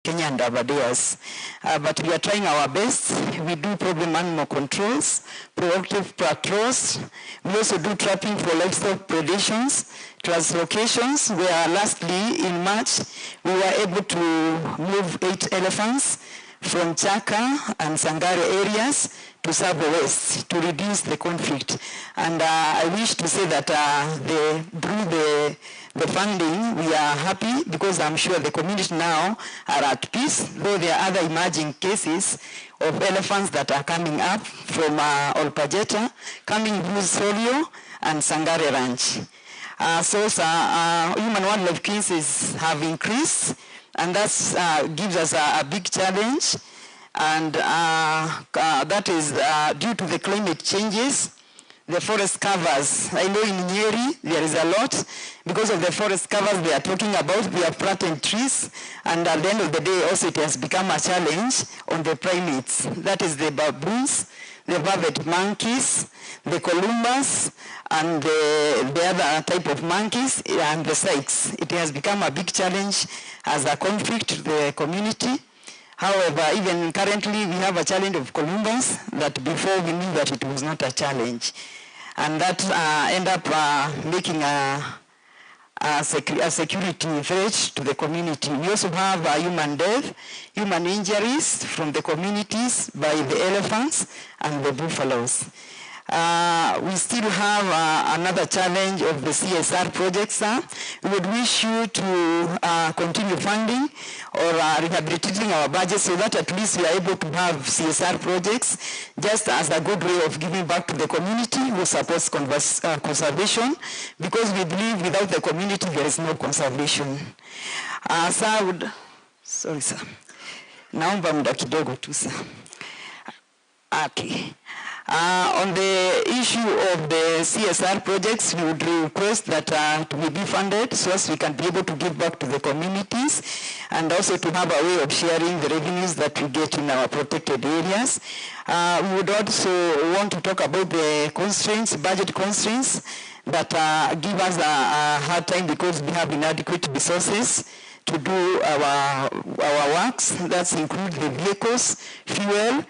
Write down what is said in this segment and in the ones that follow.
Kenya and Aberdares. But we are trying our best. We do problem animal controls, proactive patrols. We also do trapping for livestock predations, translocations, where lastly in March, we were able to move 8 elephants from Chaka and Sangare areas to Tsavo West to reduce the conflict. And I wish to say that through the funding, we are happy because I'm sure the community now are at peace, though there are other emerging cases of elephants that are coming up from Olpajeta, coming through Solio and Sangare Ranch. So, sir, human wildlife cases have increased, and that gives us a big challenge. And that is due to the climate changes, the forest covers. I know in Nyeri there is a lot. Because of the forest covers they are talking about, we have planted trees, and at the end of the day also it has become a challenge on the primates. That is the baboons, the vervet monkeys, the columbus, and the other type of monkeys, and the sykes. It has become a big challenge as a conflict to the community. However, even currently we have a challenge of Columbus that before we knew that it was not a challenge. And that end up making a security threat to the community. We also have human death, human injuries from the communities by the elephants and the buffaloes. We still have another challenge of the CSR projects, sir. We would wish you to continue funding or rehabilitating our budget so that at least we are able to have CSR projects just as a good way of giving back to the community who supports conservation, because we believe without the community there is no conservation. Sir, I would, sorry sir, naomba muda kidogo tu sir. Okay. On the issue of the CSR projects, we would request that to be funded so as we can be able to give back to the communities and also to have a way of sharing the revenues that we get in our protected areas. We would also want to talk about the constraints, budget constraints that give us a hard time because we have inadequate resources to do our works. That include the vehicles, fuel,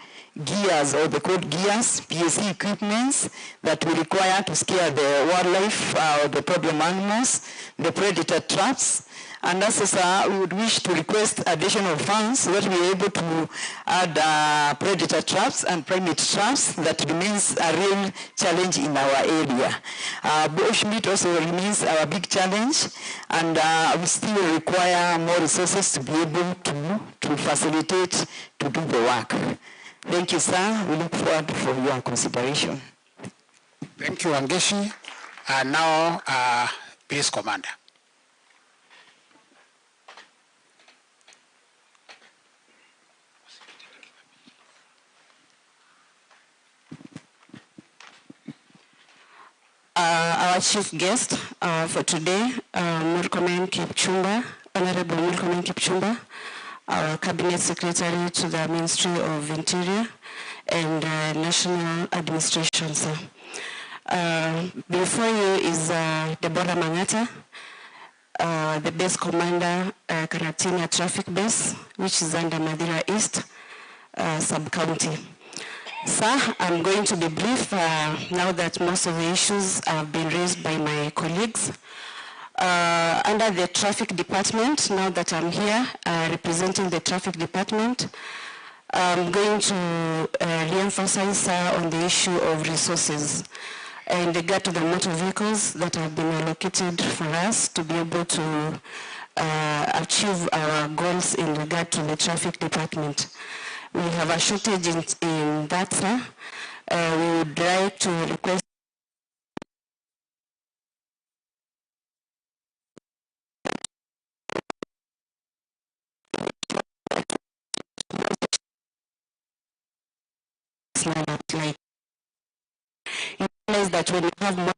gears or the code gears, PSE equipments that we require to scare the wildlife or the problem animals, the predator traps. And also, sir, we would wish to request additional funds so that we are able to add predator traps and primate traps. That remains a real challenge in our area. Bushmeat also remains our big challenge, and we still require more resources to be able to facilitate to do the work. Thank you, sir. We look forward for your consideration. Thank you, Wangechi. And now, Base Commander. Our chief guest for today, Murkomen Kipchumba, Honorable Murkomen Kipchumba, our Cabinet Secretary to the Ministry of Interior and National Administration, sir. Before you is Deborah Mangata, the base commander, Karatina Traffic Base, which is under Mathira East Sub-County. Sir, I'm going to be brief now that most of the issues have been raised by my colleagues. Under the traffic department, now that I'm here representing the traffic department, I'm going to re-emphasize, sir, on the issue of resources in regard to the motor vehicles that have been allocated for us to be able to achieve our goals in regard to the traffic department. We have a shortage in that, sir. We would like to request like you realize that when you have more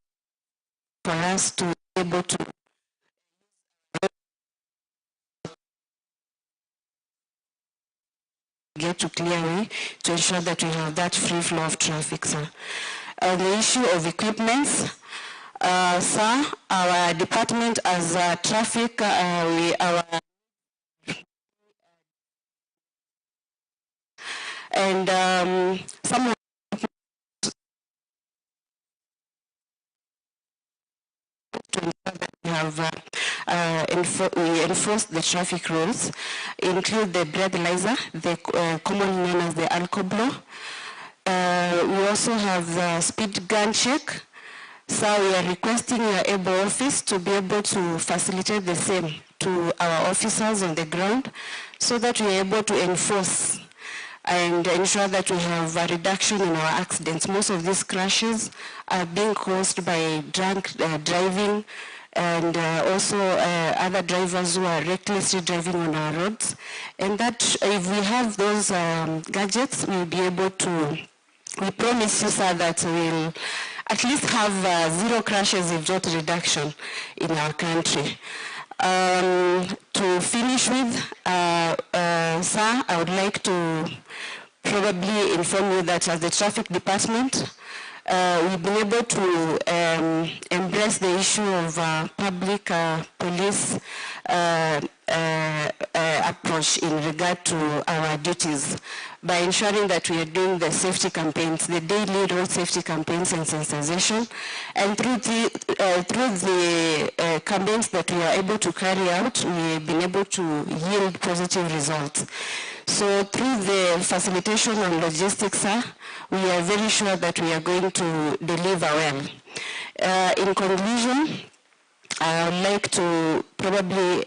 for us to be able to get to clear way to ensure that we have that free flow of traffic, sir. On the issue of equipments, sir, our department as traffic, we our And some to ensure that we have we enforce the traffic rules, include the breathalyzer, the commonly known as the alcoblow. We also have the speed gun check. So we are requesting your able office to be able to facilitate the same to our officers on the ground so that we are able to enforce and ensure that we have a reduction in our accidents. Most of these crashes are being caused by drunk driving and also other drivers who are recklessly driving on our roads. And that if we have those gadgets, we'll be able to, we promise you, sir, that we'll at least have zero crashes, if not reduction, in our country. To finish with, sir, I would like to probably inform you that as the traffic department, we've been able to embrace the issue of public police approach in regard to our duties by ensuring that we are doing the safety campaigns, the daily road safety campaigns and sensitization. And through the campaigns that we are able to carry out, we've been able to yield positive results. So through the facilitation and logistics, sir, we are very sure that we are going to deliver well. In conclusion, I would like to probably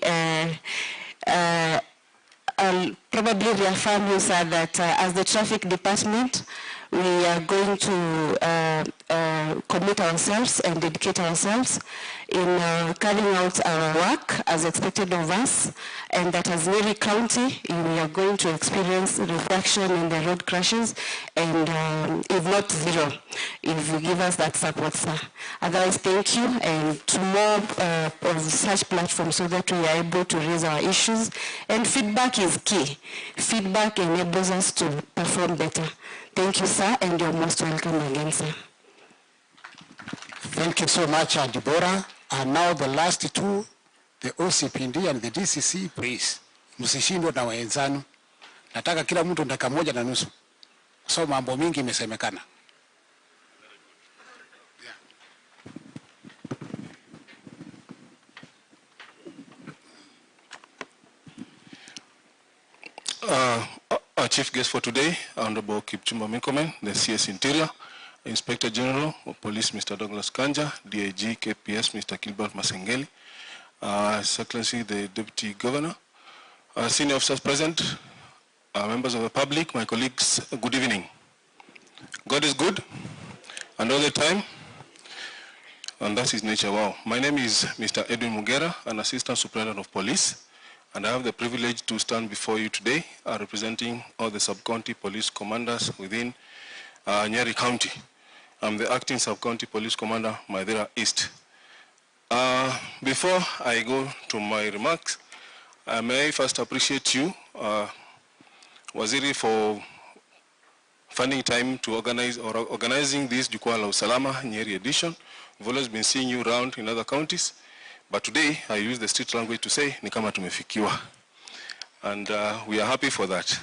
I'll probably reaffirm you, sir, that as the traffic department, we are going to commit ourselves and dedicate ourselves in carrying out our work as expected of us, and that as Nyeri County, we are going to experience reduction in the road crashes, and if not zero, if you give us that support, sir. Otherwise, thank you, and to more of such platforms so that we are able to raise our issues. And feedback is key. Feedback enables us to perform better. Thank you, sir, and you're most welcome again, sir. Thank you so much, Deborah. And now the last two, the OCPD and the DCC, please. Msishindwe na wenzanu. Nataka kila mtu dakika 1.5. So mambo mingi imesemekana. Our chief guest for today, Honorable Kipchumba Murkomen, the CS Interior, Inspector General of Police, Mr. Douglas Kanja, DIG KPS, Mr. Gilbert Masengeli, His Excellency, the Deputy Governor, senior officers present, members of the public, my colleagues, good evening. God is good, and all the time, and that's his nature. Wow. My name is Mr. Edwin Mugera, an Assistant Superintendent of Police, and I have the privilege to stand before you today representing all the sub-county police commanders within Nyeri County. I'm the acting sub-county police commander, Mathira East. Before I go to my remarks, may I first appreciate you, Waziri, for finding time to organize or organizing this Jukwaa la Usalama Nyeri edition. We've always been seeing you around in other counties, but today I use the street language to say, ni kama tumefikiwa. And we are happy for that.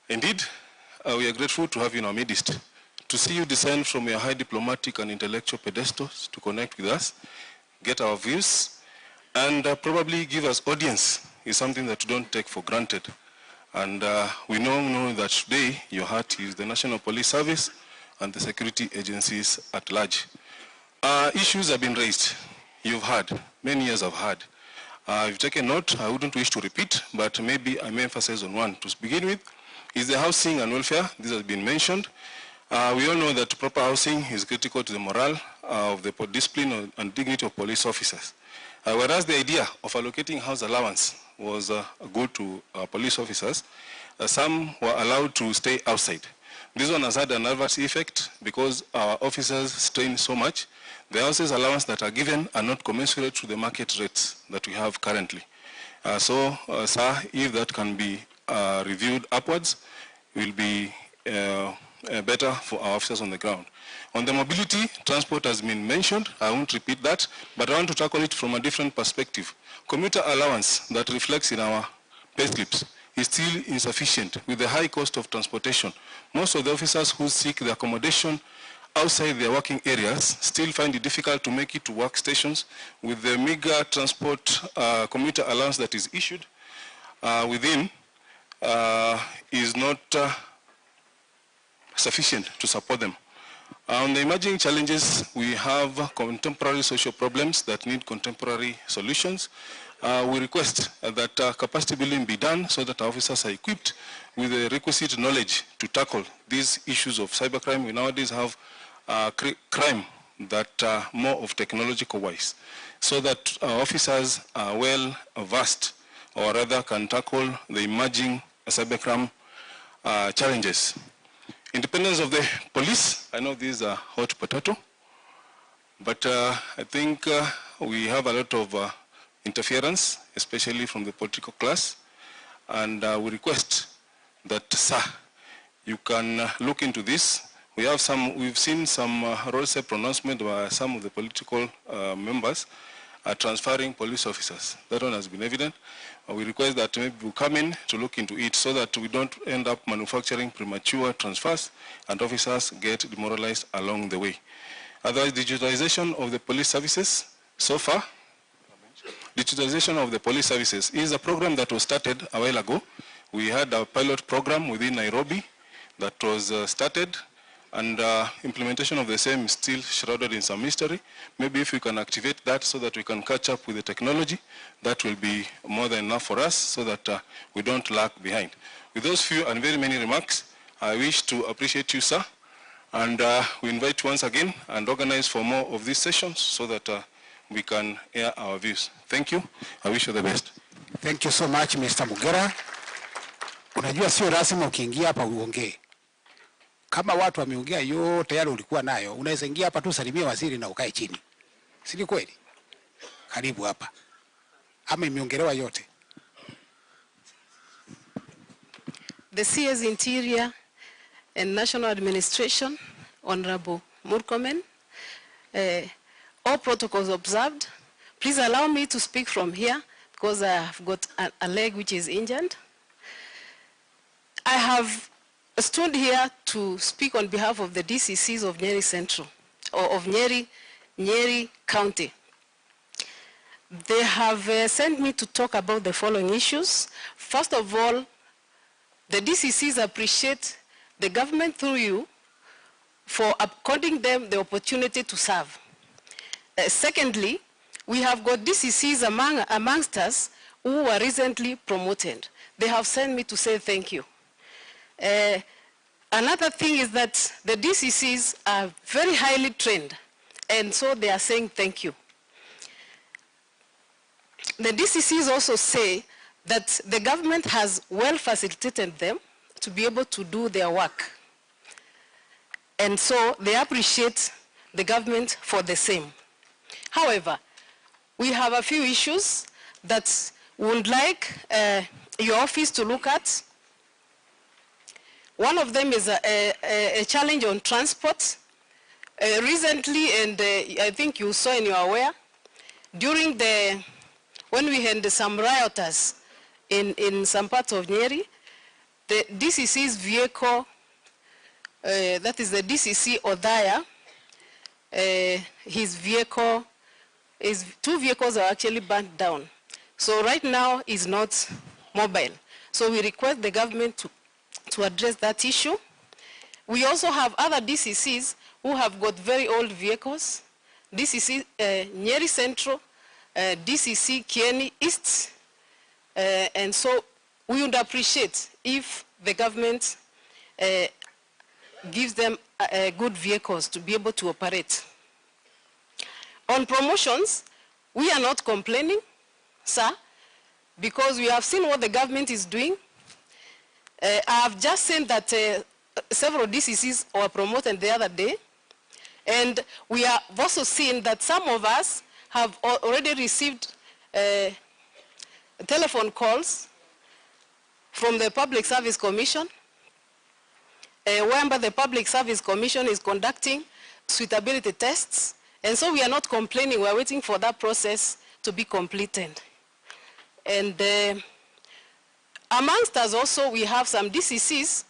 Indeed, we are grateful to have you in our midst, to see you descend from your high diplomatic and intellectual pedestals to connect with us, get our views, and probably give us audience is something that you don't take for granted. And we now know that today your heart is the National Police Service and the security agencies at large. Issues have been raised. You've heard. Many years have heard. You've taken note. I wouldn't wish to repeat, but maybe I may emphasize on one. To begin with, is the housing and welfare. This has been mentioned. We all know that proper housing is critical to the morale of the discipline and dignity of police officers. Whereas the idea of allocating house allowance was good to police officers, some were allowed to stay outside. This one has had an adverse effect because our officers strain so much. The houses allowance that are given are not commensurate to the market rates that we have currently. So, sir, if that can be reviewed upwards, it will be better for our officers on the ground. On the mobility, transport has been mentioned. I won't repeat that, but I want to tackle it from a different perspective. Commuter allowance that reflects in our pay slips is still insufficient with the high cost of transportation. Most of the officers who seek the accommodation outside their working areas still find it difficult to make it to workstations with the meager transport commuter allowance that is issued within is not sufficient to support them. On the emerging challenges, we have contemporary social problems that need contemporary solutions. We request that capacity building be done so that our officers are equipped with the requisite knowledge to tackle these issues of cybercrime. We nowadays have crime that more of technological wise, so that our officers are well versed, or rather can tackle the emerging cybercrime challenges. Independence of the police, I know this is a hot potato, but I think we have a lot of interference, especially from the political class, and we request that, sir, you can look into this. We have some, we've seen some roadside pronouncement by some of the political members are transferring police officers. That one has been evident. We request that maybe we come in to look into it so that we don't end up manufacturing premature transfers and officers get demoralized along the way. Otherwise, digitalization of the police services so far, digitalization of the police services is a program that was started a while ago. We had a pilot program within Nairobi that was started, and implementation of the same is still shrouded in some mystery. Maybe if we can activate that so that we can catch up with the technology, that will be more than enough for us so that we don't lag behind. With those few and very many remarks, I wish to appreciate you, sir, and we invite you once again and organize for more of these sessions so that we can air our views. Thank you. I wish you the best. Thank you so much, Mr. Mugera. Unajua sio lazima ukiingia hapa uongee. Kama watu wameongea yote yale ulikuwa nayo, unaweza ingia hapa tu salimia waziri na ukae chini. Si ni kweli? Karibu hapa. Ama imeongelewa yote. The CS Interior and National Administration, Honorable Murkomen, all protocols observed. Please allow me to speak from here because I have got a leg which is injured. I have stood here to speak on behalf of the DCCs of Nyeri Central, or of Nyeri County. They have sent me to talk about the following issues. First of all, the DCCs appreciate the government through you for according them the opportunity to serve. Secondly, we have got DCCs amongst us who were recently promoted. They have sent me to say thank you. Another thing is that the DCCs are very highly trained, and so they are saying thank you. The DCCs also say that the government has well facilitated them to be able to do their work. And so they appreciate the government for the same. However, we have a few issues that we would like your office to look at. One of them is a challenge on transport. Recently, and I think you saw and you are aware, during when we had some rioters in some parts of Nyeri, the DCC's vehicle, that is the DCC Odaya, his vehicle, his two vehicles are actually burnt down. So right now is not mobile. So we request the government to address that issue. We also have other DCCs who have got very old vehicles. DCC Nyeri Central, DCC Kieni East, and so we would appreciate if the government gives them good vehicles to be able to operate. On promotions, we are not complaining, sir, because we have seen what the government is doing. I have just seen that several DCCs were promoted the other day, and we have also seen that some of us have already received telephone calls from the Public Service Commission, whereby the Public Service Commission is conducting suitability tests, and so we are not complaining, we are waiting for that process to be completed. And Amongst us also, we have some DCCs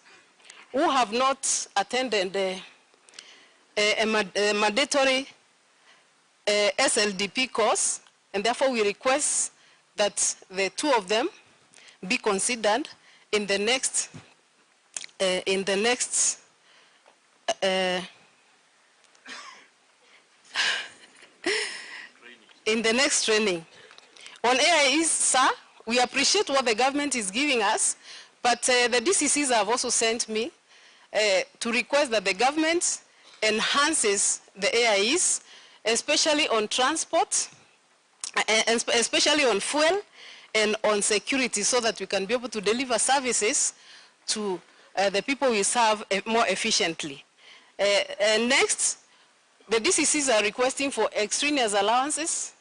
who have not attended a mandatory SLDP course, and therefore we request that the two of them be considered in the next in the next training. On AIEs, sir, we appreciate what the government is giving us, but the DCCs have also sent me to request that the government enhances the AIEs, especially on transport, and especially on fuel and on security, so that we can be able to deliver services to the people we serve more efficiently. And next, the DCCs are requesting for extraneous allowances.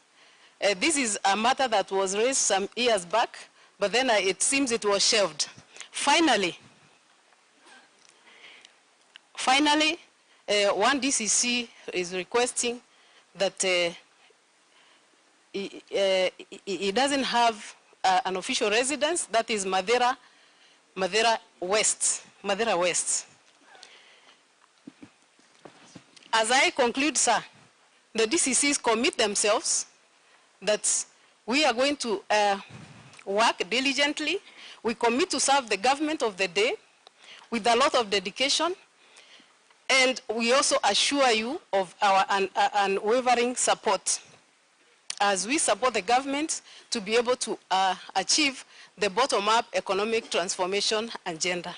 This is a matter that was raised some years back, but then it seems it was shelved. Finally, one DCC is requesting that he doesn't have an official residence, that is Mathira West. Mathira West. As I conclude, sir, the DCCs commit themselves that we are going to work diligently. We commit to serve the government of the day with a lot of dedication, and we also assure you of our unwavering support as we support the government to be able to achieve the bottom-up economic transformation agenda.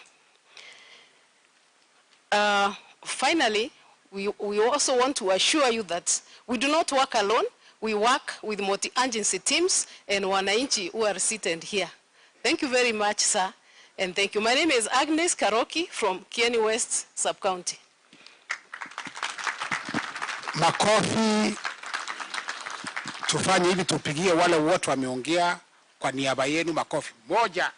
Finally, we also want to assure you that we do not work alone. We work with multi-agency teams and wananchi who are seated here. Thank you very much, sir, and thank you. My name is Agnes Karoki from Kieni West Sub-County. Makofi. Tufanye hivi, tupigie wale wote wameongea kwa niaba yenu makofi. Moja.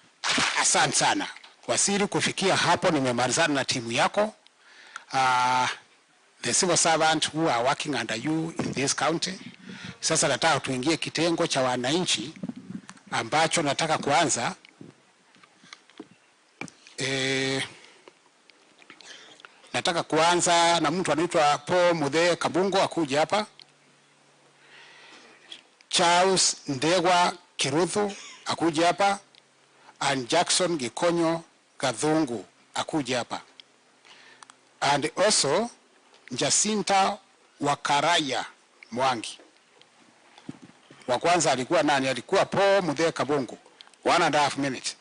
Asante sana. Waziri, kufikia hapo nimemalizana na timu yako. The civil servant who are working under you in this county. Sasa nataka tuingie kitengo cha wananchi ambacho nataka kuanza. Nataka kuanza na mtu anaitwa Paul Muthee Kabungo akuje hapa. Charles Ndegwa Kiruthu akuje hapa, and Jackson Gikonyo Gathungu akuje hapa. And also Jacinta Wakaraya Mwangi. Wa kwanza alikuwa nani? Alikuwa Paul Muthee Kabungo. 1.5 minutes.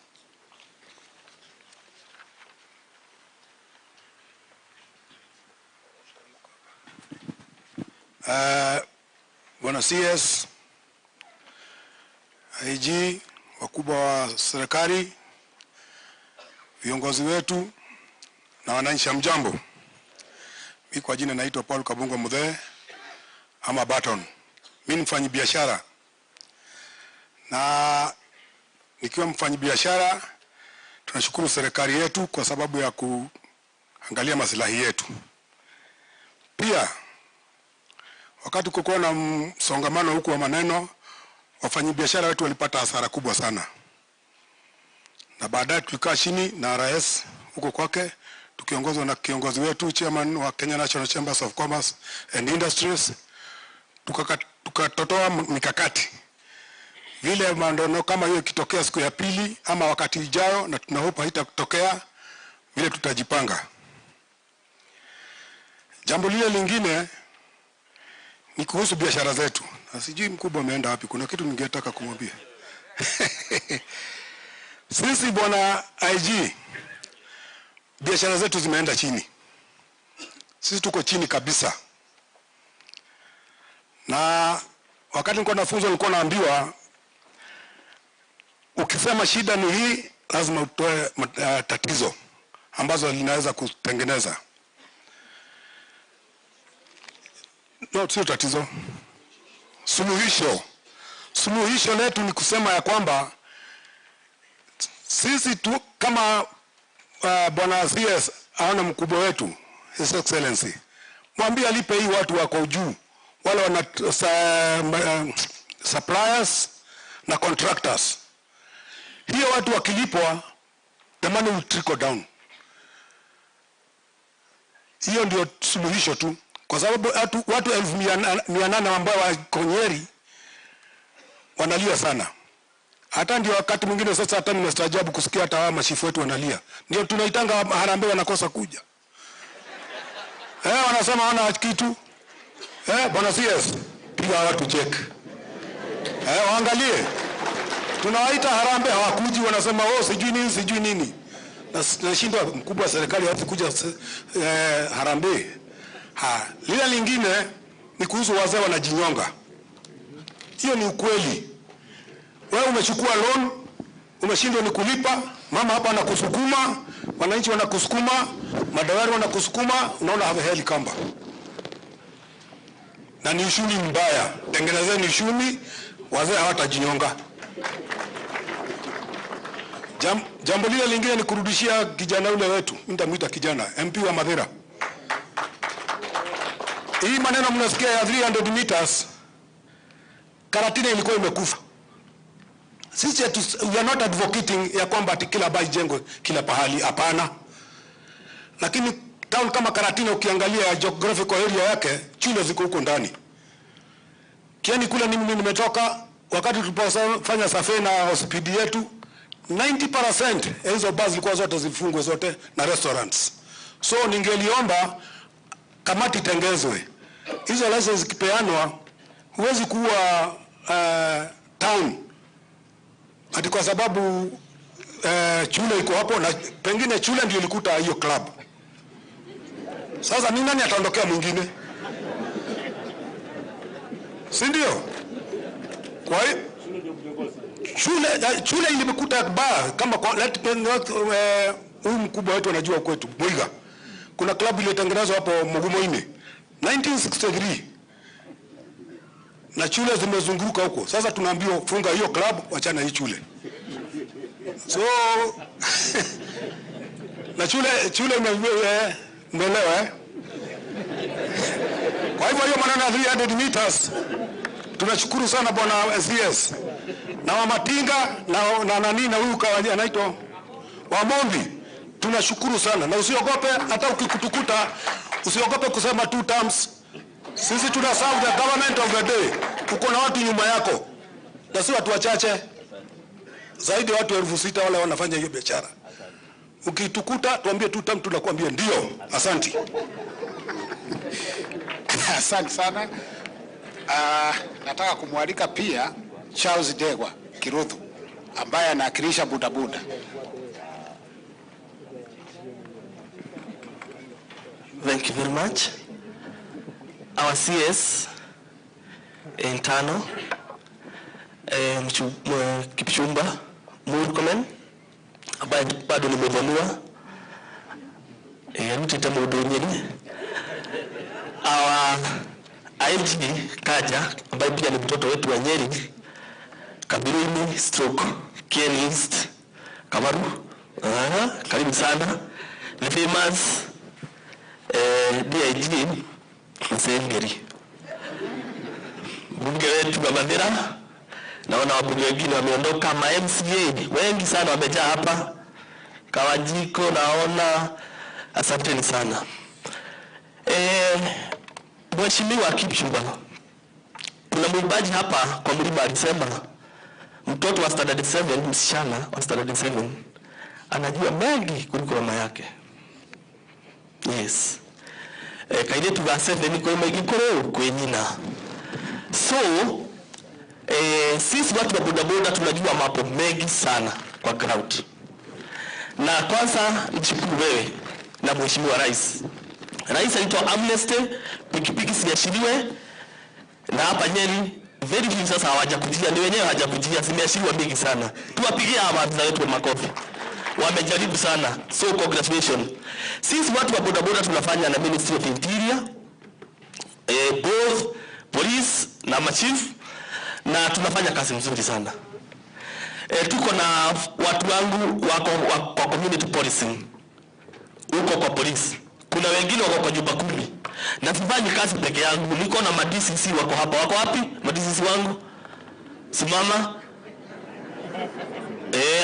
Bwana CS, IG, wakubwa wa serikali, viongozi wetu na wananchi, hamjambo. Mimi kwa jina naitwa Paul Kabungo Muthee ama Baton. Mimi ni mfanyabiashara. Na nikiwa mfanyabiashara, tunashukuru serikali yetu kwa sababu ya kuangalia maslahi yetu. Pia wakati kulikuwa na msongamano huku wa maneno, wafanyabiashara wetu walipata hasara kubwa sana. Na baadaye tulikaa chini na RS huko kwake, tukiongozwa na kiongozi wetu chairman wa Kenya National Chambers of Commerce and Industries, tukatotoa mikakati vile mandono kama hiyo ikitokea siku ya pili ama wakati ijayo, na tunahope haitatokea, vile tutajipanga. Jambo lile lingine ni kuhusu biashara zetu. Na sijui mkubwa ameenda wapi, kuna kitu ningetaka kumwambia. Sisi bwana IG, biashara zetu zimeenda chini. Sisi tuko chini kabisa. Na wakati nilikuwa nafunzwa nilikuwa naambiwa ukisema shida ni hii lazima utoe tatizo ambazo linaweza kutengeneza. No, sio tatizo. Suluhisho. Suluhisho letu ni kusema ya kwamba sisi tu kama bwana CS aone mkubwa wetu, His Excellency, mwambie alipe hii watu wako juu, wale wana suppliers na contractors. Hiyo watu wakilipwa, the money will trickle down. Hiyo ndio suluhisho tu, kwa sababu watu 800,000 ambao wako Nyeri wanalia sana. Hata ndio wakati mwingine sasa hata nimestaajabu kusikia hata hawa mashifu wetu wanalia. Ndio tunaitanga harambee, wanakosa kuja. Wanasema wana kitu. Bwana CS, piga watu check. Waangalie. Tunawaita harambee hawakuji, wanasema oh sijui nini sijui nini. Nashindwa mkubwa wa serikali hawezi kuja harambee. Lile lingine ni kuhusu wazee wanajinyonga. Hiyo ni ukweli. Wewe umechukua loan, umeshindwa ni kulipa, mama hapa anakusukuma, wananchi wanakusukuma, madawari wanakusukuma, unaona heli kamba. Na ni ushumi mbaya. Tengenezeni ushumi, wazee hawatajinyonga. Jambo lile lingine ni kurudishia kijana ule wetu, nitamuita kijana, MP wa Mathira. Hii maneno mnasikia ya 300 meters, Karatina ilikuwa imekufa. Sisi we are not advocating ya kwamba ati kila bar ijengwe kila pahali, hapana. Lakini town kama Karatina ukiangalia geographical area yake, chule ziko huko ndani. Kieni kule mimi nimetoka, wakati tulipofanya survey na OCPD yetu, 90% ya hizo bars zilikuwa zote zifungwe zote na restaurants. So ningeliomba kamati itengezwe. Hizo license zikipeanwa, huwezi kuwa town ati kwa sababu chule iko hapo na pengine chule ndio ilikuta hiyo club. Sasa ni nani ataondokea mwingine? Si ndio? Kwa hiyo chule ilimkuta bar kama kwa huyu mkubwa wetu anajua kwetu Mwiga. Kuna club iliyotengenezwa hapo Mugumoini 1963. Na chule zimezunguka huko. Sasa tunaambiwa funga hiyo club, wachana hii chule. So na chule umeelewa eh? Kwa hivyo hiyo maneno ya 300 meters tunashukuru sana bwana CS na Wamatinga na nani na huyu anaitwa Wamombi, tunashukuru sana. Na usiogope, hata ukikutukuta usiogope kusema 2 terms. Sisi tuna serve the government of the day. Uko na watu nyuma yako, na si watu wachache, zaidi ya watu 6,000 wale wanafanya hiyo biashara. Ukitukuta tuambie 2 terms, tunakuambia ndio. Asante. Asante sana. Nataka kumwalika pia Charles Degwa Kiruthu ambaye anawakilisha bodaboda. Thank you very much. Our CS internal Kipchumba Murkomen ambaye bado nimevamua mtita mudonyeni. Our IG Kaja ambaye pia ni mtoto wetu wa Nyeri, Kabirini stroke Kieni East Kamaru, karibu sana. The famous DIG Msengeri, mbunge wetu wa Mathira. Naona wabunge wengine wameondoka, ma MCA wengi sana wamejaa hapa Kawajiko, naona. Asanteni sana. Mheshimiwa Kipchumba, kuna mwimbaji hapa kwa mlima alisema mtoto wa standard 7, msichana wa standard 7 anajua mengi kuliko mama yake. Yes. Kairetu ga 7 kwa maigikoro kwe nyina. So sisi watu wa bodaboda tunajua mambo mengi sana kwa ground. Na kwanza nishukuru wewe na Mheshimiwa Rais. Rais alitoa amnesty, pikipiki siashiriwe, na hapa Nyeri very few sasa hawajakujia, ni wenyewe hawajakujia, zimeashiriwa mingi sana. Tuwapigie hawa maafisa wetu makofi. Wamejaribu sana. So congratulations. Sisi watu wa bodaboda tunafanya na Ministry of Interior, both police na machief, na tunafanya kazi nzuri sana. Tuko na watu wangu wako kwa community policing huko kwa polisi. Kuna wengine wako kwa nyumba 10. Na sifanyi kazi peke yangu, niko na ma-DCC wako hapa. Wako wapi? Ma-DCC wangu? Simama.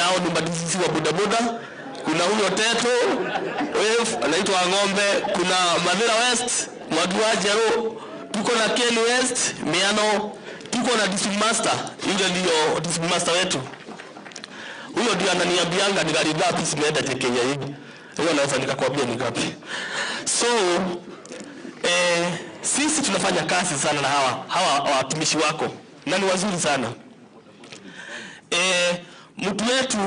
Hao ni madisisi wa bodaboda. Kuna huyo Teto Wave anaitwa Ng'ombe, kuna Mathira West Mwangi wa Njeru, tuko na Ken West Miano, tuko na district master, yule ndio district master wetu. Huyo ndio ananiambianga ni gari ngapi zimeenda JKIA hivi. Huyo naweza nikakwambia ni ngapi. So sisi tunafanya kazi sana na hawa watumishi wako na ni wazuri sana. Mtu wetu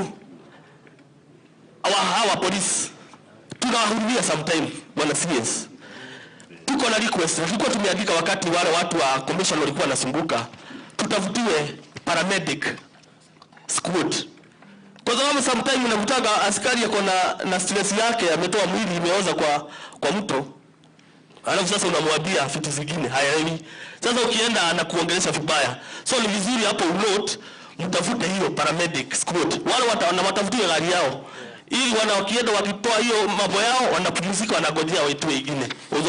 hawa polisi tunawahudumia sometime, bwana CS. Tuko na request, tulikuwa tumeandika wakati wale watu wa commission walikuwa wanasumbuka, tutafutiwe paramedic squad. Kwa sababu sometime unakutaga askari yako na stress yake, ametoa mwili imeoza kwa mto. Alafu sasa unamwambia vitu zingine hayaelewi. Sasa ukienda anakuongelesha vibaya. So ni vizuri hapo unote mtafute hiyo paramedic squad. Wale watafutie gari yao. Ili wakienda wakitoa hiyo mambo yao wanapumzika, wanagojea waitwe wengine. Wao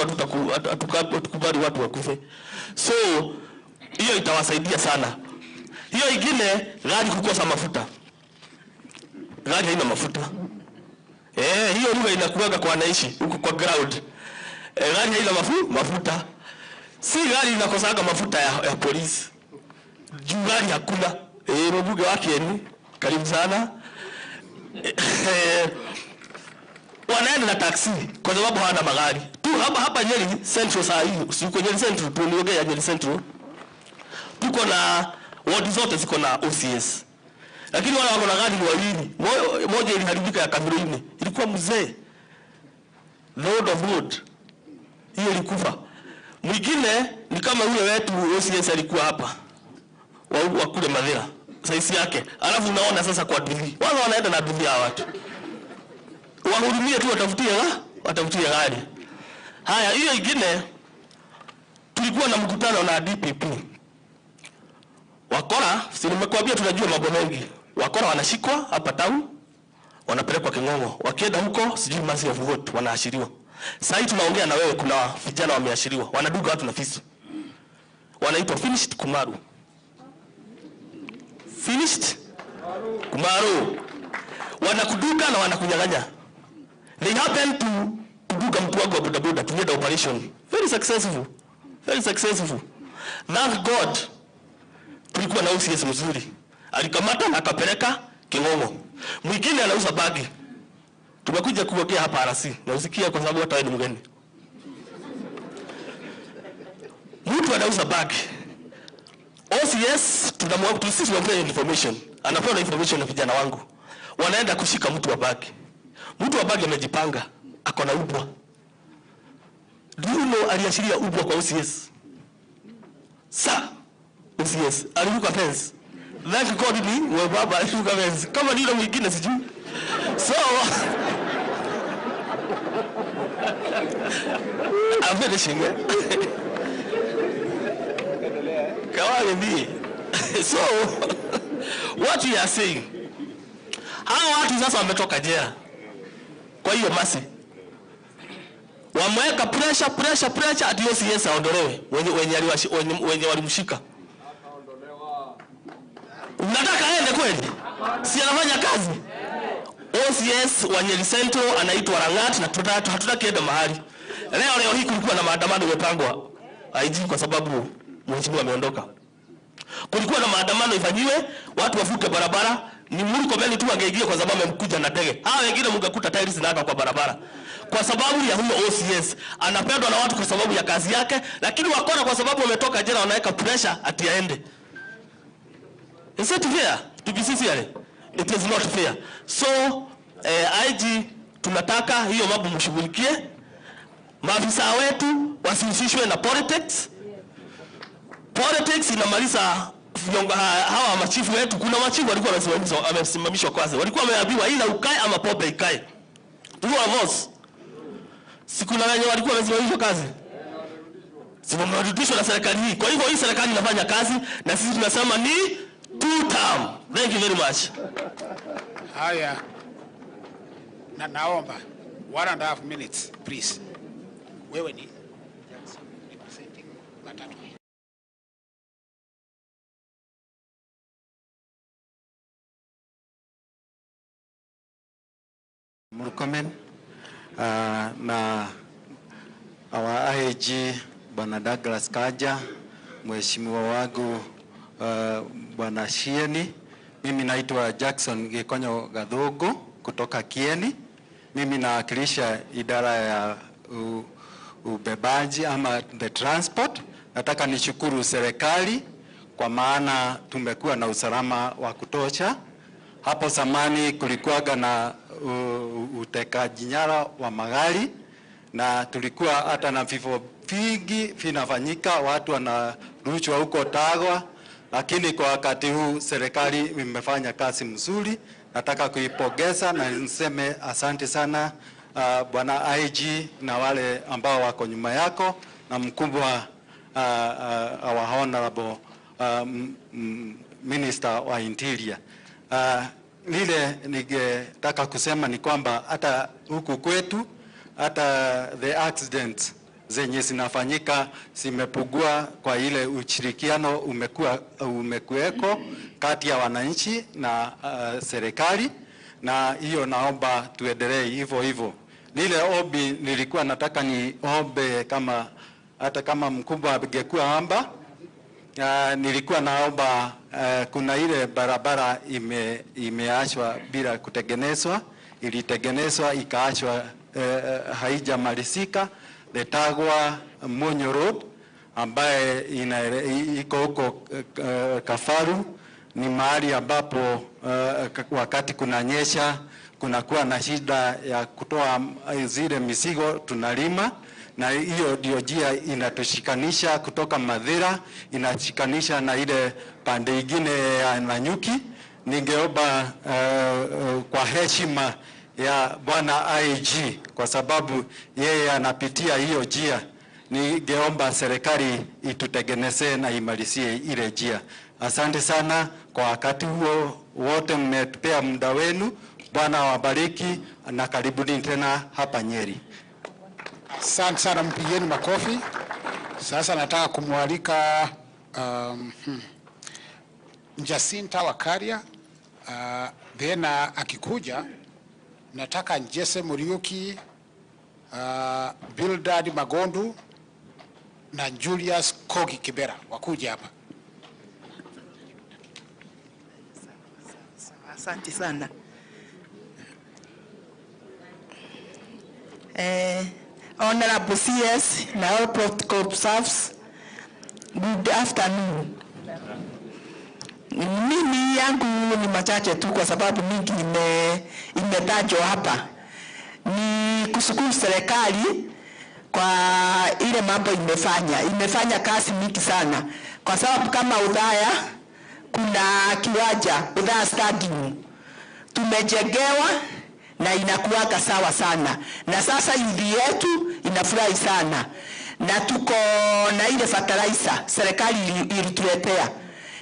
hatukubali watu wakufe. So hiyo itawasaidia sana. Hiyo ingine, gari kukosa mafuta. Gari haina mafuta. Hiyo lugha inakuwaga kwa wananchi huko kwa ground. Gari haina mafuta. Si gari inakosaga mafuta ya polisi. Juu gari hakuna. Mbunge wake ni karibu sana. Wanaenda na taxi kwa sababu hawana magari. Tu hapa Nyeri Central saa hii, usiku Nyeri Central, tuliongea Nyeri Central. Tuko na ward zote ziko na OCS. Lakini wale wako na gari ni wawili. Moja iliharibika ya Kameruni. Ilikuwa mzee. Lord of Road. Hiyo ilikufa. Mwingine ni kama yule wetu OCS alikuwa hapa. Wa kule Mathira. Saisi yake. Alafu unaona sasa kwa dunia. Wale wanaenda na dunia watu. Wahudumie tu, watafutie gari. Haya, hiyo ingine tulikuwa na mkutano na DPP. Wakora, si nimekuambia tunajua mambo mengi. Wakora wanashikwa hapa town, wanapelekwa King'ong'o. Wakienda huko sijui mercy of God wanaashiriwa. Sasa hivi tunaongea na wewe kuna vijana wameashiriwa. Wanaduga watu na visu. Wanaitwa Finished Kumaru. Finished Kumaru. Wanakuduka na wanakunyang'anya. They happen to kuduka mtu wangu wa bodaboda, tulienda operation. Very successful. Very successful. Thank God. Tulikuwa na OCS mzuri. Alikamata na akapeleka King'ong'o. Mwingine anauza bagi. Tumekuja kuongea hapa RC. Na usikia kwa sababu hata wewe ni mgeni. Mtu anauza bagi. OCS tunamwambia sisi tunampea information. Anapewa information na vijana wangu. Wanaenda kushika mtu wa bagi. Mtu wa bagi amejipanga, ako na ubwa. Do you know aliashiria ubwa kwa OCS? Sa OCS aliruka fence. Thank God ni wa baba aliruka fence. Kama ni yule mwingine sijui. So I'm finishing. Kawaii. So what we are saying, hawa watu sasa wametoka jela. Kwa hiyo masi wameweka pressure ati OCS aondolewe, wenye walimshika. Unataka aende kweli? Si anafanya kazi? OCS wa Nyeri Central anaitwa Rangat na hatutaki enda mahali. Leo hii kulikuwa na maandamano yamepangwa IG kwa sababu mheshimiwa ameondoka. Kulikuwa na maandamano ifanyiwe, watu wavuke barabara. Ni Murkomen tu angeingia kwa sababu amemkuja na ndege. Hao wengine mngekuta tairi zinawaka kwa barabara. Kwa sababu ya huyo OCS anapendwa na watu kwa sababu ya kazi yake, lakini wakora kwa sababu wametoka jela wanaweka pressure ati aende. Is it fair? To be sincere, it is not fair. So IG tunataka hiyo mambo mshughulikie. Maafisa wetu wasihusishwe na politics. Politics inamaliza hawa machifu wetu. Kuna machifu walikuwa wamesimamishwa kwanza. Walikuwa wameambiwa ila ukae ama pope ikae. Tulikuwa boss. Siku na wenye walikuwa wamesimamishwa kazi. Zimerudishwa na serikali hii. Kwa hivyo hii serikali inafanya kazi na sisi tunasema ni two term. Thank you very much. Haya. Na naomba 1.5 minutes please. Wewe ni representing matatu. Murkomen na our IG Bwana Douglas Kaja, mheshimiwa wangu Bwana Shieni. Mimi naitwa Jackson Gikonyo Gathugu kutoka Kieni. Mimi nawakilisha idara ya ubebaji ama the transport. Nataka nishukuru serikali kwa maana tumekuwa na usalama wa kutosha. Hapo zamani kulikuwaga na utekaji nyara wa magari na tulikuwa hata na vifo vingi vinafanyika, watu wanarushwa huko Tagwa, lakini kwa wakati huu serikali imefanya kazi mzuri. Nataka kuipongeza na niseme asante sana Bwana IG na wale ambao wako nyuma yako na mkubwa our honorable Minister wa Interior. Lile ningetaka kusema ni kwamba hata huku kwetu hata the accidents zenye zinafanyika zimepungua kwa ile ushirikiano umekuweko kati ya wananchi na serikali, na hiyo naomba tuendelee hivyo hivyo. Lile ombi nilikuwa nataka niombe kama hata kama mkubwa angekuwa hapa, nilikuwa naomba kuna ile barabara imeachwa bila kutengenezwa, ilitengenezwa ikaachwa haijamalizika, the Tagwa Munyo Road ambaye iko huko Kafaru. Ni mahali ambapo wakati kunanyesha kunakuwa na shida ya kutoa zile mizigo tunalima, na hiyo ndio njia inatushikanisha kutoka Mathira, inashikanisha na ile pande ingine ya Nanyuki. Ningeomba kwa heshima ya Bwana IG, kwa sababu yeye anapitia hiyo njia, ningeomba serikali itutengenezee na imalizie ile njia. Asante sana kwa wakati huo wote mmetupea muda wenu. Bwana awabariki na karibuni tena hapa Nyeri. Asante sana, mpigieni makofi. Sasa nataka kumwalika Jacinta Wakaria. Then akikuja nataka Jesse Muriuki, Bildad Magondu na Julius Kogi Kibera wakuja hapa. Asante sana. Honorable CS na all protocol staffs, good afternoon. Mimi yangu ni machache tu kwa sababu mingi imetajwa hapa. Ni kushukuru serikali kwa ile mambo imefanya. Imefanya kazi mingi sana. Kwa sababu kama Udhaya kuna kiwanja, Udhaya Stadium, tumejengewa na inakuwaka sawa sana. Na sasa youth yetu inafurahi sana. Na tuko na ile fertilizer serikali ilituletea.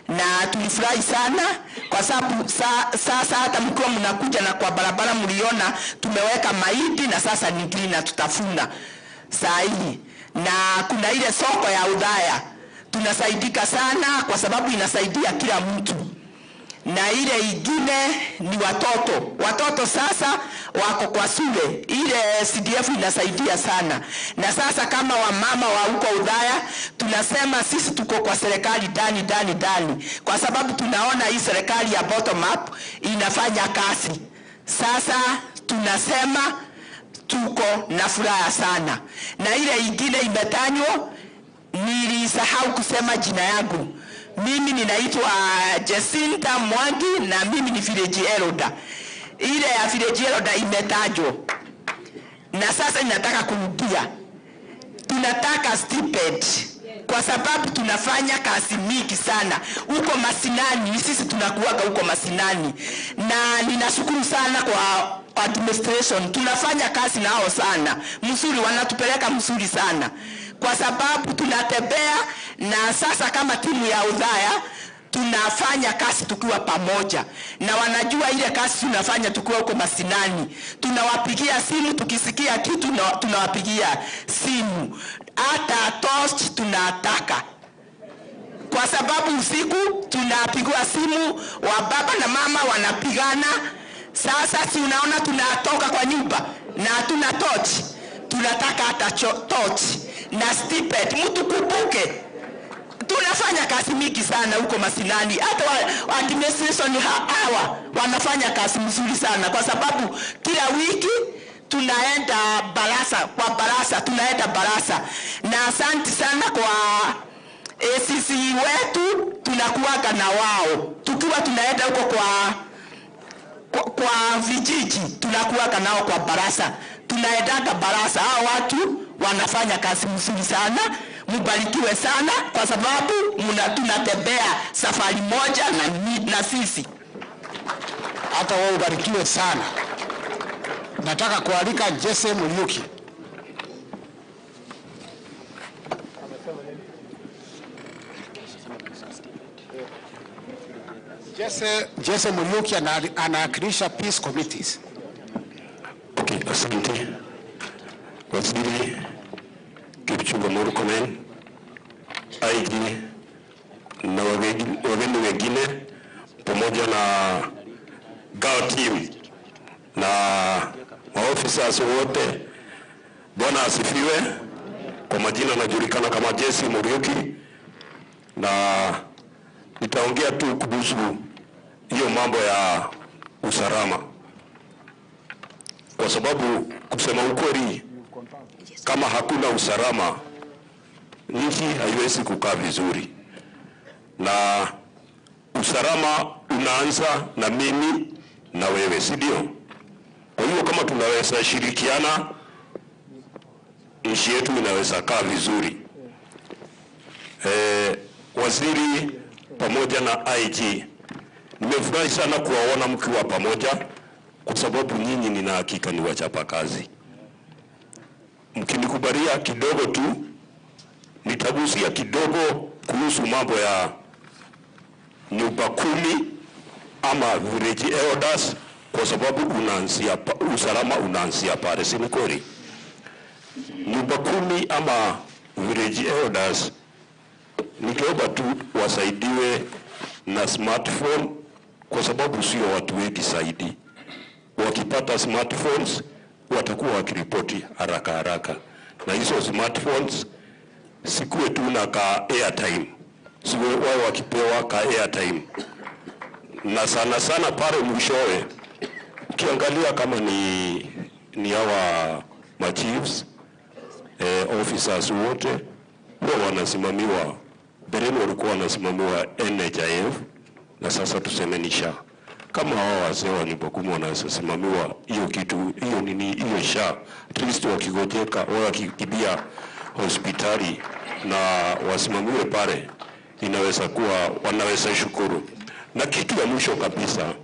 Na tulifurahi sana kwa sababu sasa hata mkiwa mnakuja na kwa barabara mliona tumeweka mahindi na sasa ni green na tutafuna saa hii. Na kuna ile soko ya Udhaya tunasaidika sana kwa sababu inasaidia kila mtu. Na ile ingine ni watoto. Watoto sasa wako kwa shule. Ile CDF inasaidia sana. Na sasa kama wamama wa huko Udhaya tunasema sisi tuko kwa serikali ndani ndani ndani, kwa sababu tunaona hii serikali ya bottom up inafanya kazi. Sasa tunasema tuko na furaha sana. Na ile ingine imetanywa, nilisahau kusema jina yangu. Mimi ninaitwa Jacinta Mwangi na mimi ni village elder. Ile ya village elder imetajwa. Na sasa ninataka kurudia. Tunataka stipend kwa sababu tunafanya kazi mingi sana huko masinani. Sisi tunakuwaga huko masinani. Na ninashukuru sana kwa administration. Tunafanya kazi nao sana mzuri, wanatupeleka mzuri sana kwa sababu tunatembea. Na sasa kama timu ya Udhaya tunafanya kazi tukiwa pamoja, na wanajua ile kazi tunafanya tukiwa huko masinani. Tunawapigia simu tukisikia kitu, tunawapigia simu. Hata toast tunataka, kwa sababu usiku tunapigwa simu, wa baba na mama wanapigana. Sasa si unaona tunatoka kwa nyumba na hatuna torch, tunataka hata torch na stipend. Mtu kumbuke tunafanya kazi mingi sana huko masinani, hata administration hawa wanafanya kazi mzuri sana, kwa sababu kila wiki tunaenda barasa kwa barasa, tunaenda barasa. Na asante sana kwa ACC wetu, tunakuwaga na wao tukiwa tunaenda huko kwa vijiji, tunakuwaga nao kwa barasa, tunaendaga barasa. Hao watu wanafanya kazi mzuri sana, mbarikiwe sana, kwa sababu tunatembea safari moja na sisi. Hata wewe ubarikiwe sana. Nataka kualika Jesse Muriuki. Jesse Muriuki anawakilisha Peace Committees. Okay, asante. Waziri Kipchumba Murkomen, IG na wageni wengine pamoja na GAO team na maofisa wote, Bwana asifiwe. Kwa majina anajulikana kama Jesse Muriuki, na nitaongea tu kuhusu hiyo mambo ya usalama, kwa sababu kusema ukweli, kama hakuna usalama nchi haiwezi kukaa vizuri. Na usalama unaanza na mimi na wewe, si ndio? Kwa hiyo kama tunaweza shirikiana, nchi yetu inaweza kaa vizuri. Waziri pamoja na IG, nimefurahi sana kuwaona mkiwa pamoja, kwa sababu nyinyi nina hakika ni wachapa kazi. Mkinikubalia kidogo tu, nitagusia kidogo kuhusu mambo ya nyumba kumi ama village elders, kwa sababu unaanzia usalama unaanzia pale, si ni kweli? Nyumba kumi ama village elders, ningeomba tu wasaidiwe na smartphone, kwa sababu sio watu wengi zaidi. Wakipata smartphones watakuwa wakiripoti haraka haraka, na hizo smartphones sikuwe tu na ka airtime, siwe wao wakipewa ka airtime. Na sana sana pale mwishowe, ukiangalia kama ni hawa ma chiefs, officers wote huwa wanasimamiwa, mbeleni walikuwa wanasimamiwa NHIF, na sasa tuseme ni SHA. Kama hawa wazee wa nyumba kumi wanasimamiwa hiyo kitu, hiyo nini, hiyo SHA, at least wakigojeka, wakikimbia hospitali na wasimamiwe pale, inaweza kuwa wanaweza shukuru. Na kitu ya mwisho kabisa,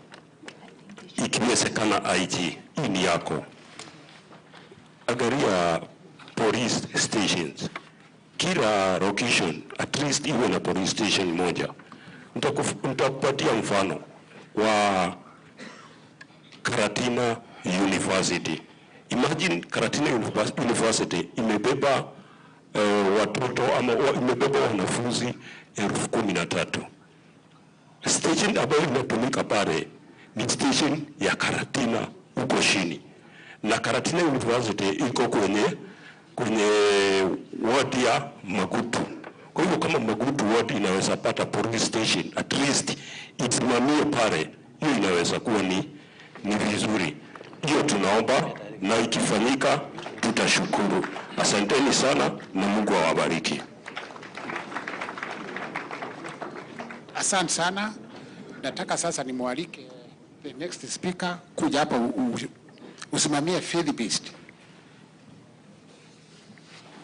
ikiwezekana IG, hii ni yako, angalia police stations, kila location at least iwe na police station moja. Nitakupatia mfano wa Karatina University. Imagine Karatina University imebeba watoto ama imebeba wanafunzi 13,000. Station ambayo inatumika pale ni station ya Karatina huko chini, na Karatina University iko kwenye ward ya Magutu. Kwa hivyo kama Magutu ward inaweza pata police station at least isimamie pale, hiyo inaweza kuwa ni vizuri. Hiyo tunaomba, na ikifanyika tutashukuru. Asanteni sana na Mungu awabariki. Asante sana. Nataka sasa nimwalike the next speaker kuja hapa usimamie field based.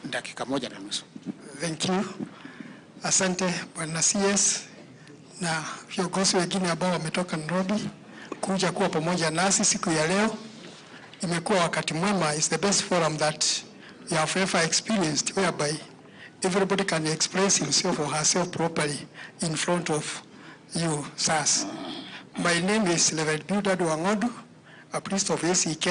Dakika 1.5. Thank you. Asante Bwana CS na viongozi wengine ambao wametoka Nairobi kuja kuwa pamoja nasi siku ya leo. Imekuwa wakati mwema. It's the best forum that you have ever experienced, whereby everybody can express himself or herself properly in front of you, sirs. My name is Reverend Bildad Wangodu, a priest of ACK,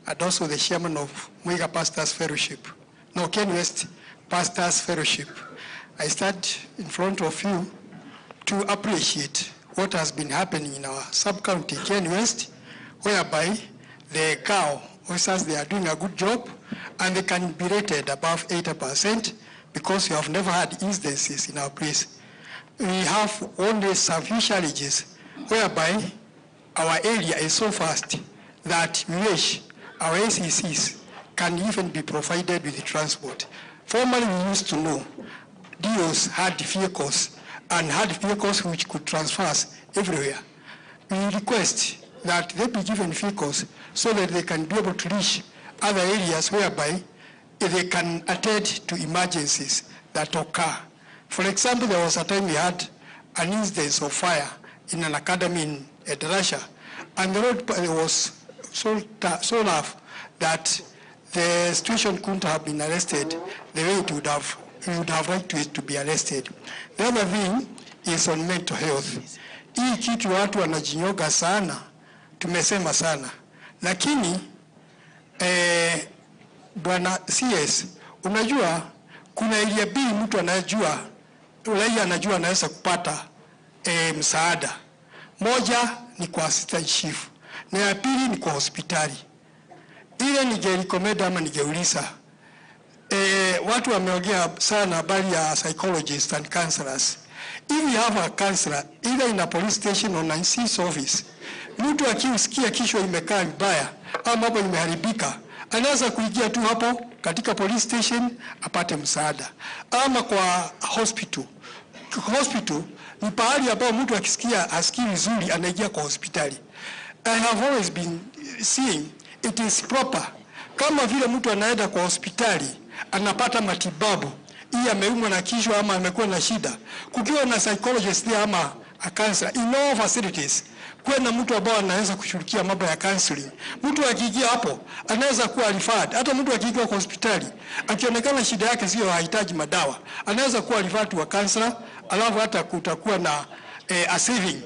and also the chairman of Muiga Pastors Fellowship. No, Ken West Pastors Fellowship. I stand in front of you to appreciate what has been happening in our sub-county, Ken West, whereby the cow officers, they are doing a good job and they can be rated above 80% because we have never had incidences in our place. We have only some few challenges whereby our area is so vast that we wish our ACCs can even be provided with transport. Formerly, we used to know DOs had vehicles and had vehicles which could transfer us everywhere. We request that they be given vehicles so that they can be able to reach other areas whereby they can attend to emergencies that occur. For example, there was a time we had an incident of fire in an academy in Russia, and the road was so rough that the situation couldn't have been arrested the way it would have, we would have liked it to be arrested. The other thing is on mental health. Hii kitu watu wanajinyonga sana, tumesema sana, lakini Bwana CS, unajua kuna area B mtu anajua, raia anajua anaweza kupata msaada. Moja ni kwa assistant chief na ya pili ni kwa hospitali. Ile ningerecommend ama ningeuliza, watu wameongea sana habari ya psychologists and counselors. If you have a counselor either in a police station or in CS office, mtu akisikia kichwa imekaa vibaya ama mambo imeharibika, anaweza kuingia tu hapo katika police station apate msaada, ama kwa hospital. Hospital ni pahali ambapo mtu akisikia asikii vizuri anaingia kwa hospitali. I have always been seeing it is proper. Kama vile mtu anaenda kwa hospitali anapata matibabu, hii ameumwa na kichwa ama amekuwa na shida, kukiwa na psychologist there ama a counselor in all facilities, kuwe na mtu ambao anaweza kushughulikia mambo ya counseling. Mtu akiingia hapo anaweza kuwa referred. Hata mtu akiingia kwa hospitali akionekana shida yake sio hahitaji madawa, anaweza kuwa referred to a counselor, alafu hata kutakuwa na a saving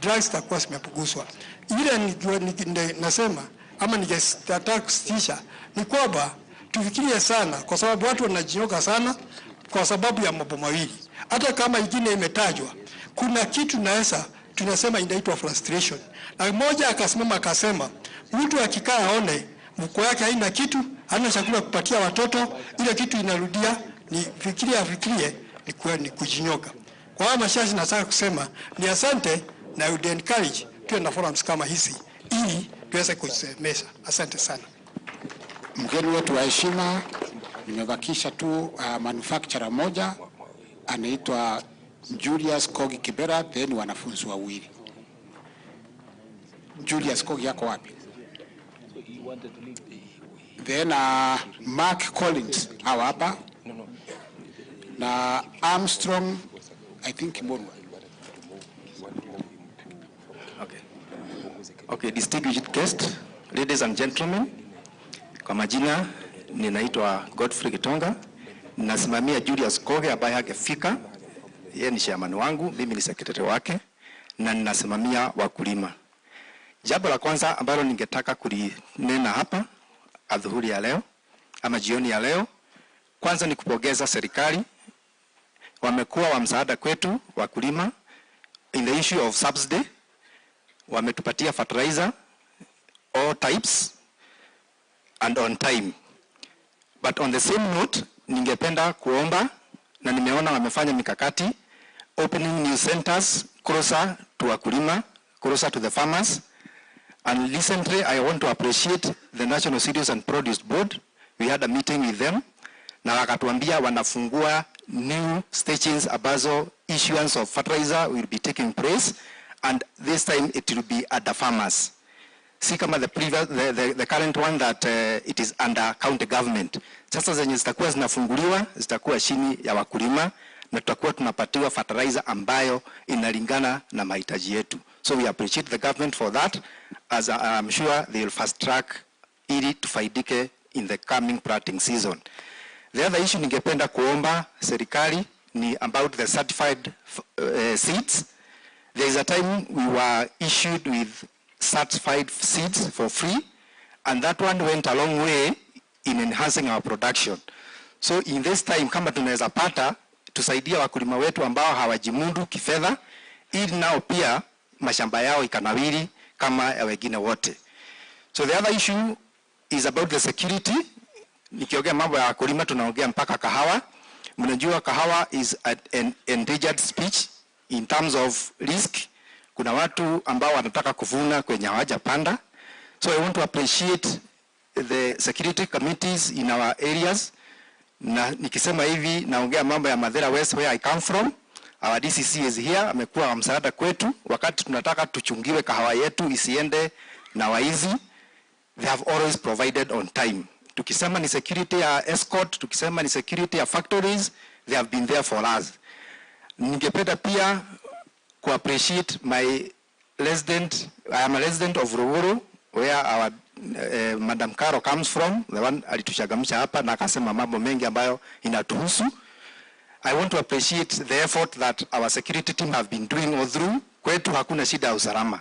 drugs zitakuwa zimepunguzwa. Ile nasema ama ningetaka kusisitiza ni kwamba tufikirie sana, kwa sababu watu wanajinyonga sana kwa sababu ya mambo mawili. Hata kama ingine imetajwa, kuna kitu naweza tunasema inaitwa frustration. Na mmoja akasimama akasema, mtu akikaa aone mfuko yake haina kitu, hana chakula kupatia watoto, ile kitu inarudia ni fikiria afikirie ni kujinyonga. Kwa haya mashashi nataka kusema ni asante, na would encourage tuwe na forums kama hizi ili tuweze kujisemesha. Asante sana. Mgeni wetu wa heshima, nimebakisha tu manufacturer moja anaitwa Julius Kogi Kibera, then wanafunzi wawili. Julius Kogi yako wapi? Then Mark Collins hawa hapa na Armstrong, I think Morwa. Okay, distinguished guest, ladies and gentlemen, kwa majina ninaitwa Godfrey Kitonga, ninasimamia Julius Kogi ambaye hangefika. Yeye ni chairman wangu, mimi ni secretary wake na ninasimamia wakulima. Jambo la kwanza ambalo ningetaka kulinena hapa adhuhuri ya leo ama jioni ya leo, kwanza ni kupongeza serikali. Wamekuwa wa msaada kwetu wakulima in the issue of subsidy. Wametupatia fertilizer all types and on time. But on the same note, ningependa kuomba, na nimeona wamefanya mikakati opening new centers closer to wakulima, closer to the farmers. And recently I want to appreciate the National Cereals and Produce Board. We had a meeting with them na wakatuambia wanafungua new stations ambazo issuance of fertilizer will be taking place, and this time it will be at the farmers. Si kama the previous, the current one that it is under county government. Sasa zenye zitakuwa zinafunguliwa zitakuwa chini ya wakulima na tutakuwa tunapatiwa fertilizer ambayo inalingana na mahitaji yetu. So we appreciate the government for that, as I'm sure they will fast track ili tufaidike in the coming planting season. The other issue ningependa kuomba serikali ni about the certified seeds. There is a time we were issued with certified seeds for free, and that one went a long way in enhancing our production. So in this time, kama tunaweza pata, tusaidia wakulima wetu ambao hawajimudu kifedha, ili nao pia mashamba yao ikanawiri kama ya wengine wote. So the other issue is about the security. Nikiongea mambo ya wakulima tunaongea mpaka kahawa. Mnajua kahawa is an endangered species in terms of risk. Kuna watu ambao wanataka kuvuna kwenye hawajapanda. So I want to appreciate the security committees in our areas. Na nikisema hivi naongea mambo ya Mathira West, where I come from. Our DCC is here, amekuwa wa msaada kwetu wakati tunataka tuchungiwe kahawa yetu isiende na waizi. They have always provided on time. Tukisema ni security ya escort, tukisema ni security ya factories, they have been there for us. Ningependa pia ku appreciate my resident. I am a resident of Ruguru, where our Madam Caro comes from, the one alituchangamsha hapa na akasema mambo mengi ambayo inatuhusu. I want to appreciate the effort that our security team have been doing all through. Kwetu hakuna shida ya usalama.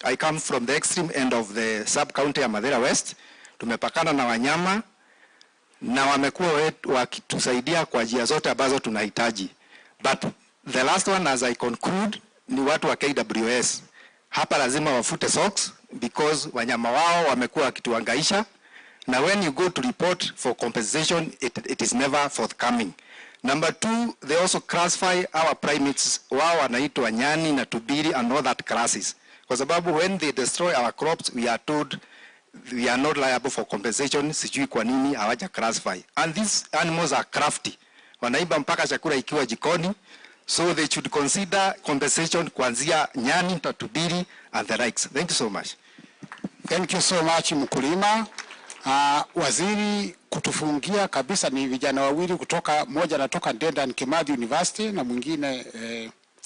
I come from the extreme end of the sub-county ya Mathira West. Tumepakana na wanyama na wamekuwa wakitusaidia kwa njia zote ambazo tunahitaji. But the last one, as I conclude, ni watu wa KWS. Hapa lazima wafute socks because wanyama wao wamekuwa wakituhangaisha, na when you go to report for compensation, it is never forthcoming. Number two, they also classify our primates, wao wanaitwa nyani na tubiri and all that classes. Kwa sababu when they destroy our crops, we are told we are not liable for compensation. Sijui kwa nini hawaja classify. And these animals are crafty. Wanaiba mpaka chakula ikiwa jikoni. So they should consider compensation kuanzia nyani, tatubiri and the likes. Thank you so much. Thank you so much, mkulima. Waziri kutufungia kabisa ni vijana wawili kutoka, mmoja anatoka Dedan Kimathi University na mwingine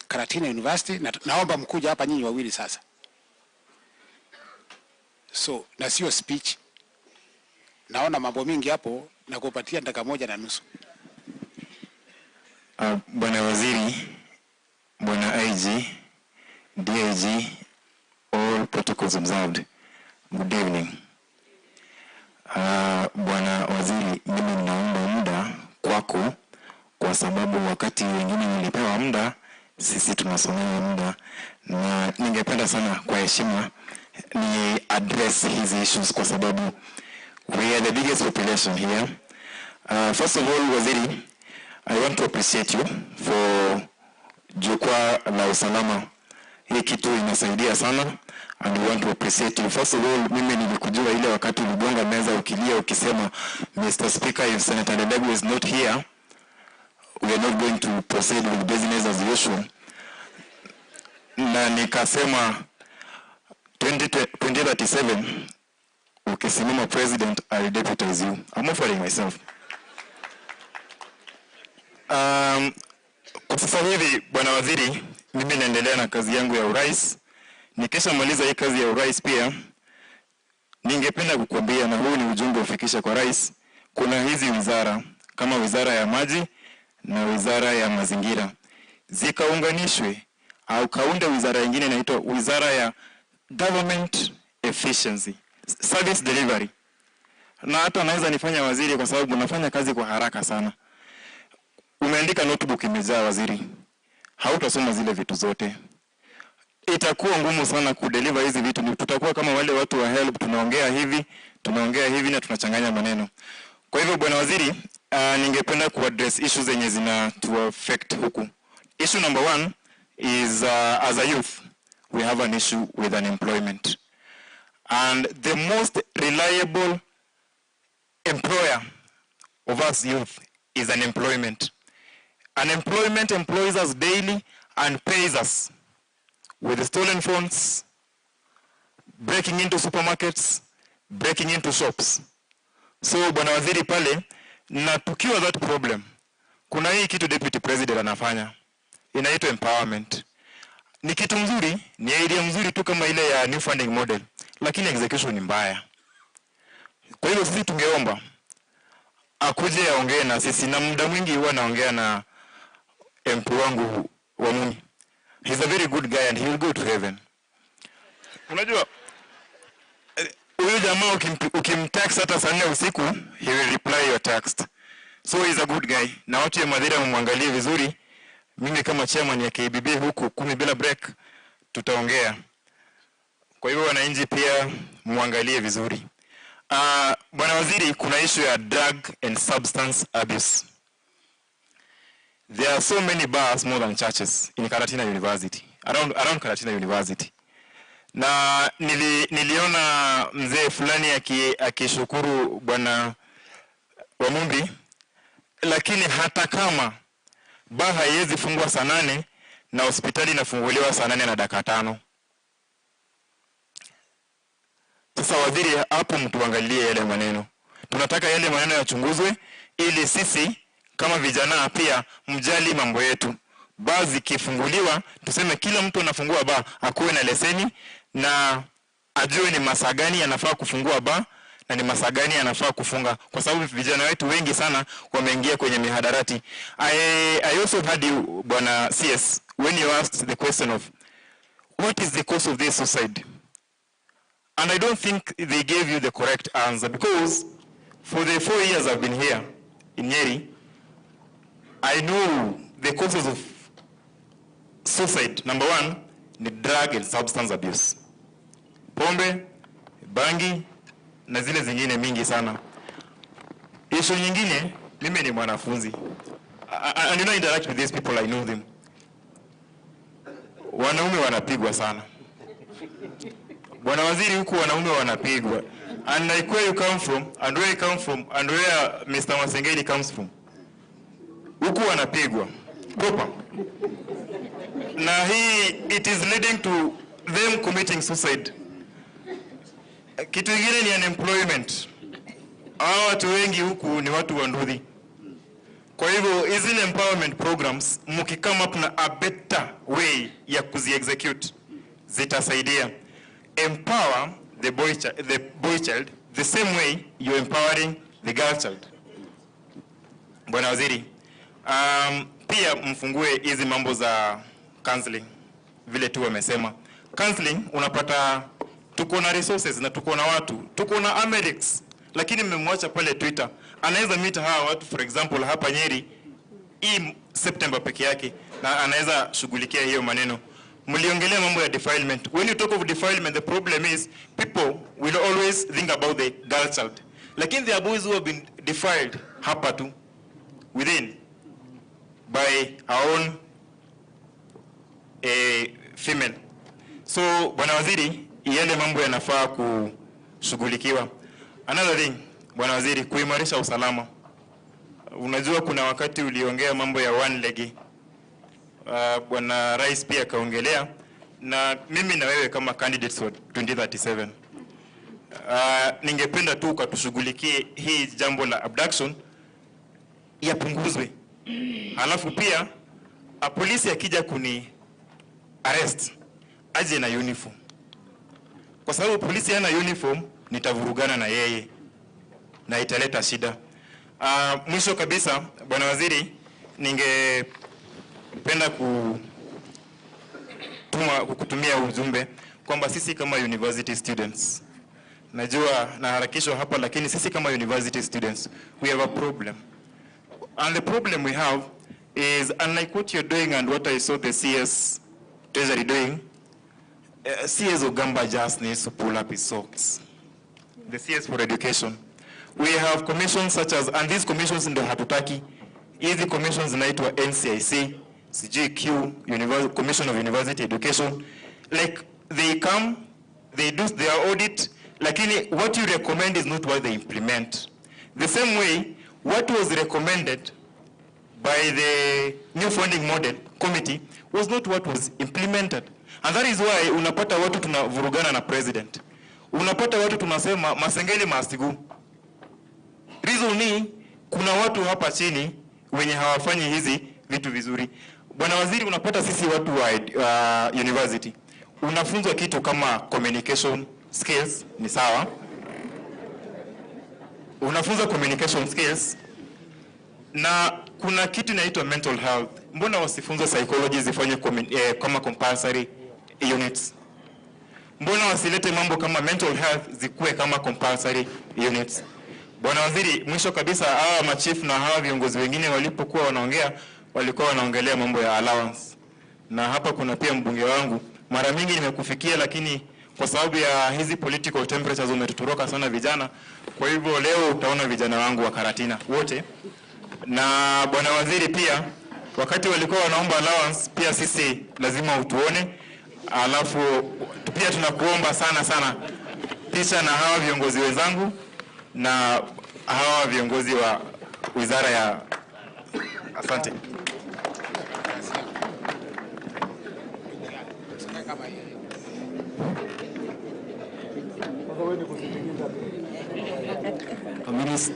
Karatina University. Na, naomba mkuja hapa nyinyi wawili sasa. So, na sio speech. Naona mambo mingi hapo na kupatia dakika 1.5. Bwana Waziri, Bwana IG, DIG, all protocols observed. Good evening. Bwana Waziri, mimi ninaomba muda kwako kwa sababu wakati wengine nilipewa muda, sisi tunasomewa muda, na ningependa sana kwa heshima ni address hizi issues kwa sababu we are the biggest population here. First of all, Waziri, I want to appreciate you for Jukwaa la Usalama. Hii kitu inasaidia sana and we want to appreciate you. First of all, mimi nilikujua ile wakati uligonga meza ukilia ukisema, "Mr. Speaker, if Senator Lelegwe is not here, we are not going to proceed with business as usual." Na nikasema 2037 ukisimama president, I'll deputize you. I'm offering myself. Kwa sasa hivi, Bwana Waziri, mimi naendelea na kazi yangu ya urais. Nikishamaliza hii kazi ya urais pia, ningependa kukuambia, na huu ni ujumbe ufikishe kwa rais, kuna hizi wizara kama wizara ya maji na wizara ya mazingira zikaunganishwe au kaunde wizara nyingine inaitwa wizara ya government efficiency, service delivery. Na hata naweza nifanya waziri kwa sababu nafanya kazi kwa haraka sana. Umeandika notebook imejaa, waziri, hautasoma zile vitu zote. Itakuwa ngumu sana kudeliver hizi vitu. Tutakuwa kama wale watu wa HELB, tunaongea hivi na tunachanganya maneno. Kwa hivyo Bwana Waziri, ningependa kuaddress issues zenye zina to affect huku. Issue number one is as a youth, we have an issue with unemployment. And the most reliable employer of us youth is unemployment. Unemployment employs us daily and pays us with stolen phones, breaking into supermarkets, breaking into shops. So Bwana Waziri pale, na tukiwa that problem, kuna hii kitu Deputy President anafanya, inaitwa empowerment. Ni kitu mzuri, ni idea mzuri tu kama ile ya new funding model, lakini execution ni mbaya. Kwa hivyo sisi tungeomba akuje aongee na sisi, na muda mwingi huwa naongea na MP wangu wa Mumi. He's a very good guy and he will go to heaven. Unajua huyu jamaa ukimtext hata saa 4 usiku, he will reply your text. So he's a good guy. Na watu ya Mathira mwangalie vizuri. Mimi kama chairman ya KBB huku 10 bila break tutaongea. Kwa hivyo wananchi pia muangalie vizuri. Bwana Waziri, kuna issue ya drug and substance abuse. There are so many bars more than churches in Karatina University, around Karatina University. Na niliona mzee fulani akishukuru Bwana Wamumbi, lakini hata kama bar haiwezi fungwa saa 8 na hospitali inafunguliwa saa 8:05. Sasa waziri, hapo mtuangalie yale maneno. Tunataka yale maneno yachunguzwe ili sisi kama vijana pia mjali mambo yetu. Baa zikifunguliwa, tuseme kila mtu anafungua baa akuwe na leseni na ajue ni masaa gani anafaa kufungua baa na ni masaa gani anafaa kufunga, kwa sababu vijana wetu wengi sana wameingia kwenye mihadarati. I also heard you, Bwana CS, when you asked the question of what is the cause of this suicide? And I don't think they gave you the correct answer, because for the 4 years I've been here in Nyeri, I know the causes of suicide. Number one, ni drug and substance abuse. Pombe, bangi, na zile zingine mingi sana. Issue nyingine, mimi ni mwanafunzi. I do not interact with these people, I know them. Wanaume wanapigwa sana. Bwana Waziri, huku wanaume wanapigwa. And like where you come from, and where you come from, and where Mr. Masengeli comes from. Huku wanapigwa. Proper. Na hii, it is leading to them committing suicide. Kitu kingine ni unemployment. Hawa watu wengi huku ni watu wa nduthi. Kwa hivyo, hizi empowerment programs, mkikama up na a better way ya kuzi-execute, zitasaidia. Empower the boy child the same way you're empowering the girl child. Bwana Waziri, pia mfungue hizi mambo za counseling, vile tu wamesema. Counseling, unapata tuko na resources na tuko na watu, tuko na Amerix, lakini mmemwacha pale Twitter. Anaweza meet hawa watu, for example hapa Nyeri hii September peke yake, na anaweza shughulikia hiyo maneno. Mliongelea mambo ya defilement. When you talk of defilement, the problem is people will always think about the girl child. Lakini there are boys who have been defiled hapa tu within by our own female. So Bwana Waziri, yale mambo yanafaa kushughulikiwa. Another thing, Bwana Waziri, kuimarisha usalama. Unajua kuna wakati uliongea mambo ya one leg. Bwana Rais pia kaongelea, na mimi na wewe kama candidates wa 2037. Ningependa tu ukatushughulikie hii jambo la abduction yapunguzwe. Halafu pia polisi akija kuni arrest aje na uniform. Kwa sababu polisi hana uniform, nitavurugana na yeye na italeta shida. Mwisho kabisa, Bwana Waziri, ningependa kukutumia ujumbe kwamba sisi kama university students, najua naharakishwa hapa, lakini sisi kama university students we have a problem. And the problem we have is, unlike what you're doing and what I saw the CS Treasury doing, CS Ogamba just needs to pull up his socks. The CS for education. We have commissions such as, and these commissions in the hatutaki, hizi commissions zinaitwa NCIC, CGQ, Commission of University Education. Like, they come, they do their audit, lakini what you recommend is not what they implement. The same way, what was recommended by the new funding model committee was not what was implemented. And that is why unapata watu tunavurugana na president. Unapata watu tunasema Masengeli must go. Reason ni kuna watu hapa chini wenye hawafanyi hizi vitu vizuri. Bwana Waziri, unapata sisi watu wa university unafunzwa kitu kama communication skills, ni sawa. Unafunzwa communication skills na kuna kitu inaitwa mental health. Mbona wasifunzwe psychology zifanye kama compulsory units? Mbona wasilete mambo kama mental health zikuwe kama compulsory units? Bwana Waziri, mwisho kabisa, hawa machief na hawa viongozi wengine walipokuwa wanaongea, walikuwa wanaongelea mambo ya allowance. Na hapa kuna pia mbunge wangu, mara mingi nimekufikia, lakini Kwa sababu ya hizi political temperatures umetutoroka sana vijana. Kwa hivyo leo utaona vijana wangu wa Karatina wote. Na bwana waziri pia, wakati walikuwa wanaomba allowance, pia sisi lazima utuone. Alafu pia tunakuomba sana sana picha na hawa viongozi wenzangu na hawa viongozi wa wizara ya. Asante.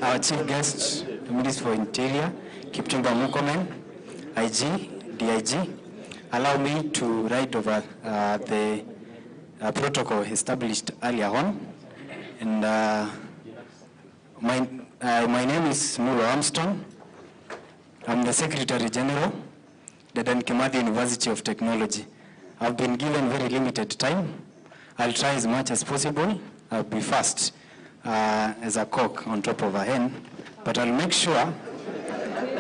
Our chief guest, the Minister for Interior, Kipchumba Murkomen, IG, DIG, allow me to write over the protocol established earlier on. And my name is Mulo Armstrong. I'm the Secretary General, Dedan Kimathi University of Technology. I've been given very limited time. I'll try as much as possible. I'll be fast as a cock on top of a hen, but I'll make sure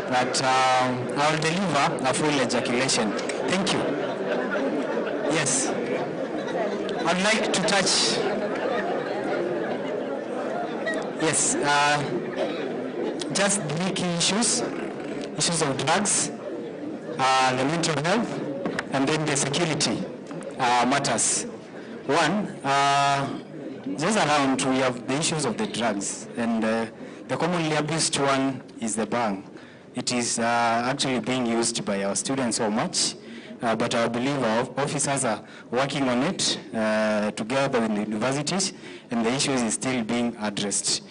that I'll deliver a full ejaculation. Thank you. Yes. I'd like to touch. Yes, just three key issues. Issues of drugs, the mental health, and then the security matters. One, just around we have the issues of the drugs, and the commonly abused one is the bhang. It is actually being used by our students so much, but I believe our officers are working on it together with the universities, and the issues is still being addressed.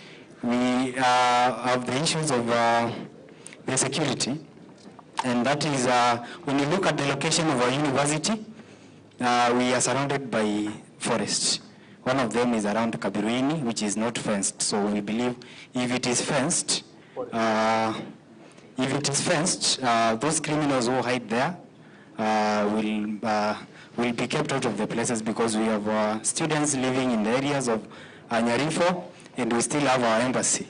We have the issues of the security, and that is when you look at the location of our university, we are surrounded by forests. One of them is around Kabiruini, which is not fenced. So we believe if it is fenced, those criminals who hide there will be kept out of the places, because we have students living in the areas of Nyarifo, and we still have our embassy,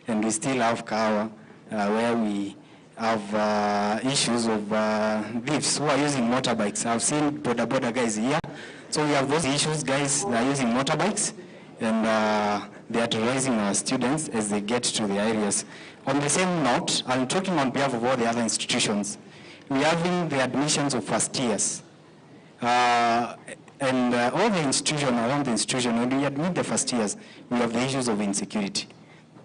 and we still have Kahawa, where we have issues of thieves who are using motorbikes. I've seen boda boda guys here. So we have those issues, guys that are using motorbikes, and they are terrorizing our students as they get to the areas. On the same note, I'm talking on behalf of all the other institutions. We are having the admissions of first years. And all the institution, around the institution, when we admit the first years, we have the issues of insecurity.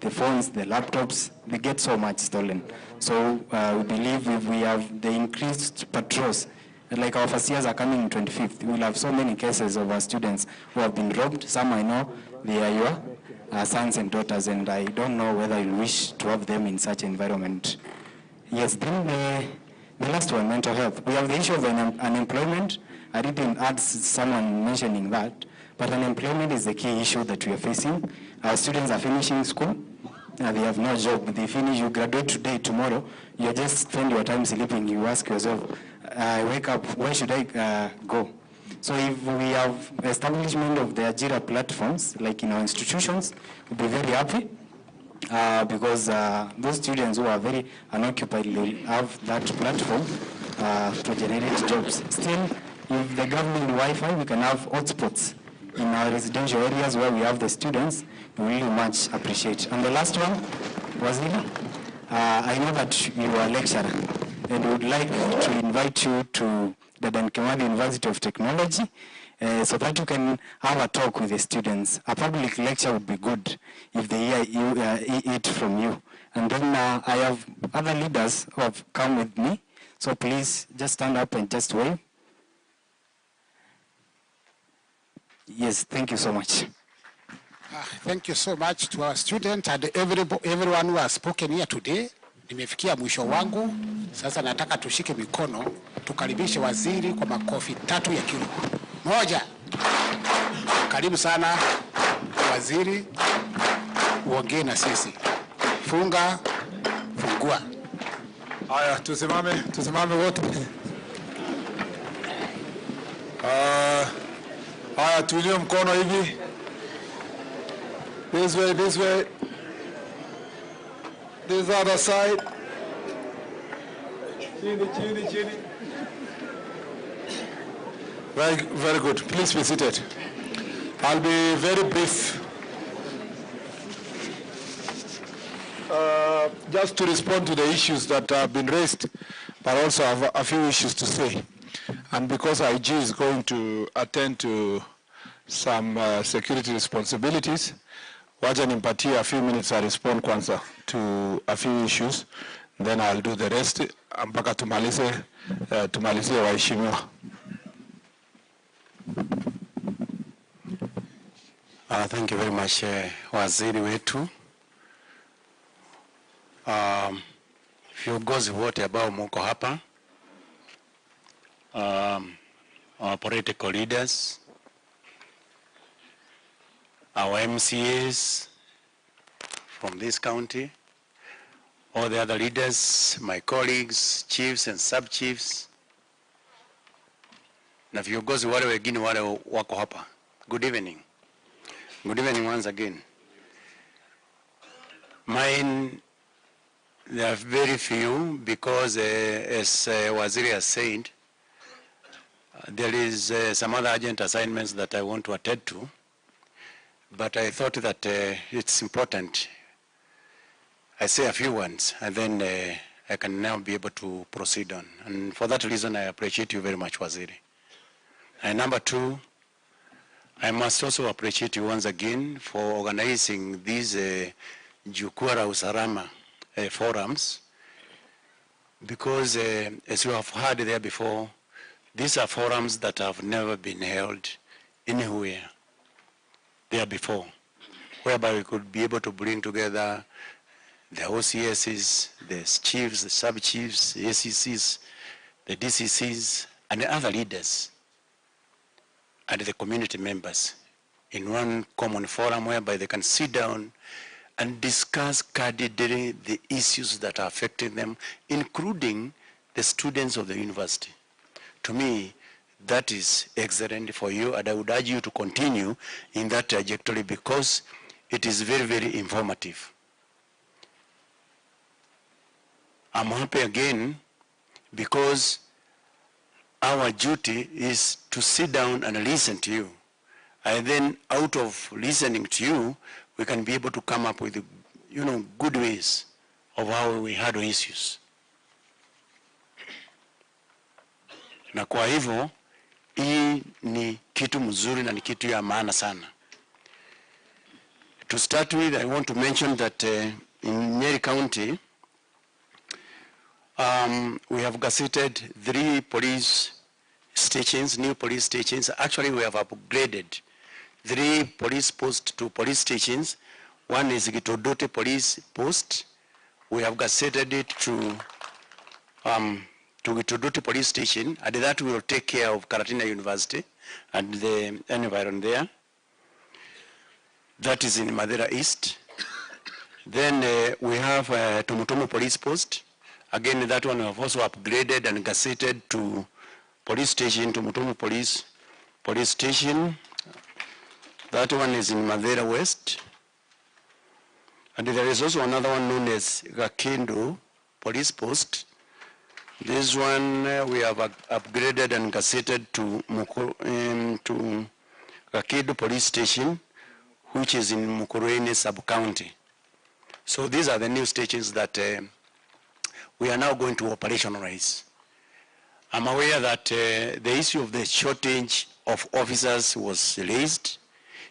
The phones, the laptops, they get so much stolen. So we believe if we have the increased patrols, like our first years are coming in 25th, we'll have so many cases of our students who have been robbed. Some I know, they are your sons and daughters, and I don't know whether you wish to have them in such environment. Yes, then the last one, mental health. We have the issue of unemployment. I didn't add someone mentioning that, but unemployment is the key issue that we are facing. Our students are finishing school. They have no job. They finish, you graduate today, tomorrow, you just spend your time sleeping. You ask yourself, I wake up, where should I go? So if we have establishment of the Ajira platforms, like in our institutions, we'll be very happy because those students who are very unoccupied will have that platform to generate jobs. Still, if the government Wi-Fi, we can have hotspots in our residential areas where we have the students, we really much appreciate. And the last one, Waziri, I know that you are a lecturer and would like to invite you to the Dedan Kimathi University of Technology so that you can have a talk with the students. A public lecture would be good if they hear you, it from you. And then I have other leaders who have come with me, so please just stand up and just wave. Yes, thank you so much. Thank you so much to our students and everyone who has spoken here today. Nimefikia mwisho wangu. Sasa nataka tushike mikono, tukaribishe waziri kwa makofi 3 ya kilo. 1. Karibu sana waziri, uongee na sisi. Funga, fungua. Haya, tusimame wote. Haya, tuinue mkono hivi. This way, this way. This other side. Chini, chini, chini. Very, very good. Please be seated. I'll be very brief. Just to respond to the issues that have been raised, but also have a few issues to say. And because IG is going to attend to some security responsibilities, wacha nimpatie a few minutes I respond kwanza to a few issues, then I'll do the rest mpaka tumalize, tumalizie waheshimiwa. Thank you very much, waziri wetu. Viongozi wote ambao mko hapa, our political leaders, our MCAs from this county, all the other leaders, my colleagues, chiefs and sub-chiefs, na viongozi wale wengine wale wako hapa. Good evening. Good evening once again. Mine, there are very few because as Waziri has said, there is some other urgent assignments that I want to attend to, but I thought that it's important I say a few words and then I can now be able to proceed on. And for that reason, I appreciate you very much, Waziri. And number two, I must also appreciate you once again for organizing these Jukwaa la Usalama forums, because as you have heard there before, these are forums that have never been held anywhere there before, whereby we could be able to bring together the OCSs, the chiefs, the sub-chiefs, the ACCs, the DCCs, and the other leaders, and the community members in one common forum whereby they can sit down and discuss candidly the issues that are affecting them, including the students of the university. To me, that is excellent for you, and I would urge you to continue in that trajectory because it is very, very informative. I'm happy again because our duty is to sit down and listen to you. And then out of listening to you, we can be able to come up with, you know, good ways of how we handle issues. Na kwa hivyo, hii ni kitu mzuri na ni kitu ya maana sana. To start with, I want to mention that in Nyeri County, we have gazetted 3 police stations, new police stations. Actually, we have upgraded 3 police posts to police stations. One is Gitodote Police Post. We have gazetted it to Gitodote Police Station, and that will take care of Karatina University and the environment there. That is in Mathira East. Then we have Tumutumu Police Post. Again, that one we have also upgraded and gazetted to police station, Tumutumu Police Station. That one is in Mathira West. And there is also another one known as Gakindu Police Post. This one we have upgraded and gazetted to Gakindu Police Station, which is in Mukurweini sub-county. So these are the new stations that we are now going to operationalize. I'm aware that the issue of the shortage of officers was raised.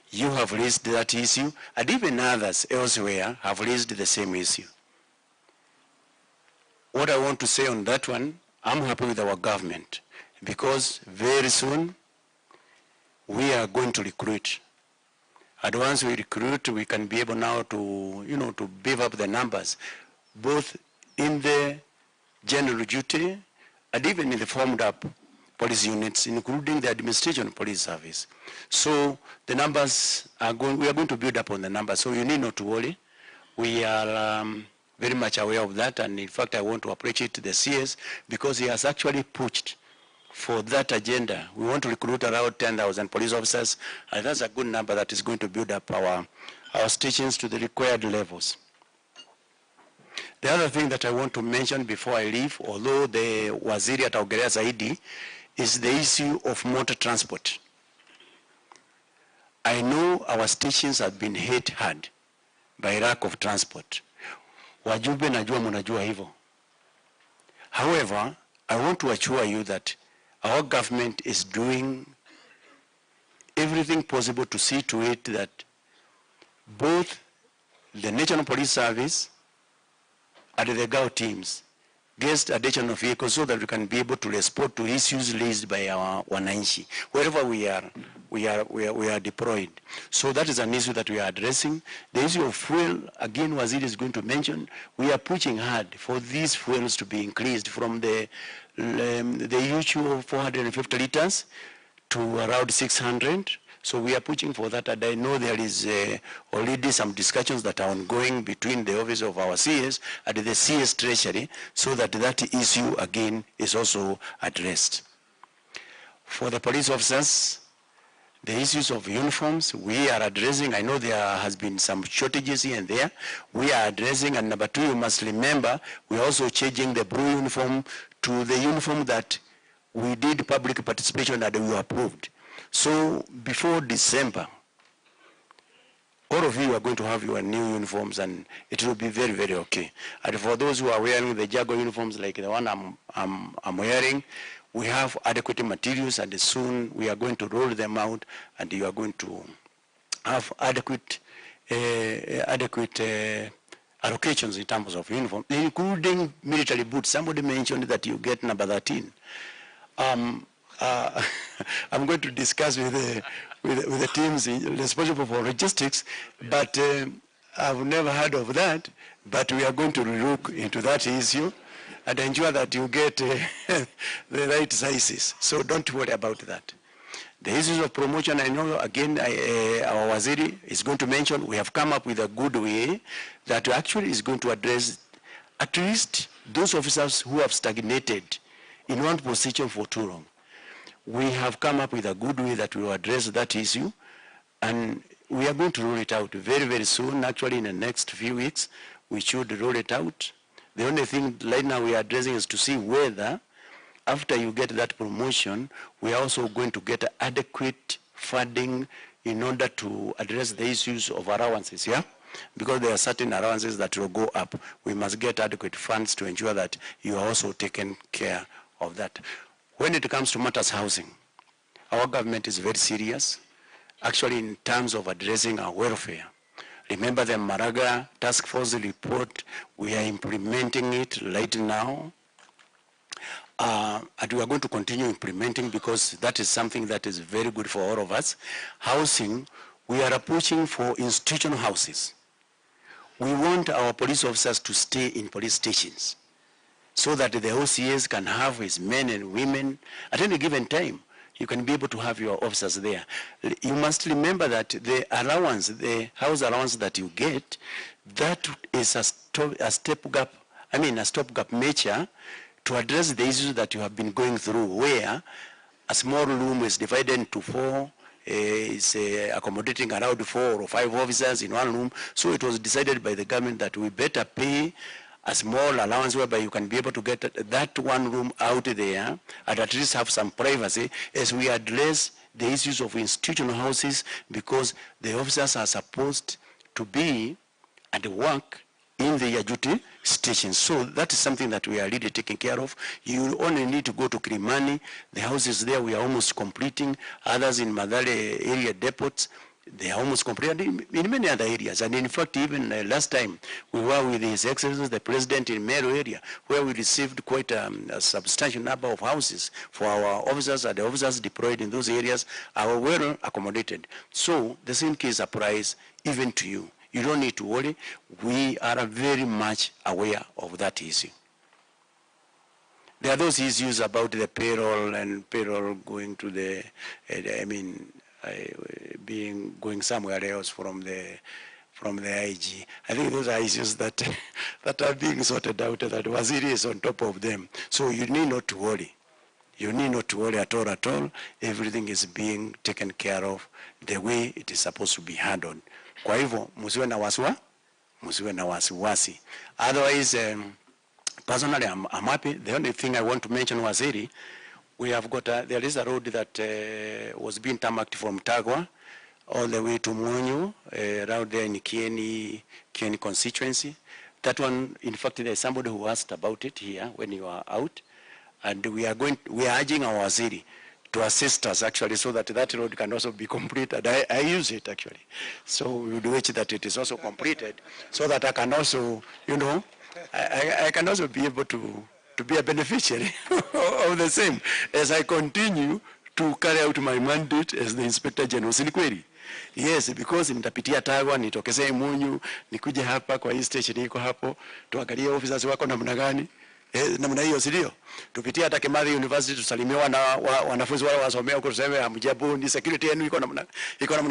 You have raised that issue, and even others elsewhere have raised the same issue. What I want to say on that one, I'm happy with our government, because very soon we are going to recruit. And once we recruit, we can be able now to, you know, to beef up the numbers, both in the general duty and even in the formed up police units, including the administration police service. So the numbers are going, we are going to build up on the numbers. So you need not to worry. We are very much aware of that. And in fact, I want to appreciate the CS because he has actually pushed for that agenda. We want to recruit around 10,000 police officers, and that's a good number that is going to build up our stations to the required levels. The other thing that I want to mention before I leave, although the Waziri ataongelea zaidi, is the issue of motor transport. I know our stations have been hit hard by lack of transport. Wajumbe, najua mnajua hivyo. However, I want to assure you that our government is doing everything possible to see to it that both the National Police Service and the GAO teams get additional vehicles so that we can be able to respond to issues raised by our wananchi. Wherever we are, we are deployed. So that is an issue that we are addressing. The issue of fuel, again, Waziri is going to mention, we are pushing hard for these fuels to be increased from the usual 450 liters to around 600. So we are pushing for that, and I know there is already some discussions that are ongoing between the office of our CS and the CS Treasury, so that that issue again is also addressed. For the police officers, the issues of uniforms, we are addressing. I know there has been some shortages here and there. We are addressing, and number two, you must remember, we are also changing the blue uniform to the uniform that we did public participation and we approved. So before December, all of you are going to have your new uniforms, and it will be very, very okay. And for those who are wearing the Jaguar uniforms like the one I'm wearing, we have adequate materials, and soon we are going to roll them out, and you are going to have adequate allocations in terms of uniform, including military boots. Somebody mentioned that you get number 13. I'm going to discuss with the teams responsible for logistics, but I've never heard of that. But we are going to look into that issue and ensure that you get the right sizes. So don't worry about that. The issues of promotion, I know, again, our Waziri is going to mention, we have come up with a good way that actually is going to address at least those officers who have stagnated in one position for too long. We have come up with a good way that will address that issue, and we are going to roll it out very, very soon. Actually, in the next few weeks, we should roll it out. The only thing right now we are addressing is to see whether, after you get that promotion, we are also going to get adequate funding in order to address the issues of allowances, yeah? Because there are certain allowances that will go up. We must get adequate funds to ensure that you are also taken care of that. When it comes to matters housing, our government is very serious, actually, in terms of addressing our welfare. Remember the Maraga Task Force report, we are implementing it right now. And we are going to continue implementing because that is something that is very good for all of us. Housing, we are approaching for institutional houses. We want our police officers to stay in police stations, so that the OCS can have his men and women at any given time. You can be able to have your officers there. You must remember that the allowance, the house allowance that you get, that is a stopgap measure to address the issues that you have been going through, where a small room is divided into four, is accommodating around 4 or 5 officers in one room. So it was decided by the government that we better pay a small allowance whereby you can be able to get that one room out there and at least have some privacy as we address the issues of institutional houses, because the officers are supposed to be and work in their duty stations. So that is something that we are really taking care of. You only need to go to Kilimani. The houses there we are almost completing. Others in Mathare area depots, they are almost complete, and in many other areas. And in fact, even last time we were with His Excellency the President in Meru area, where we received quite a substantial number of houses for our officers, and the officers deployed in those areas are well accommodated. So the same case applies even to you. You don't need to worry. We are very much aware of that issue. There are those issues about the payroll and payroll going to the, being going somewhere else from the IG. I think those are issues that that are being sorted out, that Waziri is on top of them. So you need not to worry. You need not to worry at all, at all. Everything is being taken care of the way it is supposed to be handled. Kwa hivyo, musiwe na wasiwasi, musiwe na wasiwasi. Otherwise, personally, I'm happy. The only thing I want to mention, Waziri, we have got there is a road that was being tarmacked from Tagwa all the way to Mwonyo, around there in Kieni, Kieni constituency. That one, in fact, there's somebody who asked about it here when you are out, and we are urging our waziri to assist us actually so that that road can also be completed. I use it actually. So we would wish that it is also completed so that I can also, you know, I can also be able to be a beneficiary of the same as I continue to carry out my mandate as the Inspector General. Si ni kweli? Yes, because nitapitia Tagwa, nitokezee Munyu, nikuje hapa kwa hii station iko hapo, tuangalie officers wako namna gani. Namna hiyo, si ndio? Tupitie hata Kimathi University tusalimiwa na wanafunzi wale wasomea huko, tuseme hamjambo, ni security yenu iko namna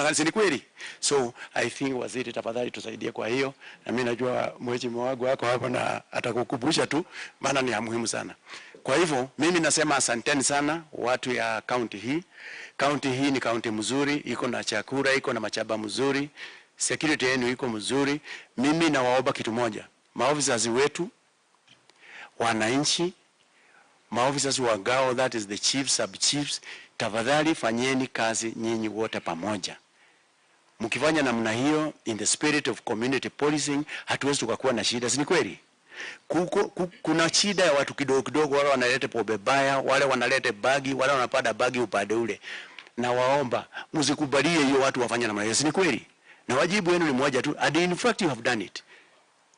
gani, si ni kweli? So I think waziri, tafadhali tusaidie kwa hiyo, na mimi najua mheshimiwa wangu wako hapa na atakukumbusha tu, maana ni muhimu sana. Kwa hivyo mimi nasema asanteni sana watu ya county hii. County hii ni county mzuri, iko na chakula, iko na machaba mzuri, security yenu iko mzuri. Mimi nawaomba kitu moja, maofisa wetu, wananchi, maofisa wa GAO, that is the chiefs, sub chiefs, tafadhali fanyeni kazi nyinyi wote pamoja. Mkifanya namna hiyo in the spirit of community policing, hatuwezi tukakuwa na shida, si ni kweli? Kuna shida ya watu kidogo kidogo, wale wanaleta pombe baya, wale wanaleta bagi, wale wanapanda bagi upande ule. Na waomba msikubalie hiyo watu wafanye namna hiyo, si ni kweli? Na wajibu wenu ni moja tu, and in fact you have done it.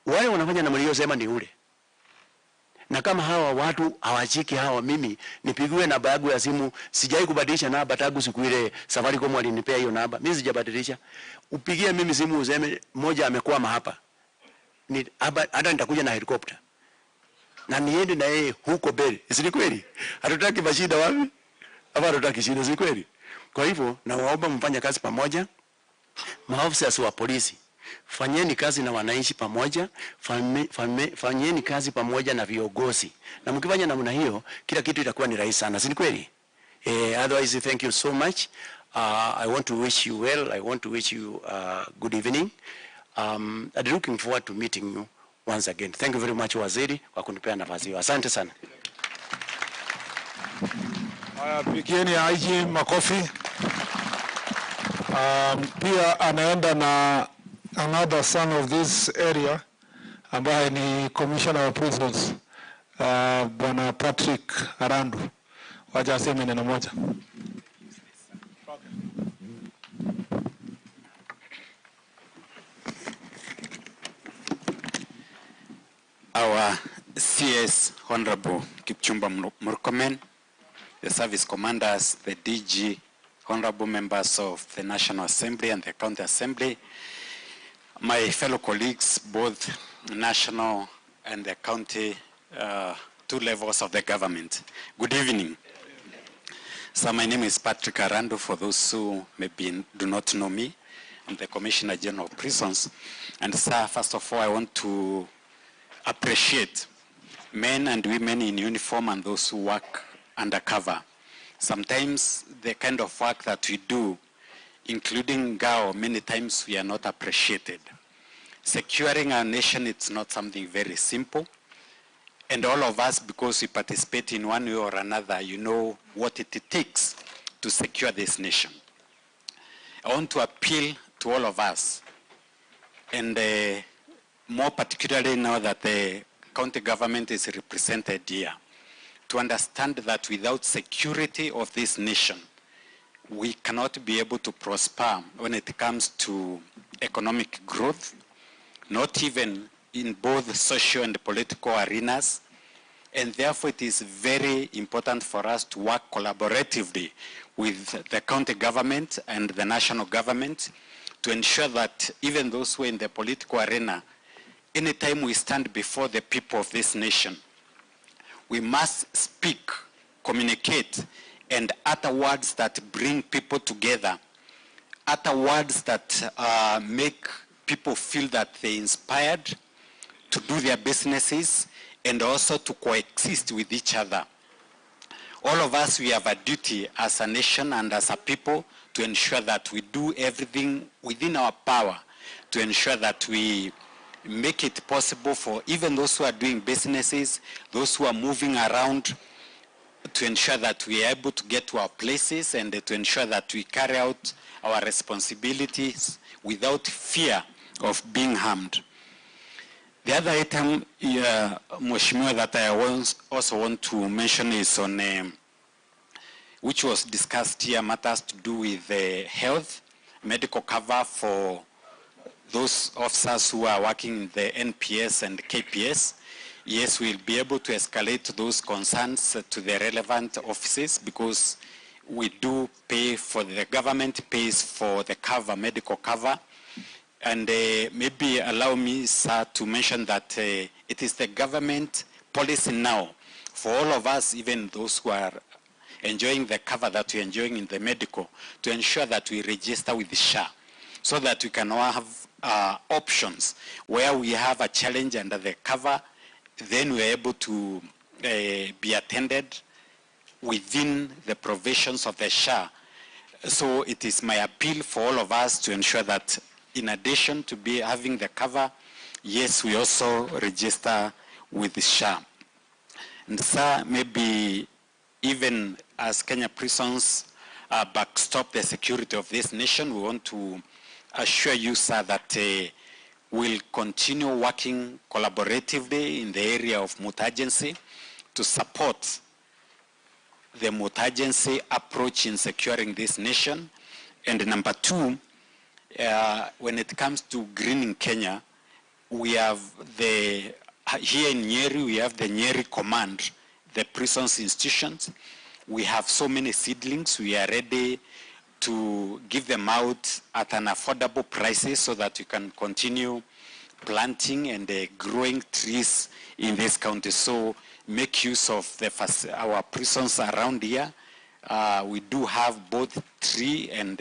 Wale wanafanya namna hiyo, sema ni ule. Na kama hawa watu hawachiki hawa, mimi nipigiwe namba yangu ya simu, sijai kubadilisha namba tangu siku ile Safaricom walinipea hiyo namba, mimi sijabadilisha. Upigie mimi simu useme mmoja amekwama hapa, ni hata nitakuja na helicopter na niende na yeye huko mbele, si kweli? Hatutaki mashida wapi? Hapa hatutaki shida, si kweli? Kwa hivyo nawaomba mfanye kazi pamoja, maafisa wa polisi, fanyeni kazi na wananchi pamoja, fanyeni kazi pamoja na viongozi. Na mkifanya namna hiyo, kila kitu itakuwa ni rahisi sana, si ni kweli? Otherwise, thank you so much. I want to wish you well. I want to wish you good evening. I'm looking forward to meeting you once again. Thank you very much, Waziri, kwa kunipea nafasi hiyo. Asante sana. Haya, pigieni IG makofi. Pia anaenda na another son of this area ambaye ni Commissioner of Prisons, Bwana Patrick Arandu. Wacha aseme neno moja. Our CS, Honorable Kipchumba Murkomen, the service commanders, the DG, honorable members of the National Assembly and the County Assembly, my fellow colleagues, both national and the county, two levels of the government. Good evening. So my name is Patrick Arandu, for those who maybe do not know me. I'm the Commissioner General of Prisons. And sir, first of all, I want to appreciate men and women in uniform and those who work undercover. Sometimes the kind of work that we do, including GAO, many times we are not appreciated. Securing our nation, it's not something very simple. And all of us, because we participate in one way or another, you know what it takes to secure this nation. I want to appeal to all of us, and more particularly now that the county government is represented here, to understand that without security of this nation, we cannot be able to prosper when it comes to economic growth, not even in both social and political arenas. And therefore, it is very important for us to work collaboratively with the county government and the national government to ensure that even those who are in the political arena, anytime we stand before the people of this nation, we must speak, communicate, and utter words that bring people together, utter words that make people feel that they're inspired to do their businesses and also to coexist with each other. All of us, we have a duty as a nation and as a people to ensure that we do everything within our power to ensure that we make it possible for even those who are doing businesses, those who are moving around, to ensure that we are able to get to our places and to ensure that we carry out our responsibilities without fear of being harmed. The other item, Mheshimiwa, that I also want to mention is on, which was discussed here, matters to do with health, medical cover for those officers who are working in the NPS and KPS. Yes, we'll be able to escalate those concerns to the relevant offices, because we do pay for, the government pays for the cover, medical cover. And maybe allow me, sir, to mention that it is the government policy now for all of us, even those who are enjoying the cover that we're enjoying in the medical, to ensure that we register with the SHA, so that we can all have options where we have a challenge under the cover, then we're able to be attended within the provisions of the SHA. So it is my appeal for all of us to ensure that in addition to be having the cover, yes, we also register with the SHA. And sir, maybe even as Kenya Prisons backstop the security of this nation, we want to assure you, sir, that we'll continue working collaboratively in the area of multi-agency to support the multi-agency approach in securing this nation. And number two, when it comes to greening Kenya, we have the, here in Nyeri, we have the Nyeri Command, the prisons institutions. We have so many seedlings. We are ready to give them out at an affordable prices so that we can continue planting and growing trees in this county. So make use of the our prisons around here. We do have both tree and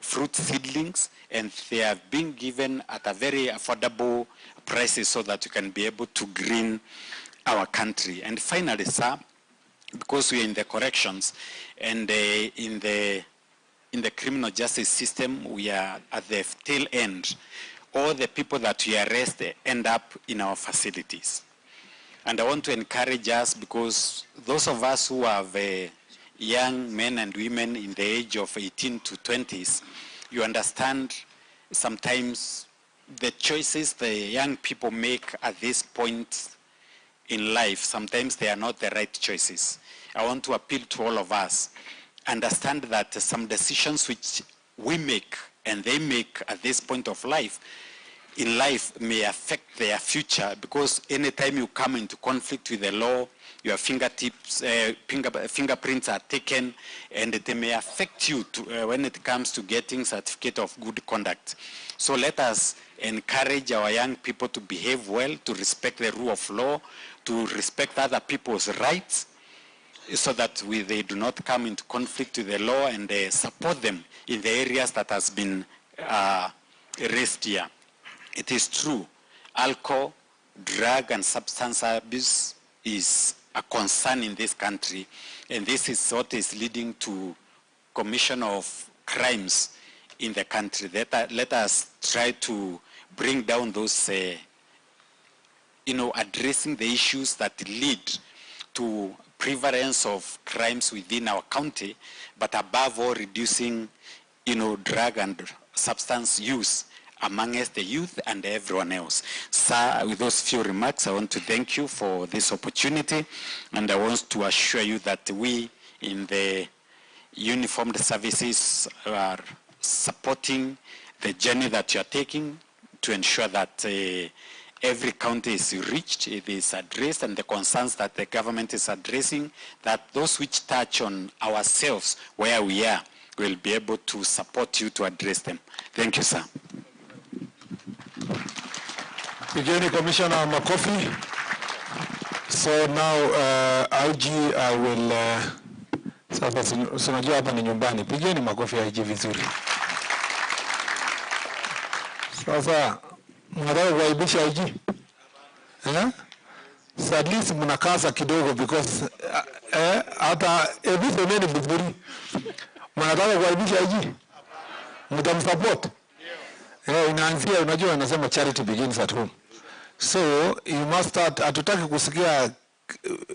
fruit seedlings, and they have been given at a very affordable prices so that you can be able to green our country. And finally, sir, because we are in the corrections and in the criminal justice system, we are at the tail end. All the people that we arrest end up in our facilities. And I want to encourage us, because those of us who have young men and women in the age of 18 to 20s, you understand sometimes the choices the young people make at this point in life, sometimes they are not the right choices. I want to appeal to all of us. Understand that some decisions which we make and they make at this point of life, in life, may affect their future, because anytime you come into conflict with the law, your fingertips, fingerprints are taken, and it may affect you to, when it comes to getting certificate of good conduct. So let us encourage our young people to behave well, to respect the rule of law, to respect other people's rights, so that they do not come into conflict with the law, and support them in the areas that has been raised here. It is true, alcohol, drug and substance abuse is a concern in this country, and this is what is leading to commission of crimes in the country. Let us try to bring down those, addressing the issues that lead to prevalence of crimes within our county, but above all, reducing, drug and substance use amongst the youth and everyone else. Sir, with those few remarks, I want to thank you for this opportunity, and I want to assure you that we in the uniformed services are supporting the journey that you are taking to ensure that every county is reached, it is addressed, and the concerns that the government is addressing, that those which touch on ourselves where we are, will be able to support you to address them. Thank you, sir. Pigeni Commissioner makofi. So now IG, I will sasa unajua hapa ni nyumbani. Pigeni makofi IG vizuri. Sasa mnataka kuaibisha IG? Eh? So at least mnakaza kidogo because hata hebu semeni vizuri. Mnataka kuaibisha IG? Mtamsupport? Inaanzia, unajua anasema charity begins at home. So you must start. Hatutaki kusikia,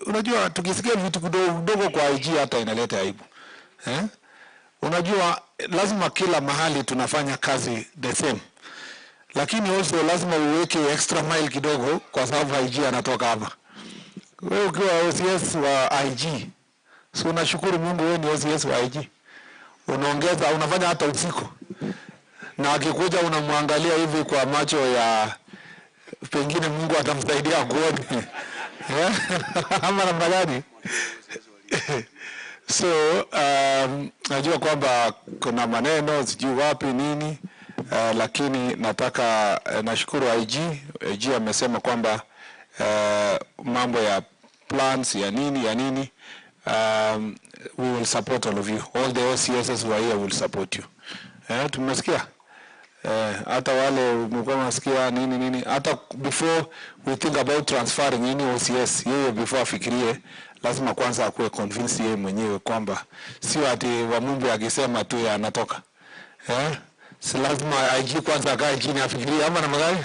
unajua tukisikia vitu kidogo kwa IG hata inaleta aibu. Unajua lazima kila mahali tunafanya kazi the same, lakini also lazima uweke extra mile kidogo, kwa sababu IG anatoka hapa. Wewe ukiwa OCS wa IG, so unashukuru Mungu wewe ni OCS wa IG, unaongeza, unafanya hata usiku, na akikuja unamwangalia hivi kwa macho ya pengine Mungu atamsaidia kuone ama namna gani? So najua kwamba kuna maneno sijui wapi nini, lakini nataka nashukuru IG. IG amesema kwamba mambo ya plans ya nini ya nini, we will support all of you. All the OCSs who are here will support you. Tumesikia? Hata wale mlikuwa mnasikia nini nini, hata before we think about transferring any OCS, yeye before afikirie lazima kwanza akuwe convinced yeye mwenyewe kwamba sio ati Wamumbi akisema tu ya anatoka. Si lazima IG kwanza akae chini afikirie ama namna gani?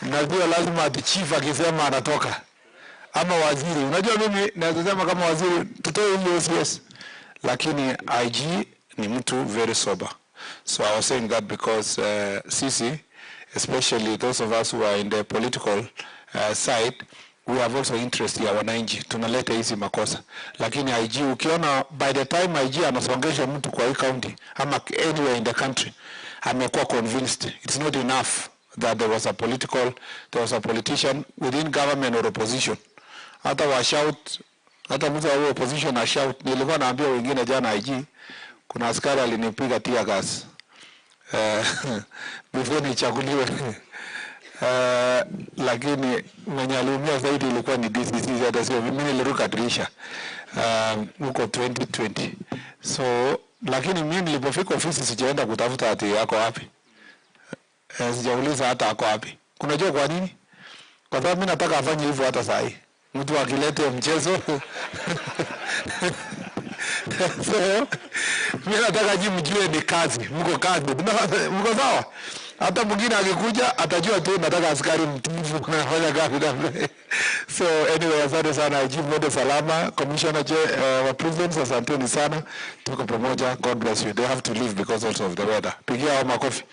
Na sio lazima ati chief akisema anatoka ama waziri. Unajua mimi naweza sema kama waziri tutoe hiyo OCS, lakini IG ni mtu very sober. So I was saying that because sisi, especially those of us who are in the political side, we have also interest ya wananchi, tunaleta hizi makosa. Lakini IG ukiona by the time IG anasongesha mtu kwa hii county ama anywhere in the country, amekuwa convinced it's not enough that there was a politician within government or opposition. Hata wa shout, hata mtu wa opposition a shout. Nilikuwa naambia wengine jana IG, kuna askari alinipiga tear gas before nichaguliwe. Lakini mwenye aliumia zaidi ilikuwa ni DCC, hata sio mimi, niliruka dirisha huko 2020. So lakini mimi nilipofika ofisi sijaenda kutafuta ati yako wapi. Sijauliza hata ako wapi. Unajua kwa nini? Kwa sababu mimi nataka afanye hivyo hata saa hii. Mtu akilete mchezo. So mimi nataka nyinyi mjue ni kazi, mko kazi. Mko sawa? Hata mwingine akikuja atajua tu nataka askari mtiifu anafanya kazi. So anyway, asante sana IG, mwende salama. Commissioner wa prisons, asanteni sana. Tuko pamoja. God bless you. They have to leave because also of the weather. Pigia hao makofi.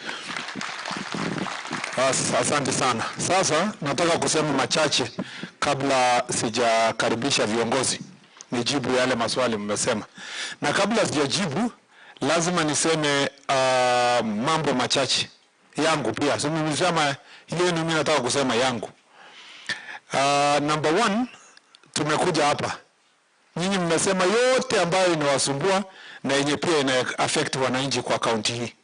Asante sana. Sasa nataka kusema machache kabla sijakaribisha viongozi nijibu yale maswali mmesema. Na kabla sijajibu lazima niseme mambo machache yangu pia. So mimi nisema hiyo ni mimi nataka kusema yangu. Number one, tumekuja hapa. Nyinyi mmesema yote ambayo inawasumbua na yenye pia ina affect wananchi kwa kaunti hii.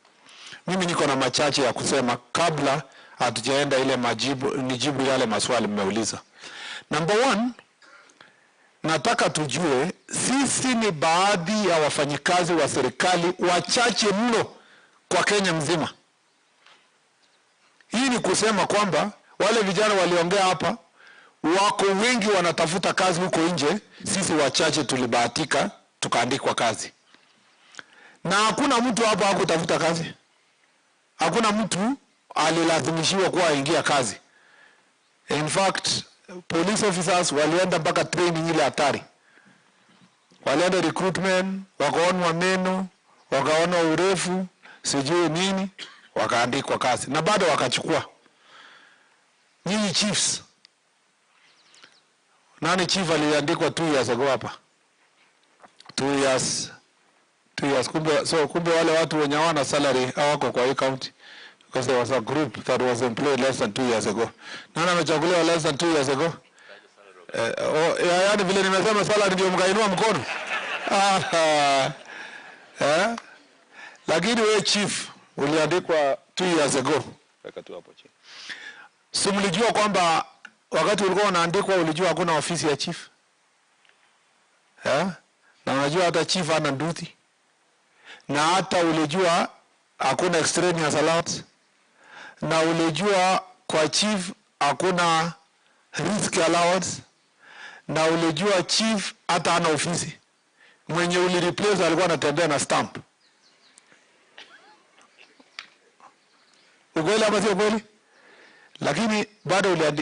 Mimi niko na machache ya kusema kabla hatujaenda ile majibu, nijibu yale maswali mmeuliza. Number one, nataka tujue sisi ni baadhi ya wafanyikazi wa serikali wachache mno kwa Kenya mzima. Hii ni kusema kwamba wale vijana waliongea hapa wako wengi wanatafuta kazi huko nje, sisi wachache tulibahatika tukaandikwa kazi. Na hakuna mtu hapa hakutafuta kazi. Hakuna mtu alilazimishiwa kuwa aingia kazi. In fact, police officers walienda mpaka training ile hatari. Walienda recruitment, wakaonwa meno, wakaonwa urefu, sijui nini, wakaandikwa kazi. Na bado wakachukua. Nyinyi chiefs. Nani chief aliandikwa 2 years ago hapa? 2 years. 2 years. Kumbe, so kumbe wale watu wenye hawana salary hawako kwa hii county. Because there was a group that was employed less than 2 years ago. Nani amechaguliwa less than 2 years ago? Yaani vile nimesema salary ndio mkainua mkono. Lakini wewe chief uliandikwa 2 years ago. Weka tu hapo chini. Si mlijua kwamba wakati ulikuwa unaandikwa ulijua hakuna ofisi ya chief? Na unajua hata chief hana nduthi. Na hata ulijua hakuna extraneous allowance. Na ulijua kwa chief hakuna risk allowance. Na ulijua chief hata hana ofisi. Mwenye ulireplace alikuwa anatembea na stamp. Ukweli ama sio kweli? Lakini bado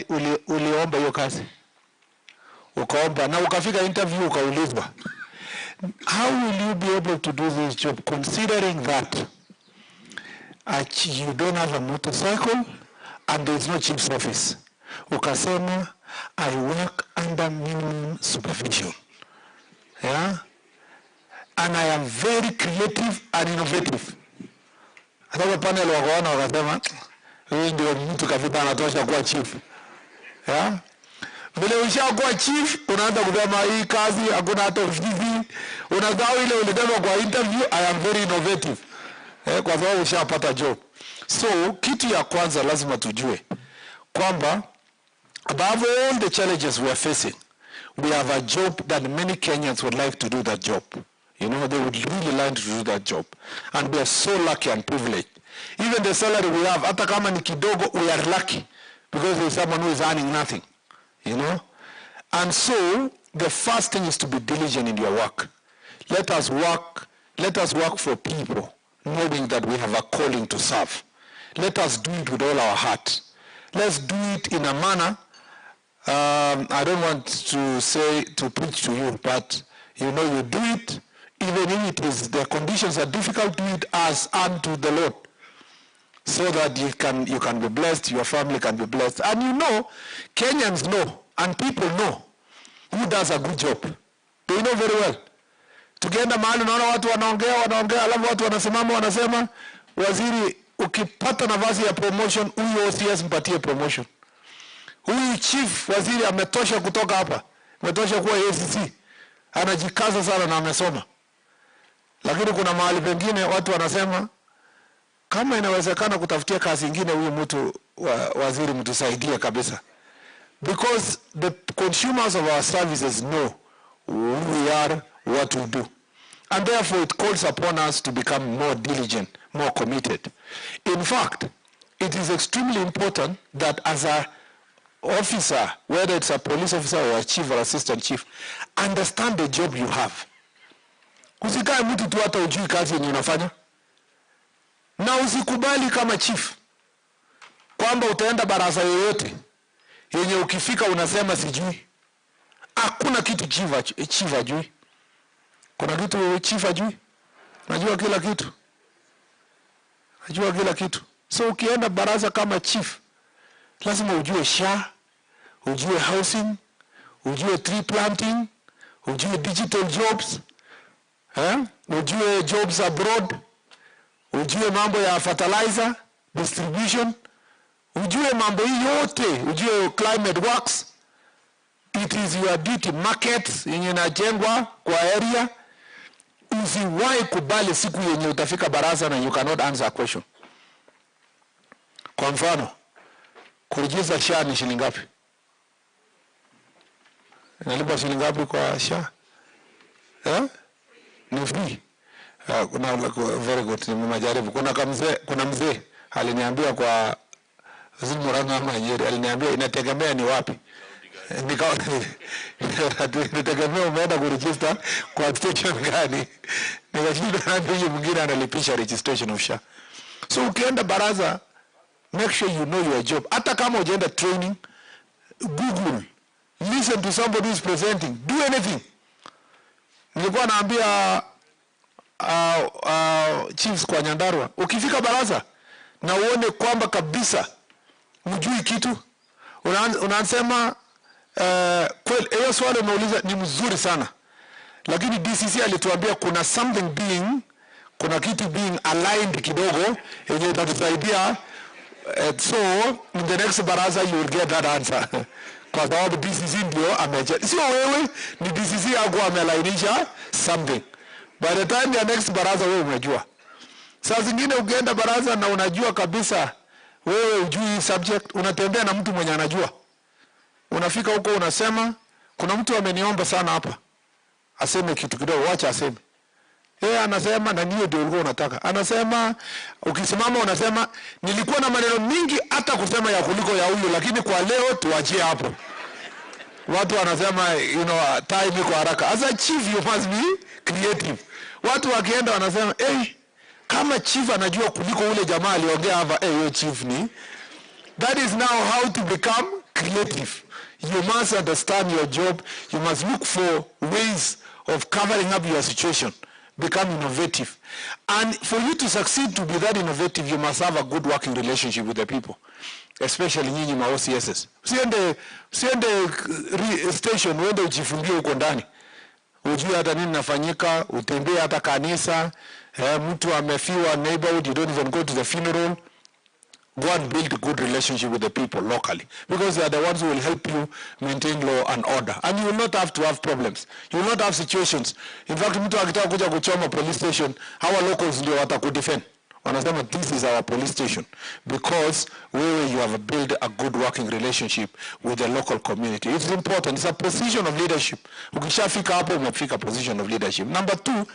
uliomba hiyo kazi. Ukaomba na ukafika interview ukaulizwa. How will you be able to do this job considering that you don't have a motorcycle and there is no chief's office? Ukasema, I work under minimum supervision. Yeah? And I am very creative and innovative. Hata panel wakaona wakasema, huyu ndio mtu kabisa anatosha kuwa chief. Yeah? Vile ushakuwa chief, unaanza kusema hii kazi hakuna hata ofisi. Unasahau ile ulisema kwa interview, I am very innovative. Kwa sababu ushapata job. So, kitu ya kwanza lazima tujue kwamba above all the challenges we are facing, we have a job that many Kenyans would like to do that job. You know, they would really like to do that job. And we are so lucky and privileged. Even the salary we have, hata kama ni kidogo, we are lucky because there is someone who is earning nothing, you know. And so, the first thing is to be diligent in your work. Let us work for people, knowing that we have a calling to serve. Let us do it with all our heart. Let's do it in a manner, I don't want to say, to preach to you, but you know, you do it, even if it is, the conditions are difficult, do it as unto the Lord, so that you can be blessed, your family can be blessed. And you know, Kenyans know, and people know, who does a good job. They know very well. Tukienda mahali unaona watu wanaongea, alafu watu wanasimama wanasema, waziri, ukipata nafasi ya promotion, huyu OCS mpatie promotion. Huyu chief waziri ametosha kutoka hapa, ametosha kuwa ACC. Anajikaza sana na amesoma. Lakini kuna mahali pengine watu wanasema kama inawezekana kutafutia kazi nyingine huyu mtu waziri mtusaidie kabisa. Because the consumers of our services know who we are, what we do. And therefore it calls upon us to become more diligent, more committed. In fact, it is extremely important that as a officer, whether it's a police officer or a chief or assistant chief, understand the job you have. Usikae mtu tu hata hujui kazi yenye unafanya. Na usikubali kama chief kwamba utaenda baraza yoyote yenye ukifika unasema sijui. Hakuna kitu chief hajui. Kuna kitu chief hajui? Najua kila kitu. Najua kila kitu. So ukienda baraza kama chief, lazima ujue SHA, ujue housing, ujue tree planting, ujue digital jobs, ujue jobs abroad, ujue mambo ya fertilizer distribution, ujue mambo hii yote, ujue climate works. It is your duty. Markets yenye inajengwa kwa area. Usiwahi kubali siku yenye utafika baraza na you cannot answer a question. Kwa mfano, kuregister SHA ni shilingi ngapi? Inalipa shilingi ngapi kwa SHA? Ni free. Kuna very good, nimejaribu. Kuna mzee aliniambia kwa Murang'a ama Nyeri, aliniambia inategemea ni wapi. Nitegemea umeenda kuregister kwa station gani. Nikashinda nani huyu mwingine analipisha registration of SHA. So ukienda baraza, make sure you know your job. Hata kama hujaenda training, Google, listen to somebody who is presenting, do anything. Nilikuwa naambia chiefs kwa Nyandarua, ukifika baraza na uone kwamba kabisa hujui kitu, unasema kweli hiyo swali umeuliza ni mzuri sana, lakini DCC alituambia kuna something being, kuna kitu being aligned kidogo yenye itatusaidia. So in the next baraza you will get that answer. Kwa sababu DCC ndio ameje, sio wewe, ni DCC hapo amelainisha something. By the time ya next baraza wewe umejua. Saa zingine ukienda baraza na unajua kabisa wewe hujui subject, unatembea na mtu mwenye anajua. Unafika huko unasema kuna mtu ameniomba sana hapa aseme kitu kidogo, wacha aseme. Yeye anasema na niyo ndio ulikuwa unataka. Anasema ukisimama unasema nilikuwa na maneno mingi hata kusema ya kuliko ya huyu, lakini kwa leo tuachie hapo. Watu wanasema you know, time iko haraka. As a chief you must be creative. Watu wakienda wanasema eh, kama chief anajua kuliko ule jamaa aliongea hapa, eh, hiyo chief ni. That is now how to become creative. You must understand your job. You must look for ways of covering up your situation. Become innovative. And for you to succeed to be that innovative, you must have a good working relationship with the people. Especially nyinyi ma OCSs. Usiende station, uende ujifungie huko ndani. Ujue hata nini nafanyika, utembee hata kanisa, mtu amefiwa neighborhood, you don't even go to the funeral. Go and build a good relationship with the people locally, because they are the ones who will help you maintain law and order. And you will not have to have problems. You will not have situations. In fact, mtu akitaka kuja kuchoma police station, our locals ndio watakudefend. Wanasema this is our police station, because wewe you have built a good working relationship with the local community. It's important. It's a position of leadership. Ukishafika hapo, umefika position of leadership. Number two,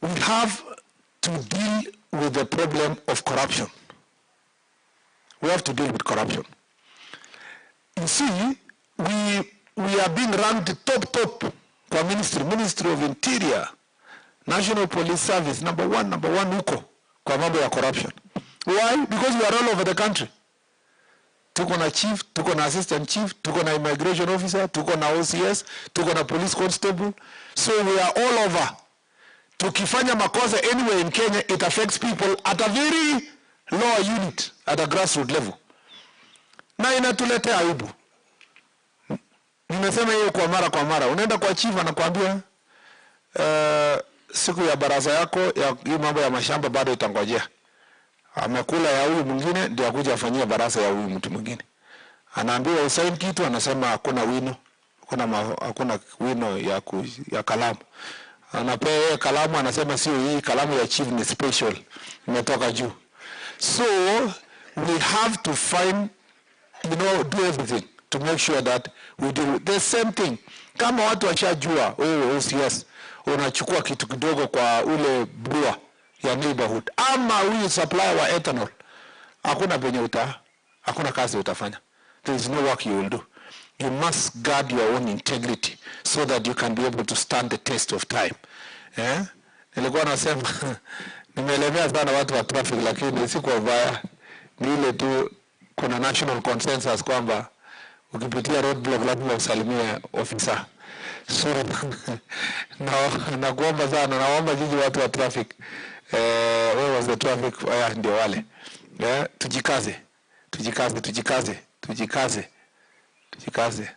we have to deal with the problem of corruption. We have to deal with corruption. You see, we are being ranked top kwa Ministry of Interior, National Police Service, number one huko kwa mambo ya corruption. Why? Because we are all over the country. Tuko na chief, tuko na assistant chief, tuko na immigration officer, tuko na OCS, tuko na police constable. So we are all over. Tukifanya makosa anywhere in Kenya, it affects people at a very lower unit, at a grassroots level. Na inatuletea aibu. Nimesema hiyo kwa mara kwa mara. Unaenda kwa chief anakuambia siku ya baraza yako ya hii mambo ya mashamba bado itangojea. Amekula ya huyu mwingine ndio akuja afanyie baraza ya huyu mtu mwingine. Anaambiwa usaini kitu, anasema hakuna wino, hakuna wino ya kalamu. Anapewa yeye kalamu, anasema sio hii kalamu ya chief ni special, imetoka juu. So we have to find, do everything to make sure that we do the same thing. Kama watu washajua wewe OCS unachukua kitu kidogo kwa ule brewer ya neighborhood ama huyu supplier wa ethanol, hakuna penye hakuna kazi utafanya. There is no work you will do. You must guard your own integrity so that you can be able to stand the test of time. Nilikuwa nasema nimeelemea sana watu wa traffic, lakini si kwa ubaya, ni ile tu kuna national consensus kwamba ukipitia roadblock lazima usalimie officer. So nakuomba sana, naomba nyinyi watu wa traffic, where was the traffic? Ndio wale. Tujikaze. Tujikaze, tujikaze, tujikaze. Tujikaze.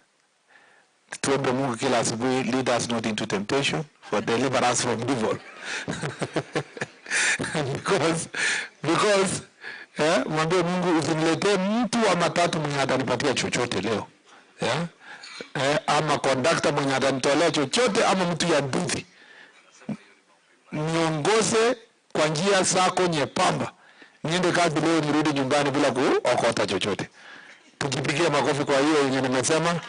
Tuombe Mungu kila asubuhi, lead us not into temptation, for deliver us from evil. Because mwambie Mungu usiniletee mtu wa matatu mwenye atanipatia chochote leo. Ama conductor mwenye atanitolea chochote, ama mtu ya nduthi. Niongoze kwa njia zako nyembamba. Niende kazi leo nirudi nyumbani bila kuokota chochote. Tujipigie makofi kwa hiyo yenye nimesema.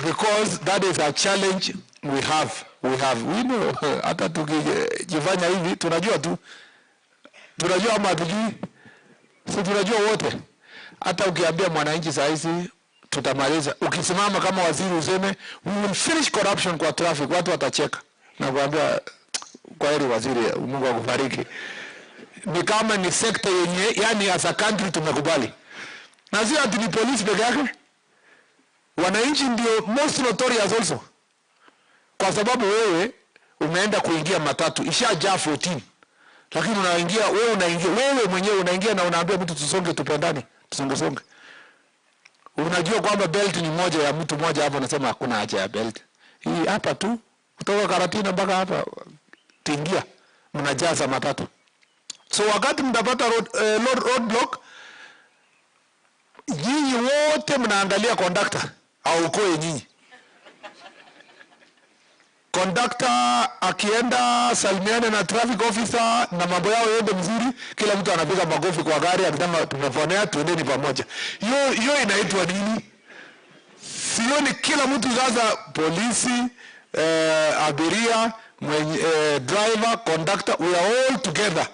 Because that is a challenge we have. We know, hata tukijifanya hivi tunajua tu. Tunajua ama hatujui? Si tunajua wote. Hata ukiambia mwananchi saa hizi tutamaliza. Ukisimama kama waziri useme we will finish corruption kwa traffic, watu watacheka. Na kuambia kwa heri waziri, Mungu akubariki. Ni kama ni sekta yenye, yani as a country tumekubali. Na sio ati ni polisi peke yake. Wananchi ndio most notorious also. Kwa sababu wewe umeenda kuingia matatu, ishajaa 14. Lakini unaingia, wewe mwenyewe unaingia na unaambia mtu tusonge, tupendane, tusonge. Unajua kwamba belt ni moja ya mtu mmoja hapo, anasema hakuna haja ya belt. Hii hapa tu, kutoka Karatina mpaka hapa tingia, mnajaza matatu. So wakati mtapata roadblock, nyinyi wote mnaangalia conductor aokoe nyinyi. Conductor akienda salimiane na traffic officer na mambo yao yende mzuri, kila mtu anapiga makofi kwa gari akisema tumefonea, tuendeni pamoja. Hiyo inaitwa nini? Sioni kila mtu sasa, polisi, abiria, driver, conductor, we are all together,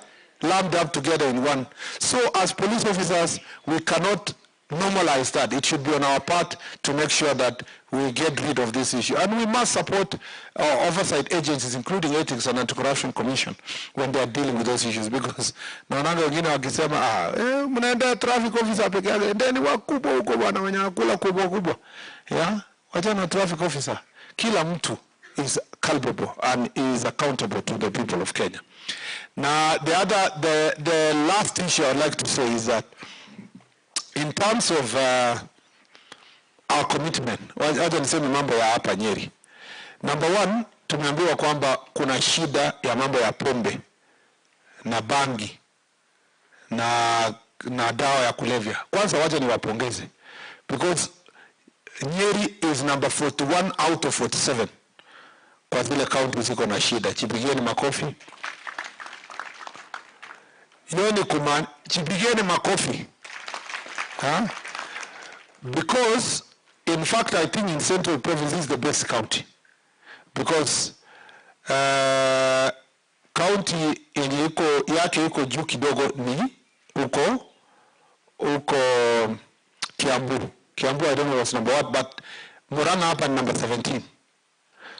lumped up together in one. So as police officers, we cannot normalize that. It should be on our part to make sure that we get rid of this issue. And we must support our oversight agencies, including Ethics and Anti-Corruption Commission, when they are dealing with those issues. Because naonanga wengine wakisema, mnaenda traffic officer peke yake, endeni wakubwa huko bwana, wenye wanakula kubwa kubwa. Yeah? Wacha na traffic officer. Kila mtu is culpable and is accountable to the people of Kenya. Now, the last issue I'd like to say is that in terms of our commitment, wacha niseme mambo ya hapa Nyeri. Number one, tumeambiwa kwamba kuna shida ya mambo ya pombe na bangi na dawa ya kulevya. Kwanza wacha niwapongeze because Nyeri is number 41 out of 47 kwa zile county ziko na shida. Jipigieni makofi. Hiyo ni jipigieni makofi. Huh? Because in fact I think in Central Province is the best county. Because county yenye iko yake iko juu kidogo ni uko Kiambu. Kiambu I don't know what's number what, but Murang'a hapa ni number 17.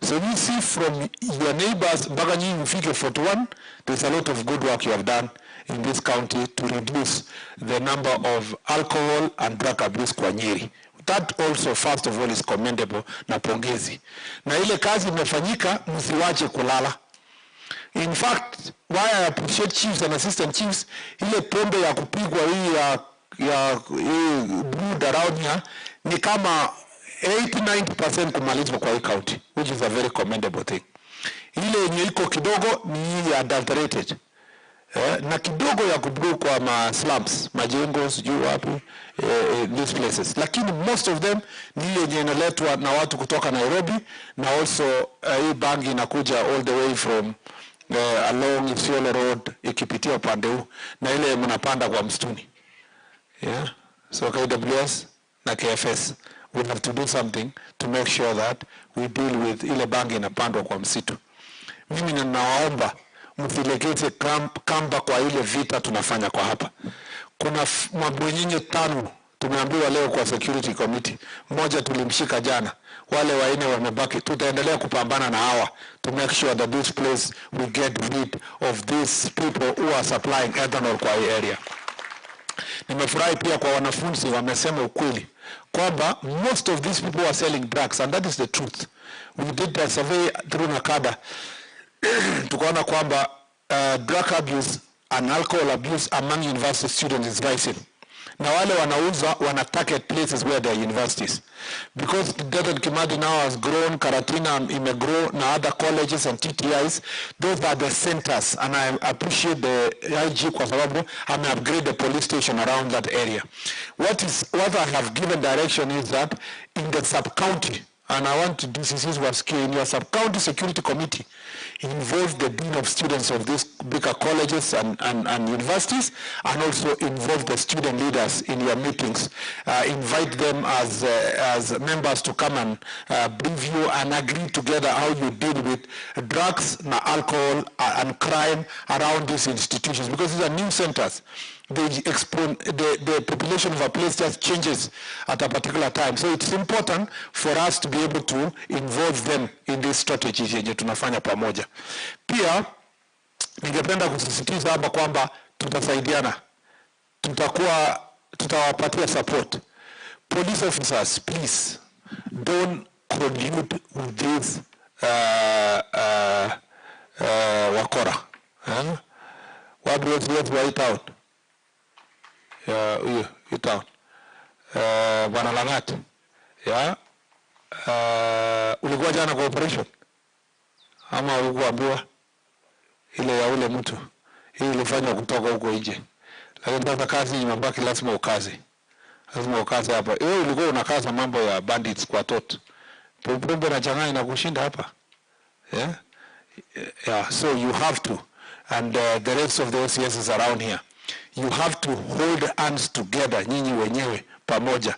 So you see from your neighbors mpaka nyinyi mfike 41, there's a lot of good work you have done in this county to reduce the number of alcohol and drug abuse kwa Nyeri. That also, first of all, is commendable na pongezi. Na ile kazi imefanyika, msiwache kulala. In fact, why I appreciate chiefs and assistant chiefs, ile pombe ya kupigwa hii ya hii brewed around here ni kama 80-90% kumalizwa kwa hii county, which is a very commendable thing. Ile yenye iko kidogo ni hii adulterated. Na kidogo ya kubrew kwa ma slums, majengo, sijui wapi, these places. Lakini most of them ni ile yenye inaletwa na watu kutoka Nairobi, na also hii bangi inakuja all the way from along Isiolo Road ikipitia upande huu, na ile mnapanda kwa msituni. Yeah. So KWS na KFS, we have to do something to make sure that we deal with ile bangi inapandwa kwa msitu. Mimi ninawaomba msilegeze kamba kwa ile vita tunafanya kwa hapa. Kuna mabwenyenye 5 tumeambiwa leo kwa security committee. Mmoja tulimshika jana, wale wanne wamebaki. Tutaendelea kupambana na hawa to make sure that this place we get rid of these people who are supplying ethanol kwa hii area. Nimefurahi pia kwa wanafunzi wamesema ukweli kwamba most of these people are selling drugs, and that is the truth. We did a survey through NACADA. Tukaona kwamba drug abuse and alcohol abuse among university students is rising. Na wale wanauza wana target places where there are universities. Because Dedan Kimathi now has grown, Karatina imegrow, na other colleges and TTIs, those are the centers. And I appreciate the IG kwa sababu ame upgrade the police station around that area. What I have given direction is that in the sub-county, and I want to DCCs wasikie, in your sub-county security committee, involve the dean of students of these bigger colleges and universities, and also involve the student leaders in your meetings. Invite them as members to come and brief you and agree together how you deal with drugs, alcohol, and crime around these institutions, because these are new centers. The population of a place just changes at a particular time. So it's important for us to be able to involve them in these strategies yenye tunafanya pamoja. Pia, ningependa kusisitiza hapa kwamba tutasaidiana. Tutawapatia support. Police officers, please, don't collude with these wakora. Huh? What was White Town? Huyo town. Bwana Langat. Yeah. Ulikuwa jana kwa operation? Ama ulikuambiwa ile ya ule mtu? Hii ilifanywa kutoka huko nje. Lakini sasa kazi imebaki, lazima ukaze. Lazima ukaze hapa. Wewe ulikuwa unakaza mambo ya bandits kwa tot. Pombe na changanya na kushinda hapa. Yeah. Yeah, so you have to, and the rest of the OCSs around here, you have to hold hands together, nyinyi wenyewe pamoja.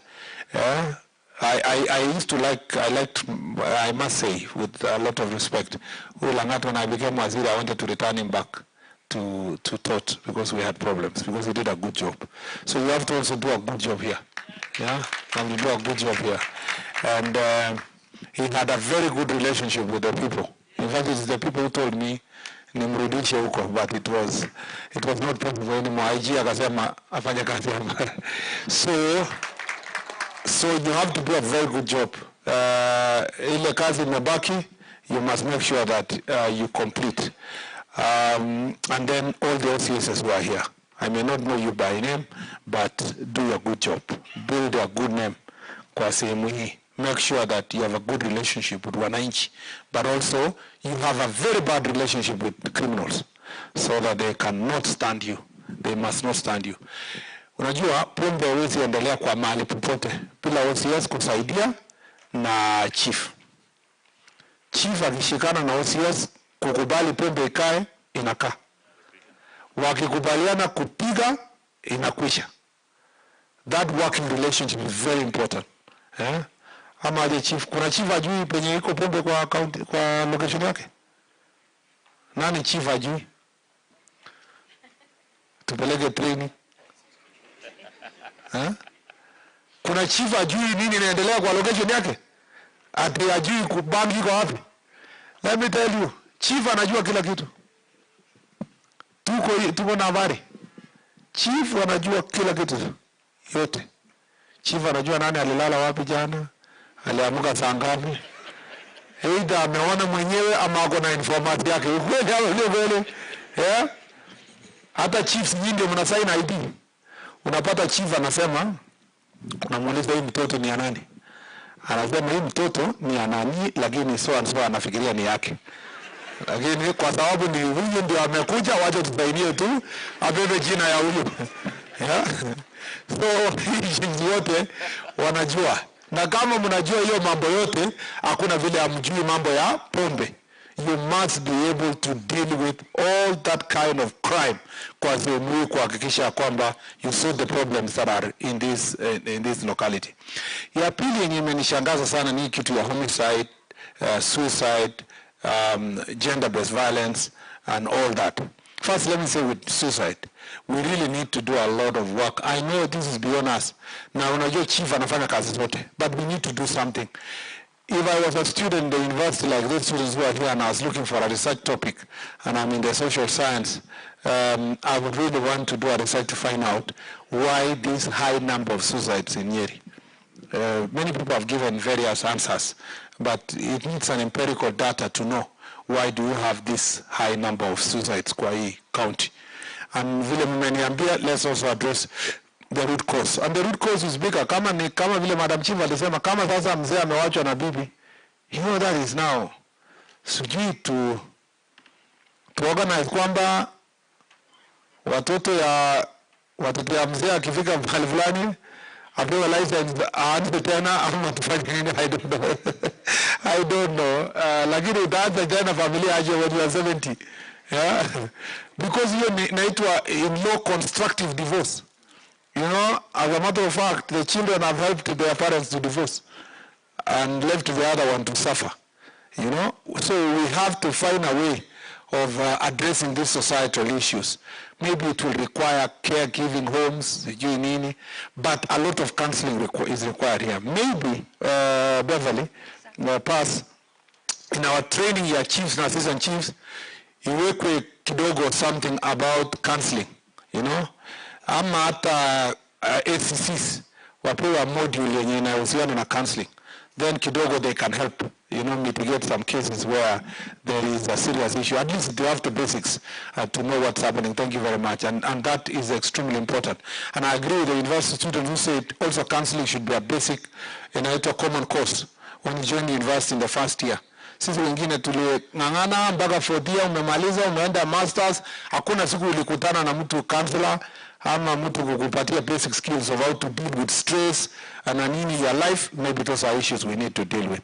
Yeah? I used to like, I must say with a lot of respect, Langat, when I became waziri, I wanted to return him back to Tot because we had problems, because he did a good job. So you have to also do a good job here. Yeah, you have to do a good job here. And he had a very good relationship with the people. In fact, it's the people who told me nimrudishe huko, but it was not possible anymore. IG akasema afanye kazi hapa. So you have to do a very good job. Ile kazi imebaki, you must make sure that you complete. And then all the OCSs who are here. I may not know you by name, but do your good job. Build a good name kwa sehemu hii. Make sure that you have a good relationship with wananchi, but also you have a very bad relationship with the criminals so that they cannot stand you. They must not stand you. Unajua pombe haiwezi endelea kwa mahali popote bila OCS kusaidia na chief. Chief akishikana na OCS kukubali pombe ikae, inakaa. Wakikubaliana kupiga, inakwisha. That working relationship is very important. Eh? Ama aje chief, kuna chief ajui penye iko pombe kwa county, kwa location yake? Nani chief ajui? Tupeleke training. Eh? Kuna chief ajui nini inaendelea kwa location yake? Ati ajui kubangi iko wapi? Let me tell you, chief anajua kila kitu. Tuko na habari. Chief anajua kila kitu yote. Chief anajua nani alilala wapi jana, aliamka saa ngapi. Either ameona mwenyewe ama ako na information yake. Ukweli au sio kweli? Yeah? Hata chiefs nyinyi ndio mnasign ID. Unapata chief anasema, unamuuliza hii mtoto ni ya nani? Anasema hii mtoto ni ya nani, lakini so and so anafikiria ni yake. Lakini kwa sababu ni huyu ndio amekuja, wacha tusainie tu abebe jina ya huyu. Yeah? So hii yote wanajua. Na kama mnajua hiyo mambo yote, hakuna vile hamjui mambo ya pombe. You must be able to deal with all that kind of crime kwa sehemu hii, kuhakikisha kwamba you solve the problems that are in this locality. Ya pili yenye imenishangaza sana ni kitu ya homicide, suicide, gender-based violence and all that. First, let me say with suicide, we really need to do a lot of work. I know this is beyond us. Na unajua chief anafanya kazi zote, but we need to do something. If I was a student in the university like those students who are here and I was looking for a research topic and I'm in the social science, I would really want to do a research to find out why this high number of suicides in Nyeri. Many people have given various answers, but it needs an empirical data to know why do you have this high number of suicides kwa hii county. And vile mmeniambia, let's also address the root cause. And the root cause is bigger. Kama vile Madam Chief alisema, kama sasa mzee amewachwa na bibi, you know that is now. Sijui to organize kwamba watoto ya mzee akifika mahali fulani apewe license aanze tena ama tufanye nini, I don't know. I don't know. Lakini utaanza tena familia aje when you are 70. Yeah? Because hiyo inaitwa in law constructive divorce. You know, as a matter of fact, the children have helped their parents to divorce and left the other one to suffer. You know, so we have to find a way of addressing these societal issues. Maybe it will require caregiving homes, nini, but a lot of counseling is required here. Maybe, Beverly, pass, in our training ya chiefs and assistant chiefs, iwekwe kidogo something about counseling, you know? Ama hata ACCs wapewa module yenye inahusiana na counseling. Then kidogo they can help, you know, mitigate some cases where there is a serious issue. At least they have the basics to know what's happening. Thank you very much. And that is extremely important. And I agree with the university students who said also counseling should be a basic and a common course when you join the university in the first year. Sisi wengine tuling'ang'ana mpaka fourth year, umemaliza, umeenda masters, hakuna siku ulikutana na mtu counselor ama mtu kukupatia basic skills of how to deal with stress and nini your life. Maybe those are issues we need to deal with.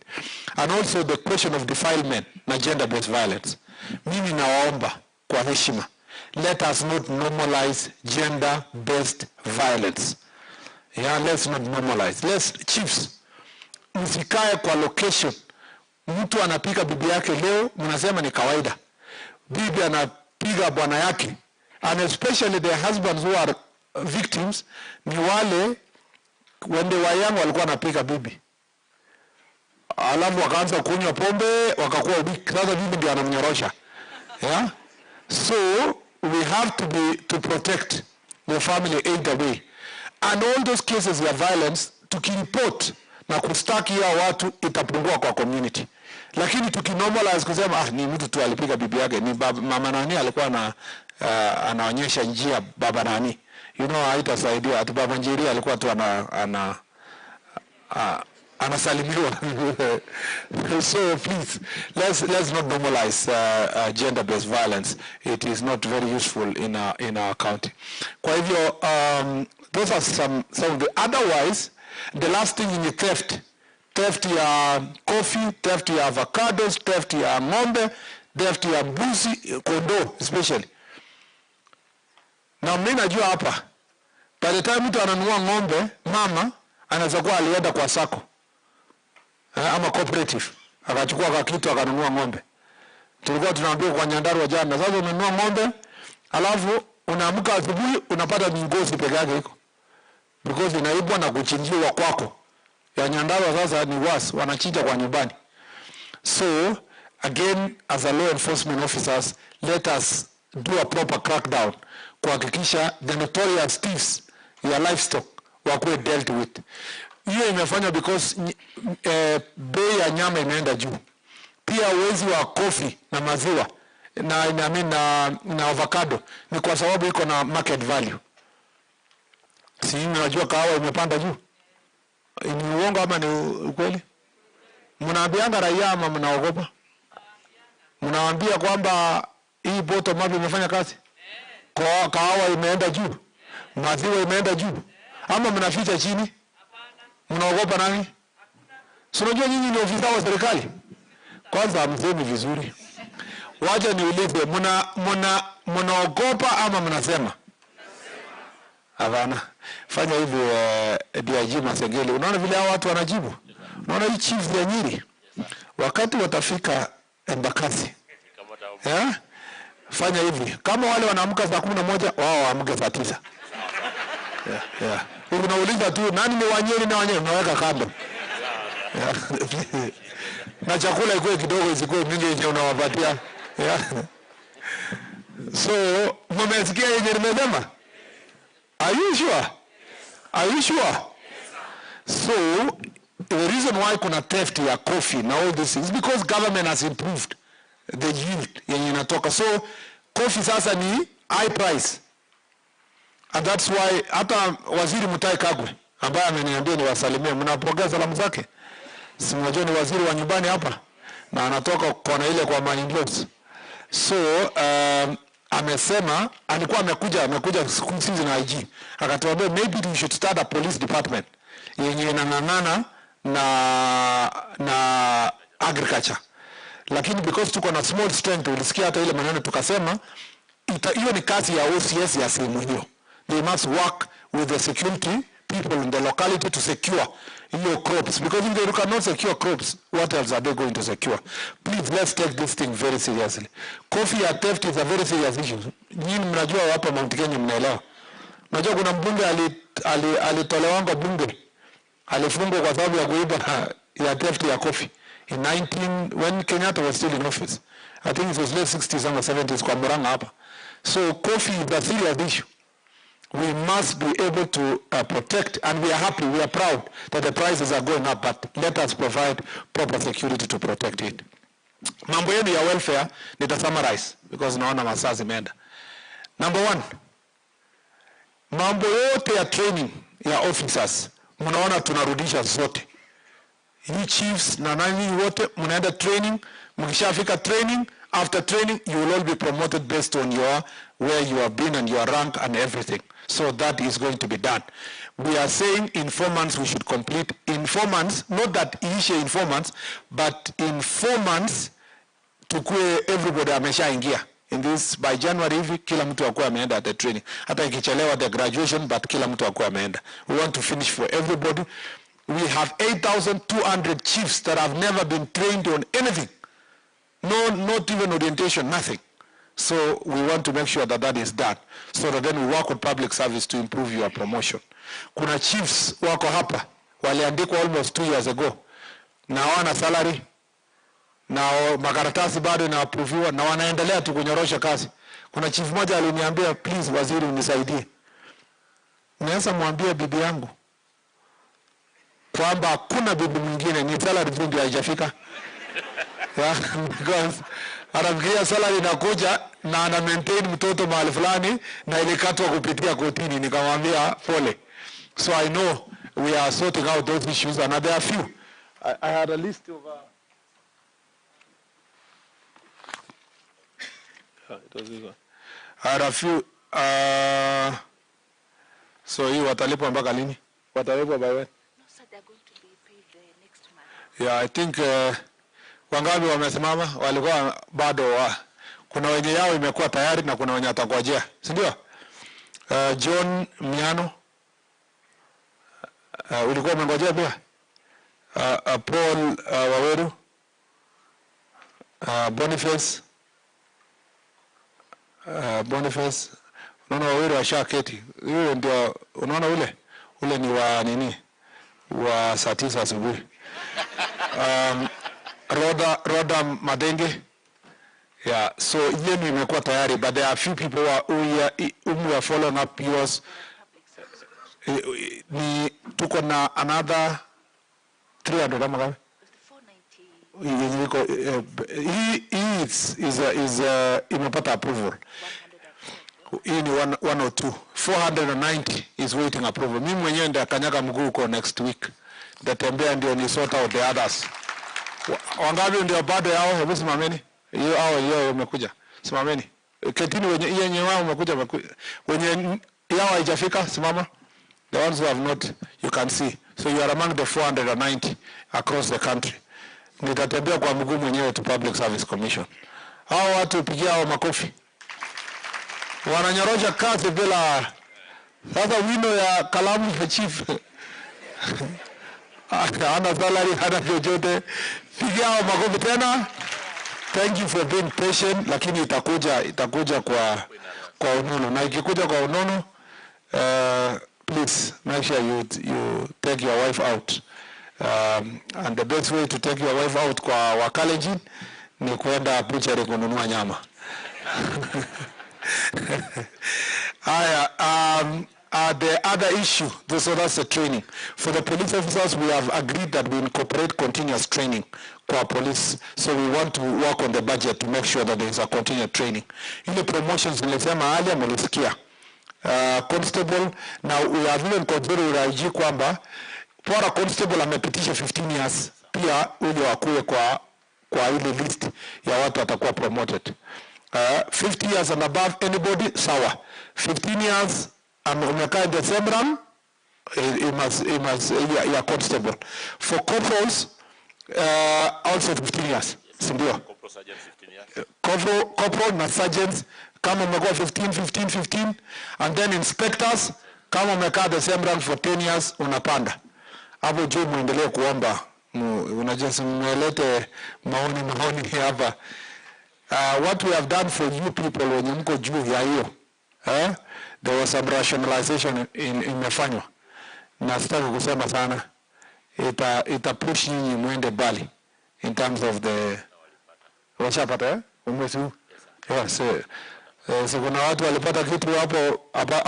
And also the question of defilement na gender-based violence. Mimi nawaomba kwa heshima, let us not normalize gender-based violence. Yeah, let's not normalize. Let's, chiefs, msikae kwa location. Mtu anapiga bibi yake leo, mnasema ni kawaida. Bibi anapiga bwana yake. And especially the husbands who are victims, ni wale when they were young walikuwa wanapiga bibi. Alafu wakaanza kunywa pombe, wakakuwa weak. Sasa bibi ndio anamnyorosha. Yeah? So we have to protect the family either way. And all those cases of violence, tukireport na kustaki ya watu, itapungua kwa community. Lakini tukinormalize kusema ni mtu tu alipiga bibi yake, ni baba, mama nani alikuwa na anaonyesha njia baba nani, you know, haitasaidia. Ati baba Njeri alikuwa tu anasalimiwa. So please, let's not normalize gender-based violence. It is not very useful in our county. Kwa hivyo, those are some of the otherwise. The last thing in the theft ya coffee, theft ya avocados, theft ya ng'ombe, theft ya mbuzi, kondoo especially. Na mimi najua hapa, by the time mtu ananunua ng'ombe, mama anaweza kuwa alienda kwa sako ama cooperative, akachukua kwa kitu akanunua ng'ombe. Tulikuwa tunaambiwa kwa Nyandarua jana, sasa unanunua ng'ombe, alafu unaamka asubuhi unapata ni ngozi peke yake iko. Because inaibwa na kuchinjiwa kwako. Ya Nyandarua sasa ni worse, wanachinja kwa nyumbani. So again, as a law enforcement officers, let us do a proper crackdown kuhakikisha the notorious thieves ya livestock wakuwe dealt with. Hiyo imefanywa because bei ya nyama imeenda juu. Pia wezi wa coffee na maziwa na avocado ni kwa sababu iko na market value. Si unajua kahawa imepanda juu? Ni uongo ama ni ukweli? Mnaambianga raia ama mnaogopa? Mnawaambia kwamba hii bottom up imefanya kazi? Kahawa imeenda juu, maziwa imeenda juu, ama mnaficha chini? Mnaogopa nani? Si unajua nyinyi ni ofisa wa serikali? Kwanza hamsemi vizuri. Wacha niulize, mnaogopa ama mnasema? Hapana. Fanya hivi, DIG Masengeli. Unaona vile hao watu wanajibu? Unaona hii chiefs ya Nyeri? Wakati watafika Embakasi, fanya hivi. Kama wale wanaamka saa 11, wao waamke saa 9. Yeah. Unauliza tu nani ni Wanyeri na Wanyeri, unaweka kando. Yeah. Na chakula ikuwe kidogo, isikuwe mingi yenye unawapatia. Yeah. So, mmesikia yenye nimesema? Are you sure? Are you sure? So, the reason why kuna theft ya coffee na all this is because government has improved the yield yenye inatoka. So, coffee sasa ni high price. And that's why hata Waziri Mutahi Kagwe ambaye ameniambia niwasalimie, mnapokea salamu zake? Si mnajua ni waziri wa nyumbani hapa na anatoka kona ile kwa Maninglos. So, amesema alikuwa amekuja siku hizi na IG, akatuambia maybe we should start a police department yenye inang'ang'ana na agriculture. Lakini because tuko na small strength, ulisikia hata ile maneno tukasema hiyo ni kazi ya OCS ya sehemu hiyo. They must work with the security people in the locality to secure your crops, because if they cannot secure crops, what else are they going to secure? Please, let's take this thing very seriously. Coffee theft is a very serious issue. Nyinyi mnajua hapa Mount Kenya mnaelewa. Unajua kuna mbunge alitolewanga bunge, alifungwa kwa sababu ya kuiba ya theft ya coffee in when Kenyatta was still in office. I think it was late 60s or 70s kwa Murang'a hapa. So coffee is a serious issue. We must be able to protect, and we are happy, we are proud that the prices are going up, but let us provide proper security to protect it. Mambo yenu ya welfare, nita summarize, because naona masaa zimeenda. Number one, mambo yote ya training ya officers, mnaona tunarudisha zote. Ni chiefs na nani wote, mnaenda training, mkishafika training, after training, you will all be promoted based on your where you have been and your rank and everything. So that is going to be done. We are saying in 4 months we should complete. In 4 months, not that iishe in 4 months, but in 4 months, tukue everybody ameshaingia. In this, by January hivi, kila mtu akuwe ameenda at the training. Hata ikichelewa the graduation, but kila mtu akuwe ameenda. We want to finish for everybody. We have 8,200 chiefs that have never been trained on anything. No, not even orientation, nothing. So we want to make sure that that is done, so that then we work with public service to improve your promotion. Kuna chiefs wako hapa, waliandikwa almost 2 years ago. Na hawana salary, na makaratasi bado inaaproviwa, na wanaendelea tu kunyorosha kazi. Kuna chief mmoja aliniambia, please waziri unisaidie. Naweza mwambia bibi yangu kwamba hakuna bibi mwingine, ni salary tu ndio haijafika. Yeah, because anafikiria salary inakuja na ana maintain mtoto mahali fulani na ilikatwa kupitia kotini. Nikamwambia pole. So I know we are sorting out those issues and there are few. I had a list of it was this one. I had a few so hii watalipwa mpaka lini? Watalipwa by when? No, sir, they are going to be paid next month. Yeah, I think wangapi wamesimama walikuwa bado kuna wenye yao imekuwa tayari na kuna wenye atakwajia, si ndio? John Miano, ulikuwa umengojea pia? Paul Waweru, Boniface, Boniface, unaona Waweru ashaketi. Yule ndio unaona ule ni wa nini? Wa saa 9 asubuhi. Roda Madenge. Yeah, so yenu imekuwa tayari, but there are few people whom we are following up yours. Ni tuko na another 300 ama ngapi? Hii is imepata approval. Hii ni 102. 490 is waiting approval. Mimi mwenyewe ndiye akanyaga mguu huko next week. Nitatembea ndio ni sort out the others. Wangapi ndio bado yao? Hebu simameni. Hiyo hao hiyo umekuja. Simameni. Ketini wenye yenye wao umekuja, wenye yao haijafika simama. The ones who have not, you can see. So you are among the 490 across the country. Nitatembea kwa mguu mwenyewe to Public Service Commission. Hao watu pigia hao makofi. Wananyorosha kazi bila sasa wino ya kalamu ya chief. Hana salary, hana chochote. Pigia hao makofi tena. Thank you for being patient, lakini itakuja kwa unono. Na ikikuja kwa unono, please make sure you take your wife out. And the best way to take your wife out kwa Wakalenjin ni kwenda butchery kununua nyama. Haya, the other issue, so that's the training. For the police officers, we have agreed that we incorporate continuous training kwa police. So we want to work on the budget to make sure that there is a continuous training. Ile promotions nilisema awali mlisikia. Constable, now we have even considered IG kwamba bora constable amepitisha 15 years pia ule wakuwe kwa ile list ya watu watakuwa promoted. 50 years and above anybody sawa. 15 years umekaa in the same rank, it must yeah, constable. For corporals also 15 years, si ndio? Corporal sergeant 15 years. Corporal na sergeants kama umekuwa 15 15 15, and then inspectors kama umekaa the same rank for 10 years unapanda. Hapo juu muendelee kuomba. Unajua mmelete maoni hapa. What we have done for you people wenye mko juu ya hiyo, there was some rationalization imefanywa. Na sitaki kusema sana. Ita push nyinyi muende bali in terms of the washapata mwezi huu. Yes, so kuna watu walipata kitu hapo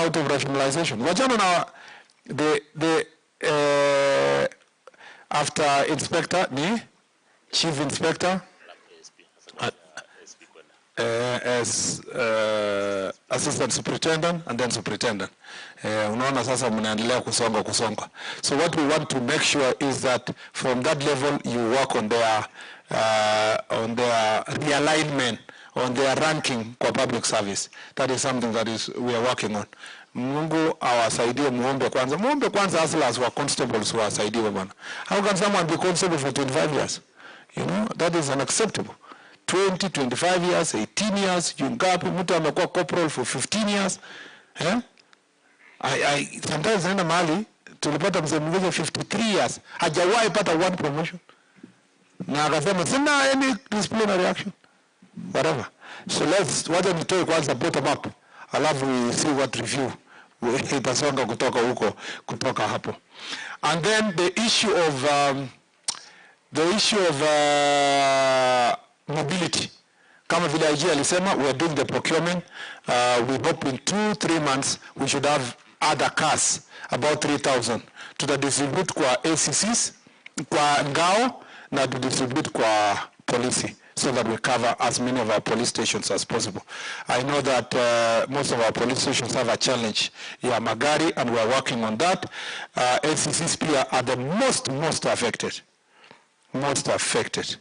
out of rationalization. Wachana na the after inspector ni chief inspector as assistant superintendent and then superintendent. Unaona sasa mnaendelea kusonga. So what we want to make sure is that from that level you work on their realignment, on their ranking kwa public service. That is something that is we are working on. Mungu awasaidie, muombe kwanza. Muombe kwanza as wa constables wasaidiwe bwana. How can someone be constable for 25 years? You know, that is unacceptable. 20, 25 years, 18 years, yungapi, mtu amekuwa corporal for 15 years. I sometimes naenda mahali tulipata mzee mwingine 53 years, hajawahi pata one promotion. Na akasema sina any disciplinary action. Whatever. So let's wacha nitoe kwanza bottom up. Alafu we see what review itasonga kutoka huko, kutoka hapo. And then the issue of mobility. Kama vile IG alisema, we are doing the procurement. We hope in 2-3 months we should have other cars about 3000. Tutadistribute kwa ACCs, kwa ngao na tudistribute kwa polisi so that we cover as many of our police stations as possible. I know that most of our police stations have a challenge ya magari and we are working on that. ACCs pia are the most affected. Most affected.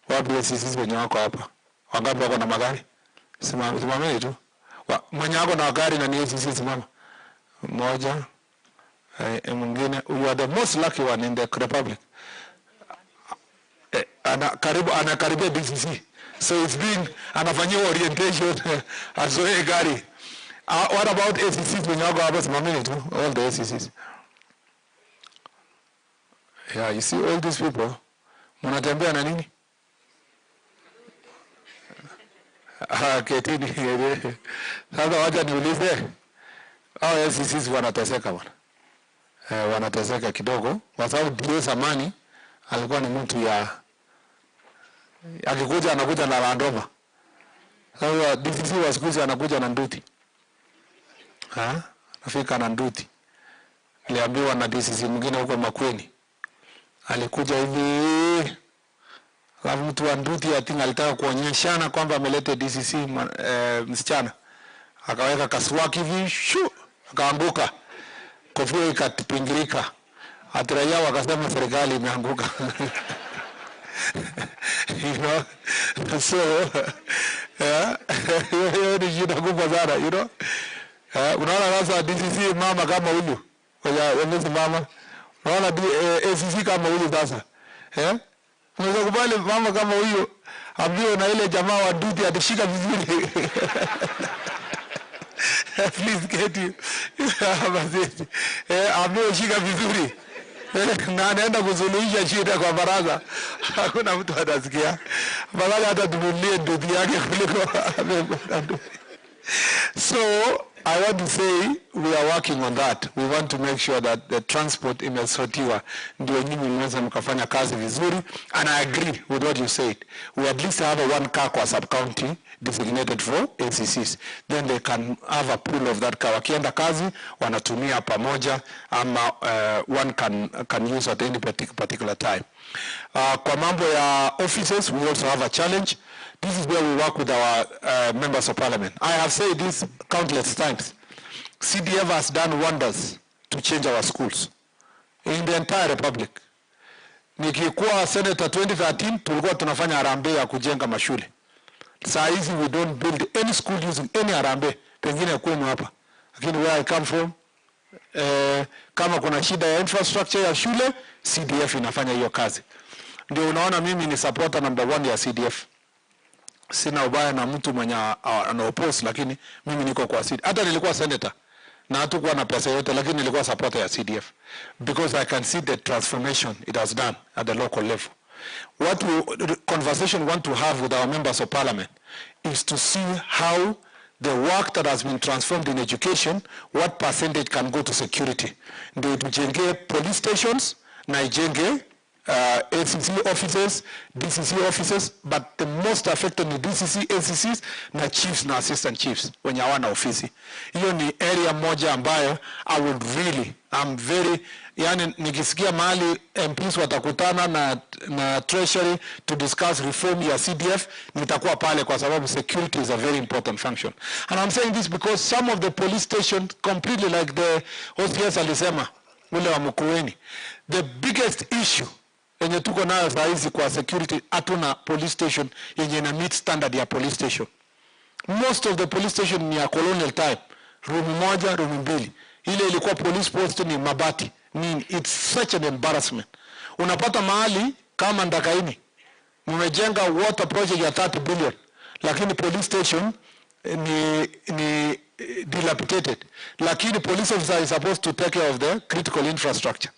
Wapi ACCs wenye wako hapa? Wangapi wako na magari? Simameni tu. Mwenye wako na gari na ni ACC simama. Moja. Mwingine, you are the most lucky one in the republic. Anakaribia DCC. So it's being, anafanyiwa orientation, azoee gari. What about ACCs wenye wako hapa? Simameni tu, all the ACCs. Yeah, you see all these people, mnatembea na nini? Ketini. Sasa wacha niulize, hao ACCs wanateseka bwana. Wanateseka kidogo kwa sababu DO zamani alikuwa ni mtu ya akikuja anakuja na Land Rover. Sasa DCC wa siku hizi anakuja na nduti. Anafika na nduti. Niliambiwa na DCC mwingine huko Makueni. Alikuja hivi, alafu mtu wa nduti I think alitaka kuonyeshana kwamba ameleta DCC msichana. Akaweka kaswaki hivi, shu, akaanguka. Kofia ikapingirika. Ati raia wakasema serikali imeanguka. You know? So, yeah, hiyo ni shida kubwa sana, you know? Unaona sasa DCC mama kama huyu. Kwa mama. Unaona ACC kama huyu sasa. Unaweza kubali mama kama huyu ambiwe na ile jamaa wa duty atishika vizuri. Please get you. Ambiwe shika vizuri. Na anaenda kusuluhisha shida kwa baraza. Hakuna mtu atasikia. Baraza hata tumulie nduthi yake kuliko. So I want to say we are working on that. We want to make sure that the transport imesortiwa ndio nyinyi mweze mkafanya kazi vizuri. And I agree with what you said. We at least have a one car kwa sub-county designated for ACCs. Then they can have a pool of that car. Wakienda kazi wanatumia pamoja ama one can use at any particular time. Kwa mambo ya offices, we also have a challenge. This is where we work with our members of parliament. I have said this countless times. CDF has done wonders to change our schools in the entire republic. Nikikuwa senator 2013, tulikuwa tunafanya harambee ya kujenga mashule. Saa hizi we don't build any school using any harambee. Pengine kwenu hapa. Lakini where I come from, kama kuna shida ya infrastructure ya shule, CDF inafanya hiyo kazi. Ndio unaona mimi ni supporter number 1 ya CDF. Sina ubaya na mtu mwenye ana-oppose, lakini mimi niko kwa CDF. Hata nilikuwa senator na hatukuwa na pesa yote, lakini nilikuwa supporter ya CDF because I can see the transformation it has done at the local level. What we, conversation we want to have with our members of parliament is to see how the work that has been transformed in education, what percentage can go to security. Ndio tujenge police stations na ijenge ACC offices, DCC offices, but the most affected ni DCC, ACCs na chiefs na assistant chiefs wenye hawana ofisi. Hiyo ni area moja ambayo I would really, I'm very, yani nikisikia mahali MPs watakutana na Treasury to discuss reform ya CDF, nitakuwa pale kwa sababu security is a very important function. And I'm saying this because some of the police stations completely like the OCS alisema ule wa Mkueni, the biggest issue yenye tuko nayo saa hizi kwa security, hatuna police station yenye ina meet standard ya police station. Most of the police station ni ya colonial type, room moja, room mbili. Ile ilikuwa police post ni mabati. Nini? It's such an embarrassment. Unapata mahali kama Ndakaini, mmejenga water project ya 30 billion, lakini police station ni dilapidated. Lakini police officer is supposed to take care of the critical infrastructure.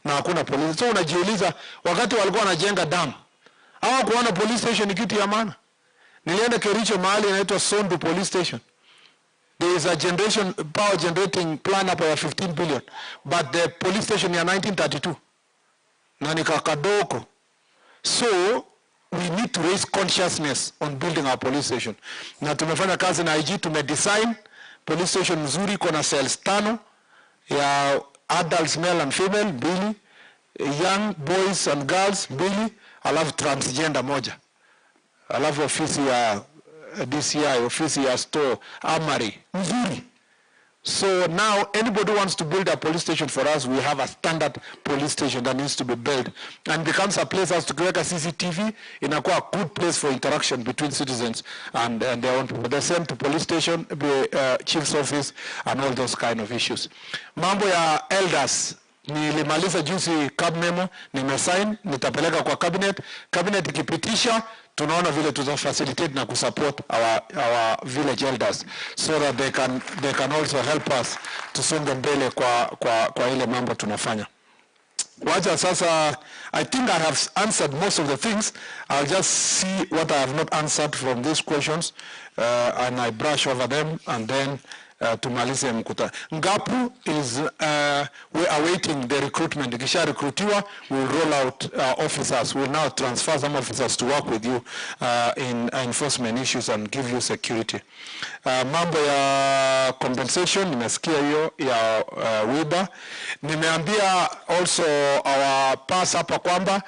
Na hakuna police. So unajiuliza wakati walikuwa wanajenga dam, hawakuona police station ni kitu ya maana. Nilienda Kericho mahali inaitwa Sondu police station. There is a generation power generating plan hapo ya 15 billion, but the police station ya 1932 na ni kakadoko. So we need to raise consciousness on building our police station. Na tumefanya kazi na IG, tumedesign police station nzuri, iko na cells 5. Ya adults male and female 2, young boys and girls 2, alafu transgender 1. Alafu ofisi ya DCI, ofisi ya store, armory, mzuri. So now anybody who wants to build a police station for us, we have a standard police station that needs to be built and becomes a place as tukiweka CCTV, inakuwa a good place for interaction between citizens and their own people. The same to police station, the chief's office and all those kind of issues. Mambo ya elders, nilimaliza juzi cab memo, nimesign, nitapeleka kwa cabinet. Cabinet ikipitisha, tunaona vile tuta facilitate na kusupport our village elders so that they can also help us tusonge mbele kwa ile mambo tunafanya. Wacha sasa, I think I have answered most of the things. I'll just see what I have not answered from these questions and I brush over them and then tumalize mkutano. Ngapu is, we are waiting the recruitment. Ikisha recruitiwa, we will roll out officers. We will now transfer some officers to work with you in enforcement issues and give you security. Mambo ya compensation, nimesikia hiyo ya WIBA. Nimeambia also our pass hapa kwamba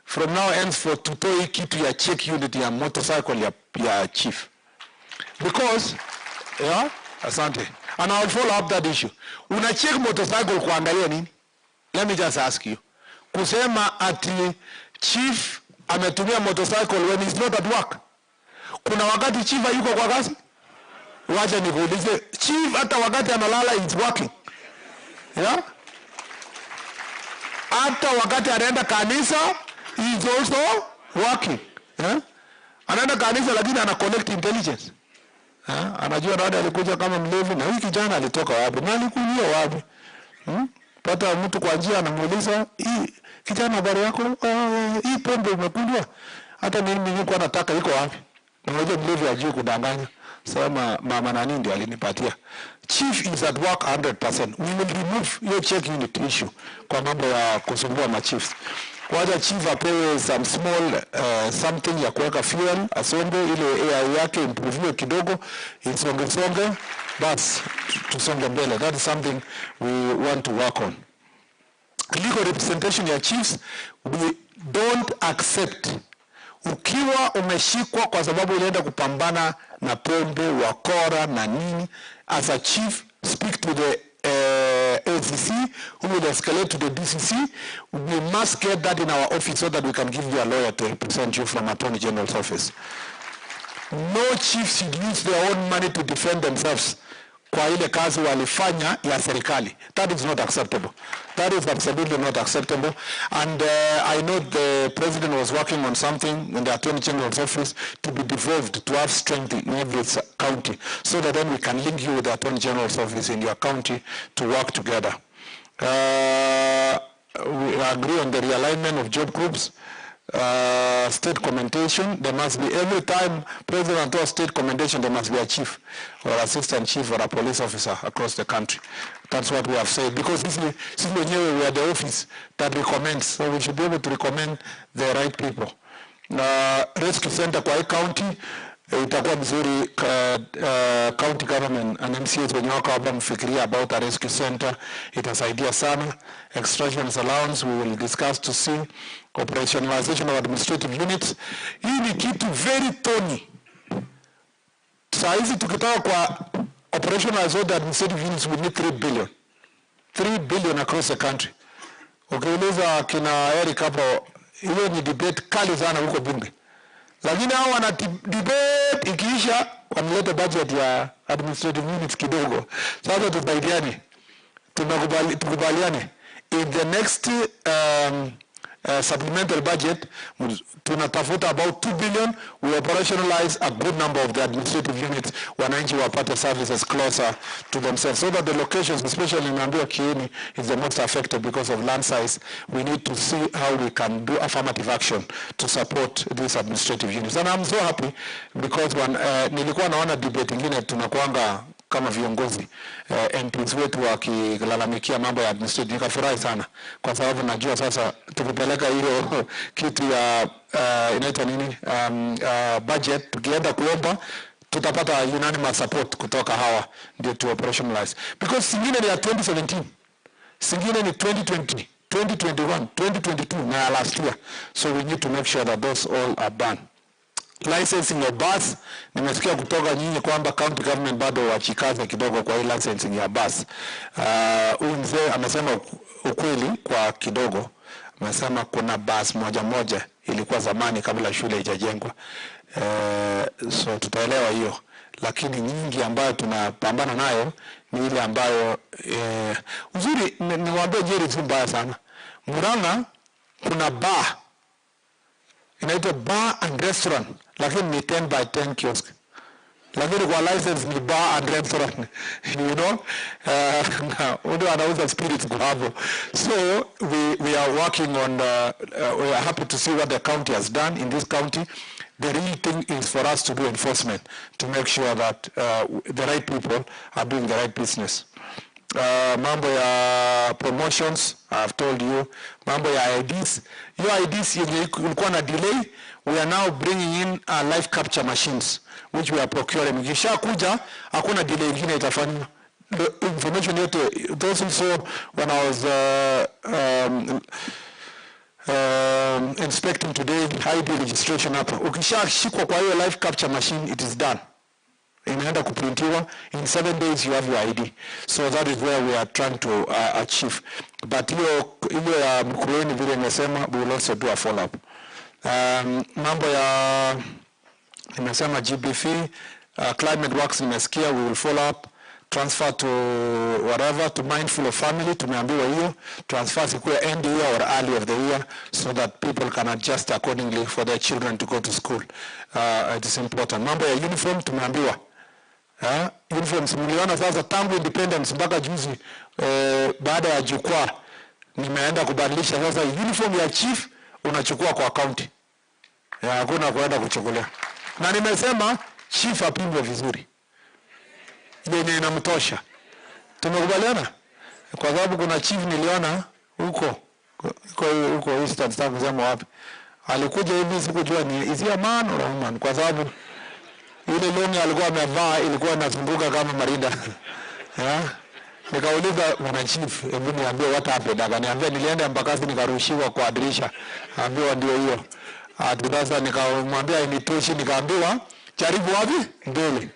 from now henceforth tutoe kitu ya check unit ya motorcycle ya chief. Because, yeah, asante. And I'll follow up that issue. Una check motorcycle kuangalia nini? Let me just ask you. Kusema ati chief ametumia motorcycle when he's not at work. Kuna wakati chief hayuko kwa kazi? Wacha nikuulize, chief hata wakati analala is working. Yeah? Hata wakati anaenda kanisa he is also working. Yeah? Anaenda kanisa lakini ana collect intelligence. Ha? Anajua nani alikuja kama mlevi na huyu kijana alitoka wapi? Na alikunywa wapi? Pata mtu kwa njia anamuuliza, "Hii kijana habari yako? Hii pombe umekunywa? Hata mimi nilikuwa nataka iko wapi?" Na unajua mlevi hajui kudanganya. Sema mama nani ndiye alinipatia. Chief is at work 100%. We will remove your check unit issue kwa mambo ya kusumbua ma chiefs. Wacha chief apewe some small something ya kuweka fuel, asonge ile AI yake improve kidogo, isonge songe, bas tusonge mbele. That is something we want to work on. Legal representation ya chiefs, we don't accept. Ukiwa umeshikwa kwa sababu ulienda kupambana na pombe, wakora na nini, as a chief speak to the ACC, who will escalate to the DCC. We must get that in our office so that we can give you a lawyer to represent you from Attorney General's office. No chiefs should use their own money to defend themselves kwa ile kazi walifanya ya serikali. That is not acceptable. That is absolutely not acceptable. And I know the president was working on something in the Attorney General's office to be devolved, to have strength in every county, so that then we can link you with the Attorney General's office in your county to work together. We agree on the realignment of job groups. State commendation, there must be, every time president does state commendation, there must be a chief or assistant chief or a police officer across the country. That's what we have said, because since we are the office that recommends, so we should be able to recommend the right people. Rescue center kwa county, itakuwa mzuri county government and MCAs wenye wako hapa mfikiria about a rescue center, itasaidia sana. Extractions allowance we will discuss to see. Operationalization of administrative units. Hii ni kitu very thorny. Saa hizi tukitoka kwa operationalize all the administrative units, we need 3 billion. 3 billion across the country. Ukiuliza kina Eric hapo, hiyo ni debate kali sana huko bunge. Lakini hao wana debate ikiisha wanaleta budget ya administrative units kidogo. Sasa tusaidiane. Tukubaliane. In the next supplementary budget, tunatafuta about 2 billion, we operationalize a good number of the administrative units, wananchi wapate services closer to themselves, so that the locations, especially in Nambia Kieni, is the most affected because of land size. We need to see how we can do affirmative action to support these administrative units. And I'm so happy because when nilikuwa naona debate ingine tunakuanga kama viongozi MPs wetu wakilalamikia mambo ya administrative, nikafurahi sana kwa sababu najua sasa tukipeleka hiyo kitu ya inaitwa nini, budget, tukienda kuomba tutapata unanimous support kutoka hawa ndio to operationalize, because zingine ni ya 2017 Zingine ni 2020, 2021, 2022 na last year. So we need to make sure that those all are done. Licensing ya bus, nimesikia kutoka nyinyi kwamba county government bado wachikaze kidogo kwa hii licensing ya bus. Huyu mzee amesema ukweli kwa kidogo, amesema kuna bus moja moja ilikuwa zamani kabla shule haijajengwa. So tutaelewa hiyo, lakini nyingi ambayo tunapambana nayo ni ile ambayo uzuri niwaambie Jerry si mbaya sana. Murang'a kuna bar inaitwa bar and restaurant, lakini ni 10 by 10 kiosk, lakini kwa license ni bar and restaurant you know, ndio anauza spirits kwa hapo. So we are working on we are happy to see what the county has done in this county. The real thing is for us to do enforcement to make sure that the right people are doing the right business. Mambo ya promotions, I've told you. Mambo ya IDs, your IDs yenye ilikuwa na delay, we are now bringing in live capture machines which we are procuring. Ikishakuja hakuna delay ingine itafanywa. The information yote, those who saw when I was inspecting today ID registration hapa, ukishashikwa kwa hiyo live capture machine, it is done. Inaenda kuprintiwa in 7 days, you have your ID. So that is where we are trying to achieve. But hiyo ya Mkurueni vile nimesema, we will also do a follow up. Mambo ya nimesema GBV, climate works nimesikia, we will follow up. Transfer to whatever, to mindful of family, tumeambiwa hiyo transfer sikuwe end year or early of the year so that people can adjust accordingly for their children to go to school. It is important. Mambo ya uniform tumeambiwa. Uniforms mliona sasa tangu independence mpaka juzi, baada ya jukwaa nimeenda kubadilisha sasa uniform ya chief unachukua kwa county. Hakuna kuenda kuchukulia. Na nimesema chief apimwe vizuri, yenye inamtosha. Tumekubaliana? Kwa sababu kuna chief niliona huko huko Eastern, sitaki kusema wapi. Alikuja hivi, sikujua ni is he a man or a woman, kwa sababu ile longi alikuwa amevaa ilikuwa inazunguka kama marinda. Yeah? Nikauliza bwana chief, hebu niambie what happened. Akaniambia nilienda Embakasi nikarushiwa kwa dirisha. Ambiwa ndio hiyo. Sasa nikamwambia initoshi, nikaambiwa jaribu wapi? Mbele.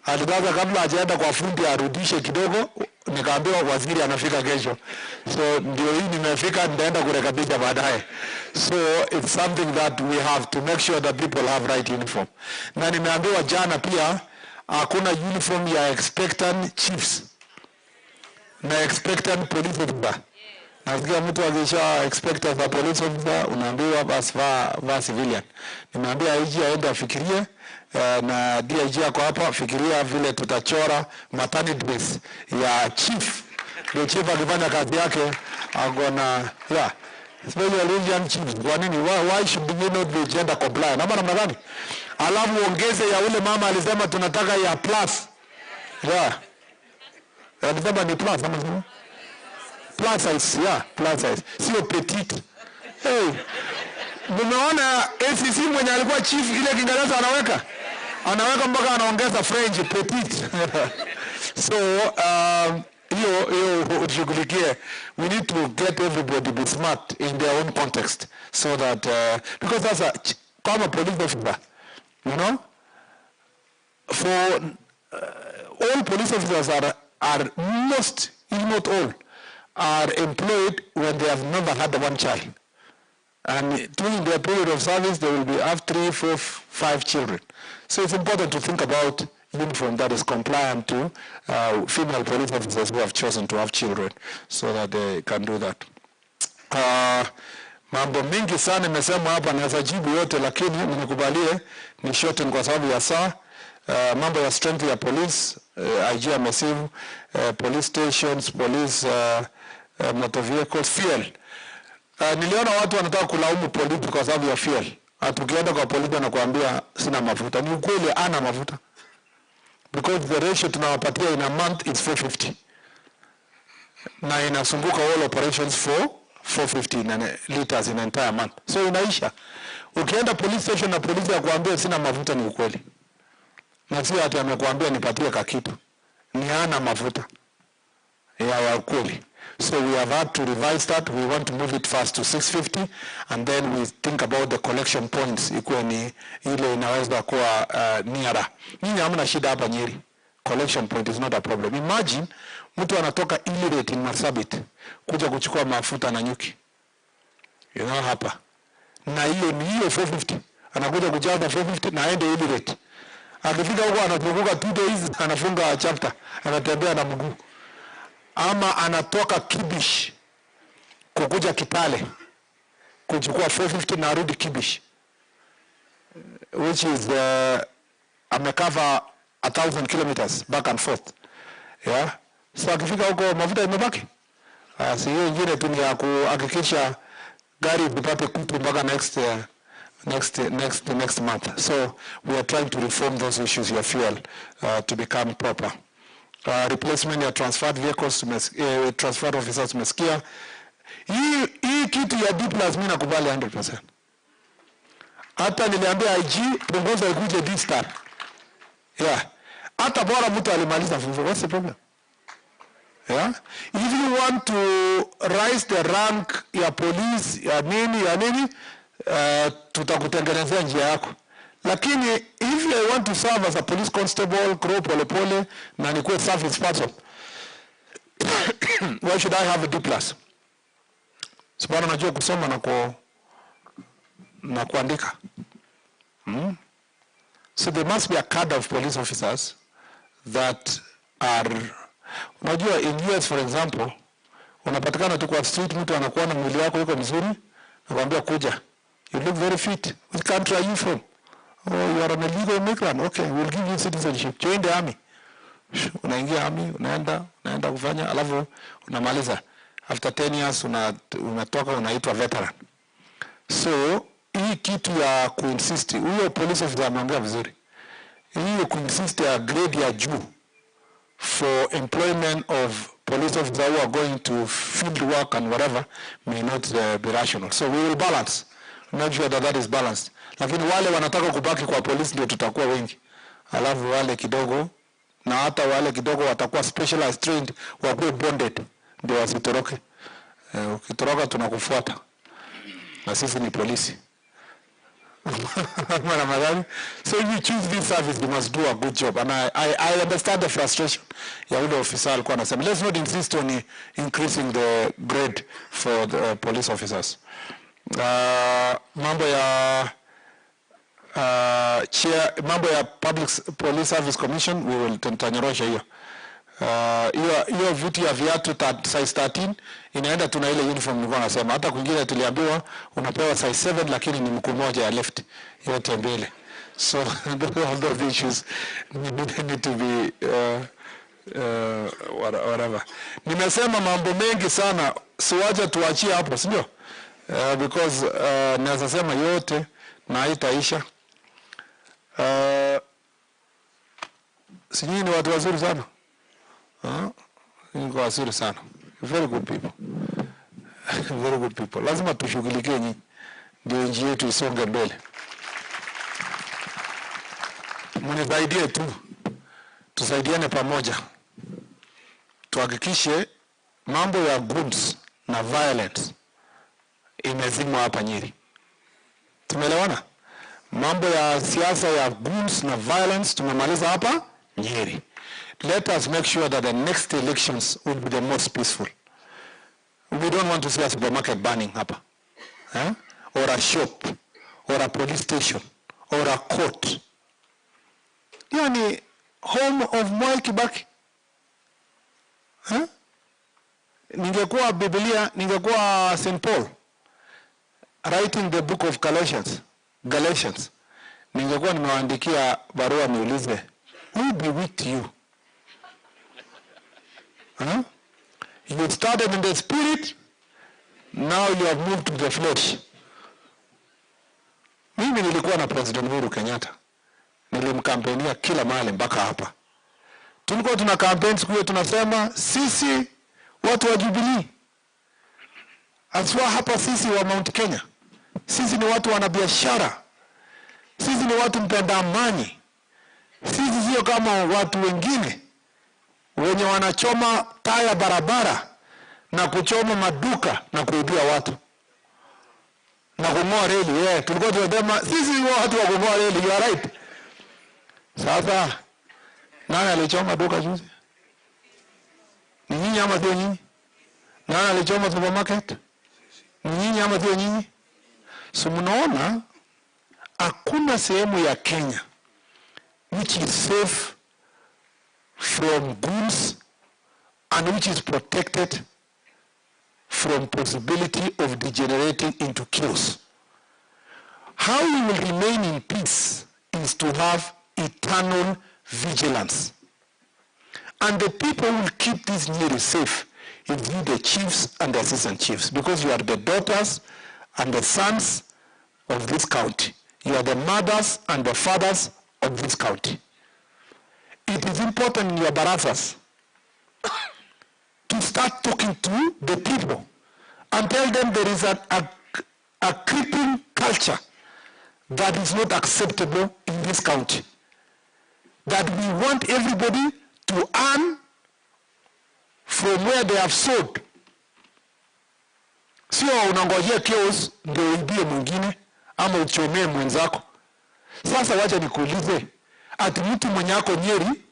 Alidaza kabla hajaenda kwa fundi arudishe kidogo, nikaambiwa waziri anafika kesho. So ndio hii nimefika, nitaenda kurekebisha baadaye. So it's something that we have to make sure that people have right uniform. Na nimeambiwa jana pia hakuna uniform ya expectant chiefs na expectant police officer. Nasikia mtu akisha expect as a police officer unaambiwa basi vaa civilian. Nimeambia IG aende afikirie, na DIG ako hapa, fikiria vile tutachora maternity dress ya chief. Ndio chief akifanya kazi yake agona, yeah. Especially young chiefs. Kwa nini? Why should we not be gender compliant? Ama namna gani? Alafu ongeze ya ule mama alisema tunataka ya plus. Yeah. Alisema ni plus ama sio? Plus size, yeah, plus size. Sio petite. Hey. Mumeona ACC mwenye alikuwa chief ile Kiingereza anaweka? Anaweka mpaka anaongeza French petite. So hiyo ushughulikie. We need to get everybody be smart in their own context so that because as a kama police officer, you know, for all police officers are most, if not all, are employed when they have never had one child. And during their period of service, they will be have 3, 4, 5 children. So it's important to think about uniform that is compliant to female police officers who have chosen to have children so that they can do that. Mambo mingi sana nimesema hapa, naweza jibu yote, lakini mnikubalie ni shorten kwa sababu ya saa. Mambo ya strength ya police, IG amesivu, police stations, police motor vehicles, fuel. Niliona watu wanataka kulaumu polisi kwa sababu ya fuel. Atukienda kwa polisi anakuambia sina mafuta. Ni ukweli ana mafuta. Because the ratio tunawapatia in a month is 450. Na inasunguka all operations for 450 liters in entire month. So inaisha. Ukienda police station na polisi akuambia sina mafuta, ni ukweli. Na sio ati amekuambia nipatie kakitu. Ni hana mafuta. Ya ukweli. So we have had to revise that. We want to move it first to 650, and then we think about the collection points ikuwe ni ile inaweza kuwa nearer. Nyinyi hamna shida hapa Nyeri. Collection point is not a problem. Imagine mtu anatoka Ileret in Marsabit kuja kuchukua mafuta na nyuki. You know, hapa. Na hiyo ni hiyo 450. Anakuja kujaza 450 na aende Ileret. Akifika huko anazunguka 2 days, anafunga chapter, anatembea na mguu. Ama anatoka Kibish kukuja Kitale kuchukua 450 na arudi Kibish, which is amecover 1,000 kilometers back and forth. Yeah. So akifika huko mafuta imebaki. Si hiyo ingine tu ni ya kuhakikisha gari ipate kutu mpaka next month. So we are trying to reform those issues ya fuel to become proper. Replacement ya transferred vehicles, transferred officers tumesikia. Hii kitu ya D plus mimi nakubali 100%. Hata niliambia IG punguza ikuje D star. Yeah. Hata bora mtu alimaliza form 4, what's the problem? Yeah. If you want to rise the rank ya police ya nini tutakutengenezea njia yako. Lakini if you want to serve as a police constable, grow pole pole na nikuwe service person, why should I have a D plus? Sababu najua kusoma na kuandika. So there must be a cadre of police officers that are, unajua in US for example, unapatikana tu kwa street, mtu anakuona mwili wako yuko mzuri, anakuambia kuja. You look very fit. Which country are you from? Oh, you are an illegal immigrant. Okay, we'll give you citizenship. Join the army. Unaingia army, unaenda kufanya, alafu unamaliza. After 10 years unatoka, unaitwa veteran. So hii kitu ya kuinsist, huyo police officer ameongea vizuri. Hii kuinsist ya grade ya juu for employment of police officers who are going to field work and whatever may not be rational. So we will balance. Make sure that that is balanced. Lakini wale wanataka kubaki kwa polisi ndio tutakuwa wengi. Alafu wale kidogo, na hata wale kidogo watakuwa specialized trained, wakuwe bonded ndio wasitoroke. Ukitoroka tunakufuata. Na sisi ni polisi. So if you choose this service, you must do a good job. And I understand the frustration ya ule officer alikuwa anasema. Let's not insist on increasing the grade for the police officers. Mambo ya chair, mambo ya Public Police Service Commission, we will tutanyorosha hiyo. Hiyo vitu ya viatu size 13 inaenda tuna ile uniform nilikuwa nasema. Hata kwingine tuliambiwa unapewa size 7 lakini ni mguu mmoja ya left yote mbele. So all those issues need to be whatever. Nimesema mambo mengi sana, siwacha tuachie hapo, si ndio? Because naweza sema yote na haitaisha. Sijui ni watu wazuri sana. Ni wazuri sana. Very good people. Very good people. Lazima tushughulikie nyinyi ndio nchi yetu isonge mbele. Mnisaidie tu. Tusaidiane pamoja. Tuhakikishe mambo ya goods na violence imezimwa hapa Nyeri. Tumeelewana? Mambo ya siasa ya goons na violence tumemaliza hapa Nyeri. Let us make sure that the next elections will be the most peaceful. We don't want to see a supermarket burning hapa. Eh? Or a shop, or a police station, or a court. Yani home of Mwai Kibaki. Eh? Ningekuwa Biblia, ningekuwa St. Paul writing the book of Galatians, ningekuwa nimewaandikia barua niulize, who be with you? Huh? You started in the spirit, now you have moved to the flesh. Mimi nilikuwa na President Uhuru Kenyatta. Nilimkampenia kila mahali mpaka hapa. Tulikuwa tuna campaign siku hiyo tunasema sisi watu wa Jubilee, aswa hapa sisi wa Mount Kenya, sisi ni watu wanabiashara, sisi ni watu mpenda amani, sisi sio kama watu wengine wenye wanachoma taya barabara na kuchoma maduka na kuibia watu na kung'oa reli. Yeah, tulikuwa tunasema sisi watu wa kung'oa reli, you are right. Sasa nani alichoma duka juzi? Ni nyinyi ama sio nyinyi? Nani alichoma supermarket? Ni nyinyi ama sio nyinyi? So mnaona hakuna sehemu ya Kenya which is safe from goons and which is protected from possibility of degenerating into chaos. How we will remain in peace is to have eternal vigilance. And the people who will keep this Nyeri safe is you, the chiefs and the assistant chiefs, because you are the daughters and the sons of this county. You are the mothers and the fathers of this county. It is important in your barazas to start talking to the people and tell them there is a creeping culture that is not acceptable in this county. That we want everybody to earn from where they have sold. Sio unangojea chaos ndio uibie mwingine ama uchomee mwenzako. Sasa wacha nikuulize, ati mtu mwenye ako Nyeri,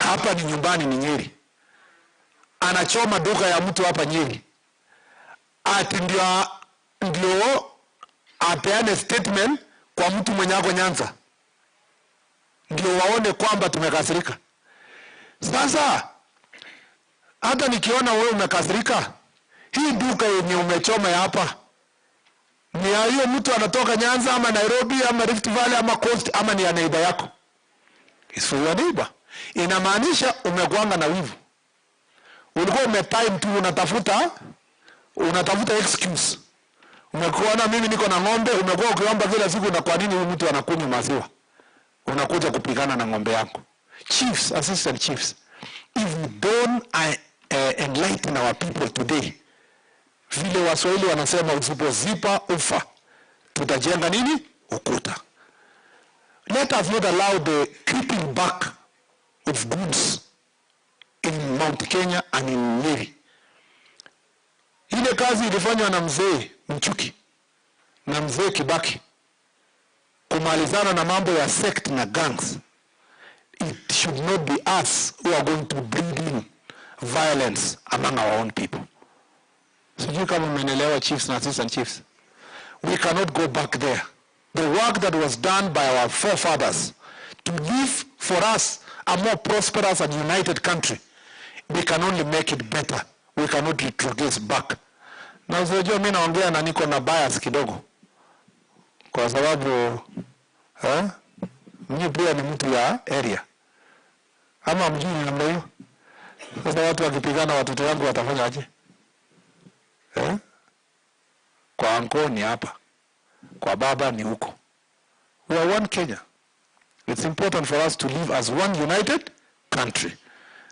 hapa ni nyumbani ni Nyeri, anachoma duka ya mtu hapa Nyeri, ati ndio apeane statement kwa mtu mwenye ako Nyanza, ndio waone kwamba tumekasirika. Sasa hata nikiona wewe umekasirika, hii duka yenye umechoma ya hapa ni ya hiyo mtu anatoka Nyanza ama Nairobi ama Rift Valley ama Coast ama ni ya neighbor yako? It's for your neighbor. Inamaanisha umekuanga na wivu. Ulikuwa umetime tu unatafuta excuse. Umekuwa na mimi niko na ng'ombe, umekuwa ukiomba kila siku, na kwa nini huyu mtu anakunywa maziwa? Unakuja kupigana na ng'ombe yako. Chiefs, assistant chiefs, if we don't enlighten our people today, vile Waswahili wanasema usipozipa ufa, tutajenga nini? Ukuta. Let us not allow the creeping back of goods in Mount Kenya and in Nyeri. Ile kazi ilifanywa na mzee Mchuki na mzee Kibaki kumalizana na mambo ya sect na gangs. It should not be us who are going to bring in violence among our own people. Sijui kama mmenielewa, chiefs na assistant chiefs. We cannot go back there. The work that was done by our forefathers to leave for us a more prosperous and united country, we can only make it better. We cannot retrogress back. Na unajua mimi naongea na niko na bias kidogo, kwa sababu mimi pia ni mtu ya area. Ama mjui ni namna hiyo. Sasa watu wakipigana watoto wangu watafanya aje? Kwa anko ni hapa, kwa baba ni huko. We are one Kenya. It's important for us to live as one united country.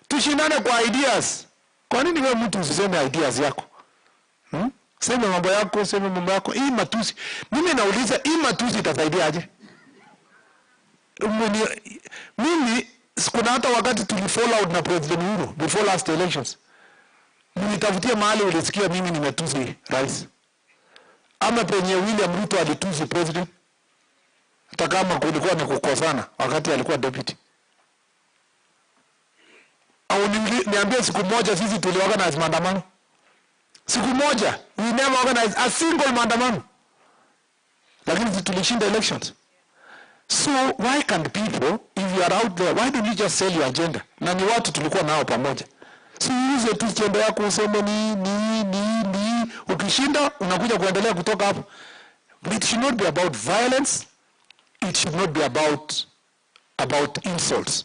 Tushindane kwa ideas. Kwa nini wewe mtu usiseme ideas yako? Sema mambo yako, sema mambo yako. Hii matusi. Mimi nauliza, hii matusi itasaidia aje? Mimi kuna hata wakati tulifall out na President Uhuru before last elections. Nilitafutia mahali ulisikia mimi nimetusi rais, ama penye William Ruto alitusi president, hata kama kulikuwa ni kukosana wakati alikuwa deputy. Au niambie siku moja sisi tuliorganize maandamano? Siku moja, we never organize a single maandamano. Lakini sisi tulishinda elections. So why can't people, if you are out there, why don't you just sell your agenda? Na ni watu tulikuwa nao pamoja. Si uuze tu chembe yako useme ni. Ukishinda unakuja kuendelea kutoka hapo. But it should not be about violence. It should not be about insults.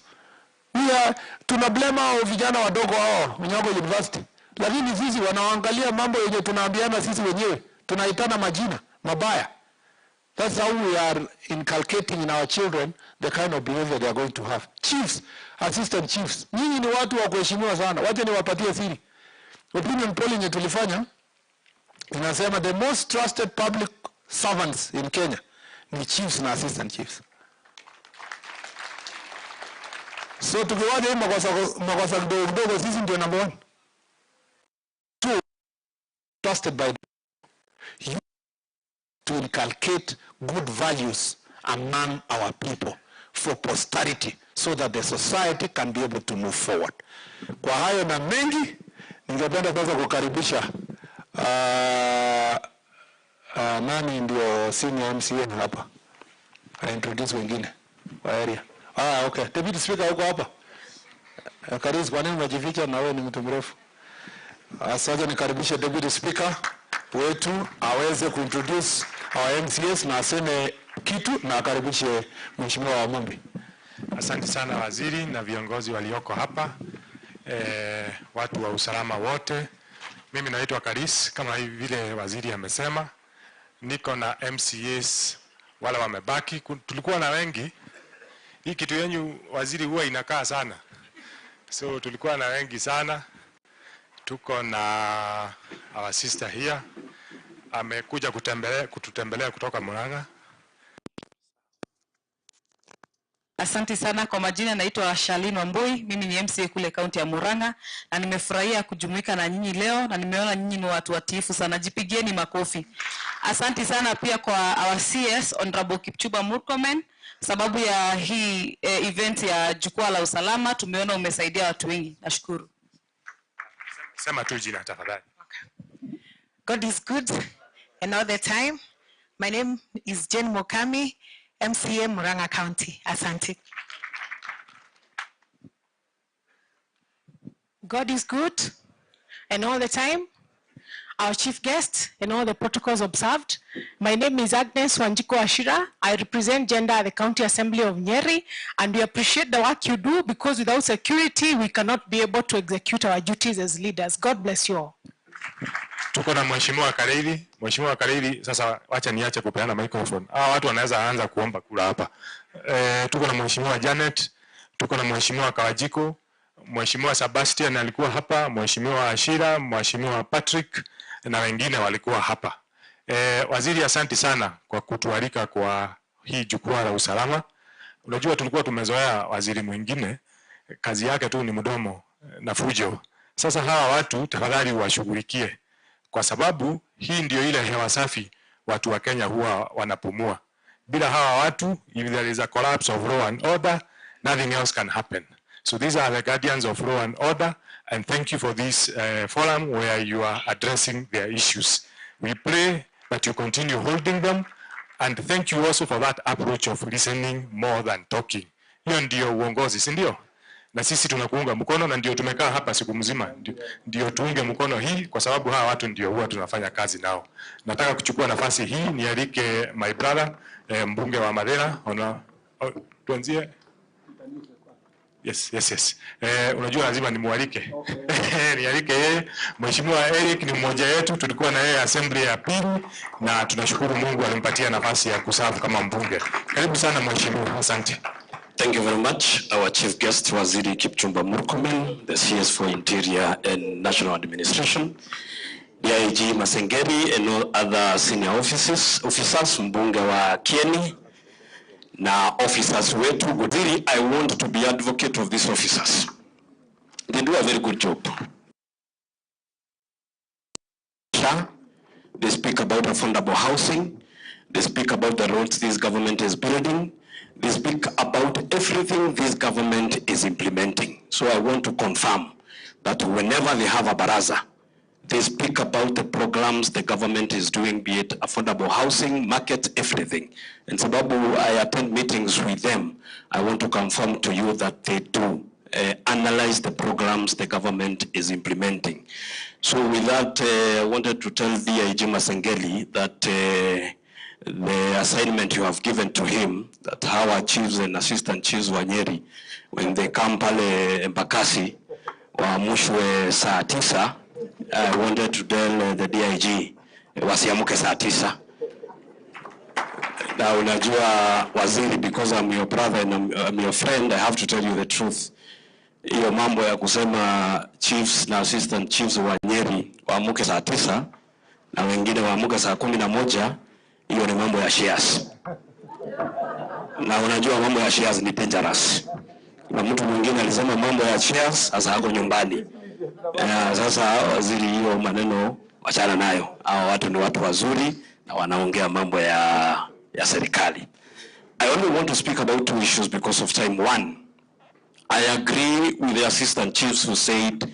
We are tuna blame hao vijana wadogo hao wenye wako university. Lakini sisi wanaangalia mambo yenye tunaambiana sisi wenyewe, tunaitana majina mabaya. That's how we are inculcating in our children the kind of behavior they are going to have. Chiefs, assistant chiefs, nyinyi ni watu wa kuheshimiwa sana. Wacha niwapatie siri. Opinion poll yenye tulifanya inasema the most trusted public servants in Kenya ni chiefs na assistant chiefs. So tukiwaje hii makosa kidogo kidogo, sisi ndio number one. trusted by you to inculcate good values among our people for posterity so that the society can be able to move forward. Kwa hayo na mengi, ningependa kwanza kukaribisha nani ndio senior MCA hapa? I introduce wengine wa area. Ah, okay. Deputy Speaker uko hapa? Karibu, kwa nini unajificha na wewe ni mtu mrefu? Sasa nikaribishe Deputy Speaker wetu aweze kuintroduce our MCAs na aseme kitu na akaribishe Mheshimiwa Wamumbi. Asante sana waziri na viongozi walioko hapa, watu wa usalama wote. Mimi naitwa Karis, kama hivi vile waziri amesema. Niko na MCAs wala wamebaki. Tulikuwa na wengi. Hii kitu yenyu waziri huwa inakaa sana. So tulikuwa na wengi sana. Tuko na our sister here. Amekuja kututembelea kutoka Murang'a. Asante sana kwa majina, naitwa Shalin Wambui, mimi ni MCA kule kaunti ya Murang'a na nimefurahia kujumuika na nyinyi leo na nimeona nyinyi ni watu watiifu sana. Jipigieni makofi. Asante sana pia kwa our CS Honorable Kipchumba Murkomen, sababu ya hii event ya Jukwaa la Usalama tumeona umesaidia watu wengi. Nashukuru. Sema tu jina tafadhali. Okay. God is good and all the time. My name is Jane Mokami, MCA Murang'a County. Asante. God is good and all the time. Our chief guest and all the protocols observed. My name is Agnes Wanjiko Ashira. I represent gender at the County Assembly of Nyeri, and we appreciate the work you do because without security, we cannot be able to execute our duties as leaders. God bless you all. Tuko na Mheshimiwa Kariri. Mheshimiwa Kariri, sasa wacha niache kupeana microphone. Hawa watu wanaweza anza kuomba kula hapa. Tuko na Mheshimiwa Janet, tuko na Mheshimiwa Kawajiko, Mheshimiwa Sebastian alikuwa hapa, Mheshimiwa Ashira, Mheshimiwa Patrick na wengine walikuwa hapa. Waziri, asante sana kwa kutualika kwa hii jukwaa la usalama. Unajua tulikuwa tumezoea waziri mwingine kazi yake tu ni mdomo na fujo. Sasa hawa watu tafadhali washughulikie, kwa sababu hii ndio ile hewa safi watu wa Kenya huwa wanapumua. Bila hawa watu, if there is a collapse of law and order, nothing else can happen. So these are the guardians of law and order, and thank you for this forum where you are addressing their issues. We pray that you continue holding them, and thank you also for that approach of listening more than talking. Hiyo ndio uongozi, si ndio? Na sisi tunakuunga mkono na ndio tumekaa hapa siku mzima, ndio tuunge mkono hii, kwa sababu hawa watu ndio huwa tunafanya kazi nao. Nataka kuchukua nafasi hii nialike my brother, mbunge wa Mathira. Tuanzie. Yes. Unajua lazima nimualike. Okay. Nialike yeye. Mheshimiwa Eric ni mmoja wetu, tulikuwa na yeye assembly ya pili na tunashukuru Mungu alimpatia nafasi ya kuserve kama mbunge. Karibu sana mheshimiwa, asante. Thank you very much, our chief guest, Waziri Kipchumba Murkomen, the CS for Interior and National Administration, DIG Masengeri and all other senior officers, mbunge wa Kieni, na officers wetu. Waziri, I want to be advocate of these officers. They do a very good job. They speak about affordable housing. They speak about the roads this government is building. They speak about everything this government is implementing. So I want to confirm that whenever they have a baraza, they speak about the programs the government is doing, be it affordable housing, market, everything. And sababu I attend meetings with them, I want to confirm to you that they do analyze the programs the government is implementing. So with that, I wanted to tell DIG Masengeli that the assignment you have given to him, that our chiefs and assistant chiefs wa Nyeri, when they come pale Embakasi, waamushwe saa 9, I wanted to tell the DIG, wasiamuke saa 9. Na unajua waziri, because I'm your brother and I'm your friend, I have to tell you the truth. Hiyo mambo ya kusema chiefs na assistant chiefs wa Nyeri waamuke saa 9 na wengine waamuke saa 11, hiyo ni mambo ya shares. Na unajua mambo ya shares ni dangerous. Na mtu mwingine alisema mambo ya shares sasa hako nyumbani. Sasa waziri, hiyo maneno Wachana nayo. Hawa watu ni watu wazuri na wanaongea mambo ya serikali. I only want to speak about two issues because of time. One, I agree with the assistant chiefs who said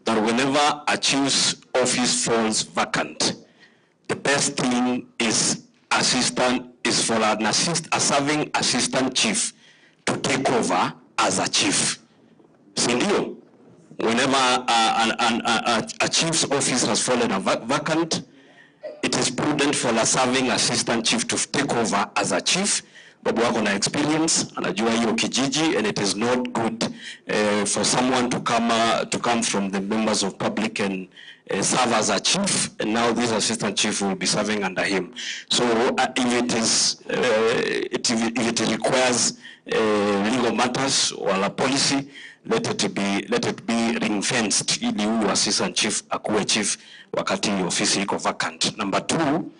that whenever a chief's office falls vacant, the best thing is for a serving assistant chief to take over as a chief. Sindio? Whenever a chief's office has fallen vacant, it is prudent for a serving assistant chief to take over as a chief. Babu wako na experience, anajua hiyo kijiji, and it is not good for someone to come from the members of public and serve as a chief, and now this assistant chief will be serving under him. So if it requires legal matters or a policy, let it be ring fenced ili huyu assistant chief akuwe chief wakati ofisi iko vacant. Number two,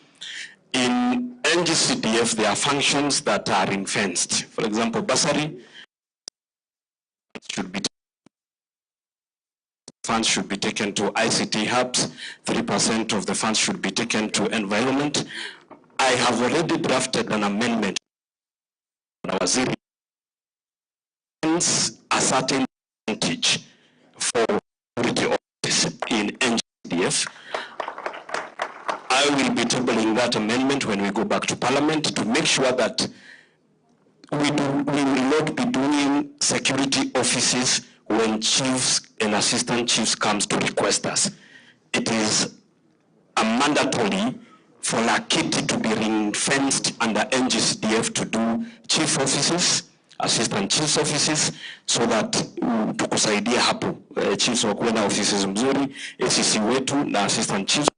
in NGCDF there are functions that are ring fenced. For example, bursary should be funds should be taken to ICT hubs, 3% of the funds should be taken to environment. I have already drafted an amendment a certain percentage for security office in NGCDF. I will be tabling that amendment when we go back to Parliament to make sure that we will not be doing security offices when chiefs and assistant chiefs comes to request us. It is a mandatory for Lakiti to be ring-fenced under NGCDF to do chief offices, assistant chiefs offices, so that tukusaidia hapo. Chiefs wakuwe na offices mzuri, ACC wetu na assistant chiefs.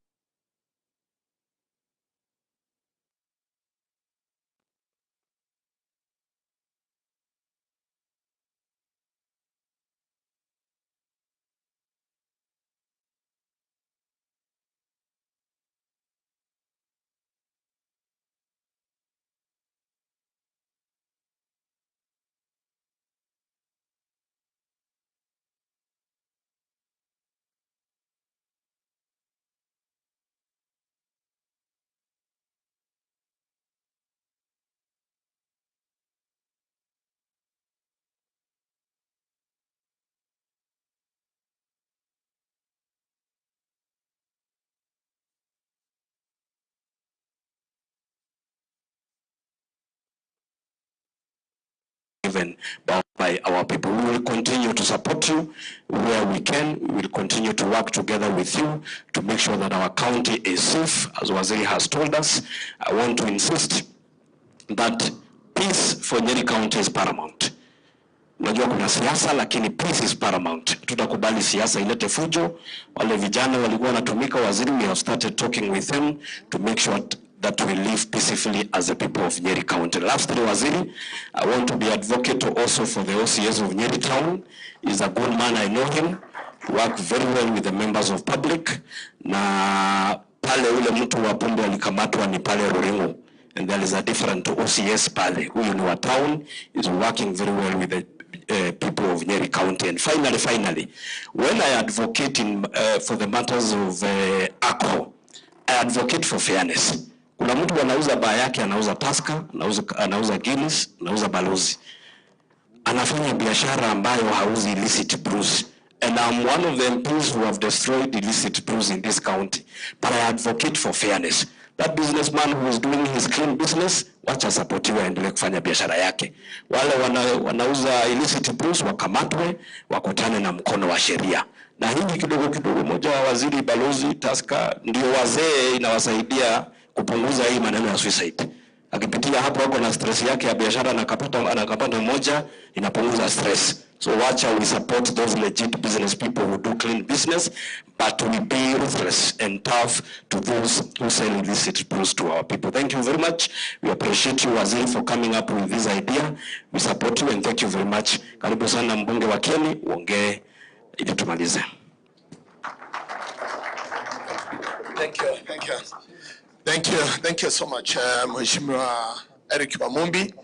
Given by our people. We will continue to support you where we can. We will continue to work together with you to make sure that our county is safe, as Waziri has told us. I want to insist that peace for Nyeri County is paramount. Unajua kuna siasa, lakini peace is paramount. Tutakubali siasa ilete fujo. Wale vijana walikuwa wanatumika, Waziri, we have started talking with them to make sure that we live peacefully as a people of Nyeri County. Lastly, Waziri, I want to be advocate also for the OCS of Nyeri Town. He's a good man, I know him. Work very well with the members of public. Na pale ule mtu wa pombe alikamatwa ni pale Ruringu. And there is a different OCS pale. Huyu ni wa town, is working very well with the people of Nyeri County. And finally, when I advocate for the matters of alcohol, I advocate for fairness. Kuna mtu anauza baa yake, anauza Tusker, anauza Guinness, anauza Balozi. Anafanya biashara ambayo hauzi illicit brews. And I'm one of the MPs who have destroyed illicit brews in this county. But I advocate for fairness. That businessman who is doing his clean business, wacha supportiwe aendelee kufanya biashara yake. Wale wanauza illicit brews wakamatwe, wakutane na mkono wa sheria. Na hili kidogo kidogo, moja wa waziri, Balozi, Tusker, ndio wazee inawasaidia kupunguza hii maneno ya suicide. Akipitia hapo wako na stress yake ya biashara na anakapata moja, inapunguza stress. So wacha we support those legit business people who do clean business, but we be ruthless and tough to those who sell illicit brews to our people. Thank you very much. We appreciate you, Waziri, for coming up with this idea. We support you and thank you very much. Karibu sana mbunge wa Kieni, uongee ili tumalize. Thank you, thank you. Thank you so much, Mheshimiwa Eric Wamumbi,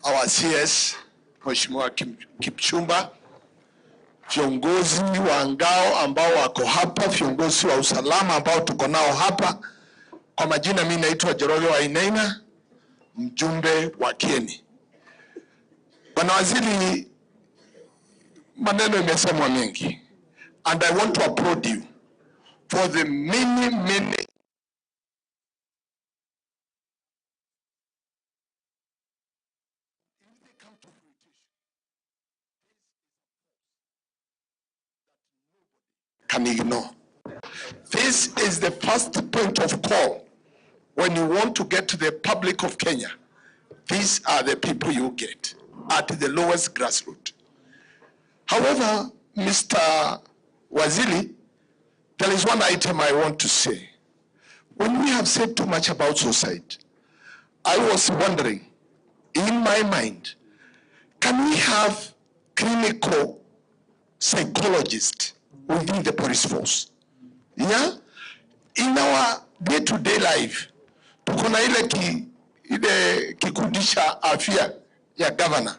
our CS, Mheshimiwa Kipchumba, viongozi wa ngao ambao wako hapa, viongozi wa usalama ambao tuko nao hapa. Kwa majina mimi naitwa Njoroge Wainaina, mjumbe wa Kieni. Bwana Waziri, maneno imesemwa mengi, and I want to applaud you for the many, many can ignore. This is the first point of call when you want to get to the public of Kenya. These are the people you get at the lowest grassroots. However, Mr. Waziri, there is one item I want to say. When we have said too much about suicide, I was wondering, in my mind, can we have clinical psychologists within the police force? Yeah? In our day-to-day life, tuko na ile kikundi cha afya ya governor.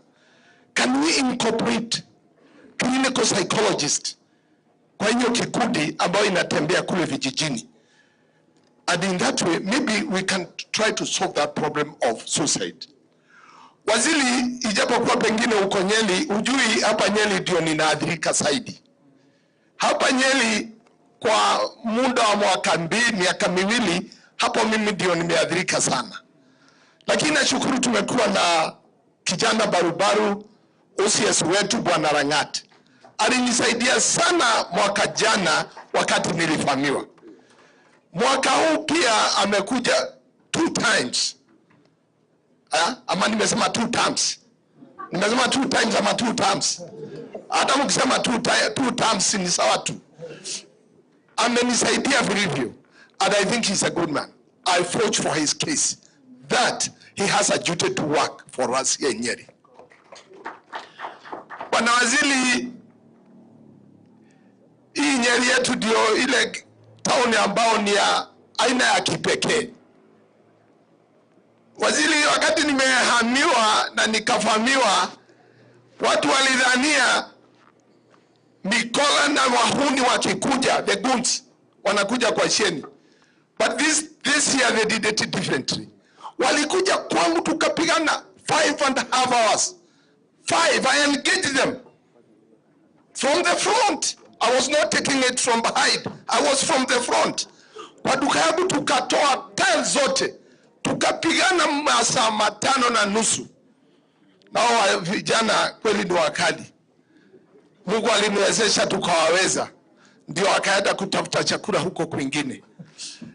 Can we incorporate clinical psychologist kwa hiyo kikundi ambayo inatembea kule vijijini? And in that way, maybe we can try to solve that problem of suicide. Waziri, ijapokuwa pengine uko Nyeri, ujui hapa Nyeri ndio ninaathirika zaidi. Hapa Nyeri kwa muda wa mwaka mbili, miaka miwili, hapo mimi ndio nimeathirika sana. Lakini nashukuru tumekuwa na kijana barubaru OCS wetu Bwana Rang'at. Alinisaidia sana mwaka jana wakati nilifamiwa. Mwaka huu pia amekuja 2 times. Ama nimesema 2 times. Nimesema 2 times ama 2 times. Hata mkisema 2 times ni sawa tu. Amenisaidia vilivyo. And I think he's a good man. I vouch for his case that he has a duty to work for us here in Nyeri. Bwana Waziri, hii Nyeri yetu ndio ile town ambao ni ya aina ya kipekee. Waziri, wakati nimehamiwa na nikafamiwa, watu walidhania Mikola na wahuni wakikuja, the goons, wanakuja kwa sheni. But this year they did it differently. Walikuja kwangu tukapigana 5.5 hours. 5, I engaged them. From the front. I was not taking it from behind. I was from the front. Kwa duka yangu tukatoa tiles zote. Tukapigana masaa 5.5. Nao vijana kweli ni wakali. Mungu aliniwezesha tukawaweza. Ndio akaenda kutafuta chakula huko kwingine.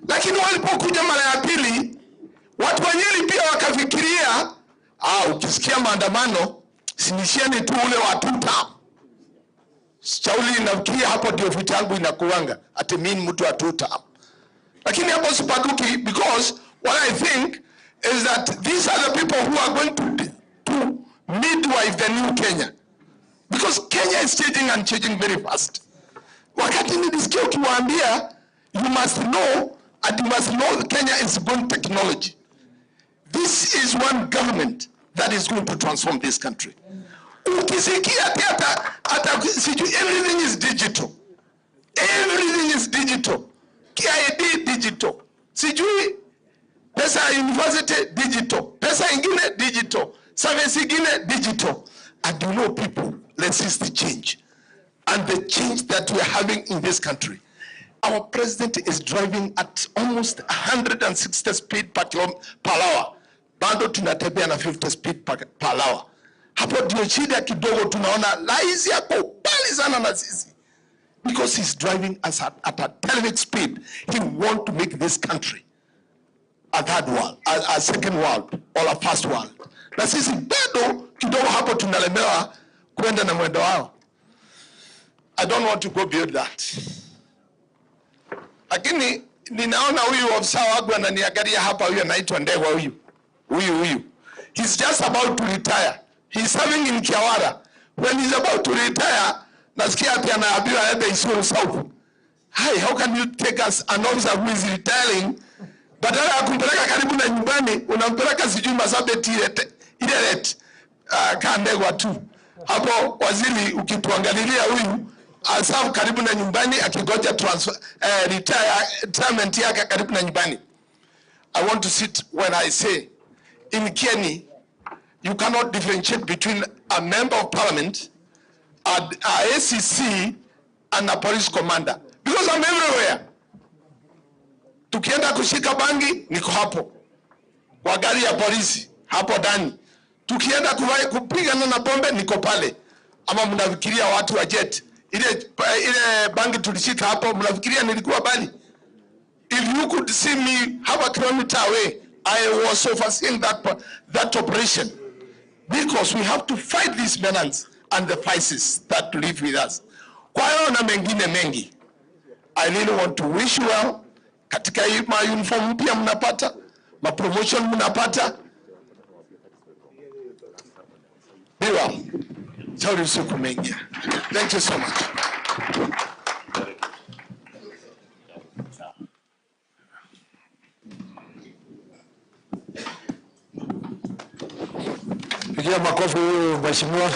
Lakini walipokuja mara ya pili, watu wa Nyeri pia wakafikiria, ukisikia maandamano, sinishieni tu ule wa tuta. Shauli nafikiria hapo ndio futa yangu inakuanga, ati mimi mtu wa tuta. Lakini hapo sipaduki, because what I think is that these are the people who are going to midwife the new Kenya. Because Kenya is changing and changing very fast. Wakati nilisikia ukiwaambia, you must know, and you must know Kenya is going technology. This is one government that is going to transform this country. Ukisikia hata everything is digital. Everything is digital. KID digital. Sijui pesa ya university digital. Pesa ingine digital. Service ingine digital. And you know people resist the change. And the change that we are having in this country. Our president is driving at almost 160 speed per hour. Bado tunatembea na 50 speed per hour. Hapo ndio shida kidogo tunaona rais yako mbali sana na sisi. Because he's driving us at a terrific speed. He wants to make this country a third world, a second world, or a first world. Na sisi bado kidogo hapo tunalemewa kwenda na mwendo wao. I don't want to go beyond that. Lakini ninaona huyu ofisa wangu ananiangalia hapa, huyu anaitwa Ndegwa huyu. Huyu. He's just about to retire. He's serving in Kiawara. When he's about to retire, nasikia ati anaambiwa aende Isiolo South. Hi, how can you take us an officer who is retiring? Badala ya kumpeleka karibu na nyumbani, unampeleka sijui Marsabit ile rate. Kandegwa tu. Hapo waziri, ukituangalilia huyu asafu karibu na nyumbani akingoja transfer, retirement yake karibu na nyumbani. I want to sit when I say in Kieni you cannot differentiate between a member of parliament, a ACC and a police commander because I'm everywhere. Tukienda kushika bangi niko hapo kwa gari ya polisi hapo ndani. Tukienda kupigana na pombe niko pale. Ama mnafikiria watu wa jet ile bangi tulishika hapo, mnafikiria nilikuwa bali? If you could see me half a kilometer away, I was overseeing that operation because we have to fight these menace and the vices that live with us. Kwa hiyo na mengine mengi, I really want to wish you well. Katika hii ma uniform mpya mnapata, ma promotion mnapata. Be well. Shauri usiku umeingia. Thank you so much. Pigia makofi huyu mheshimiwa.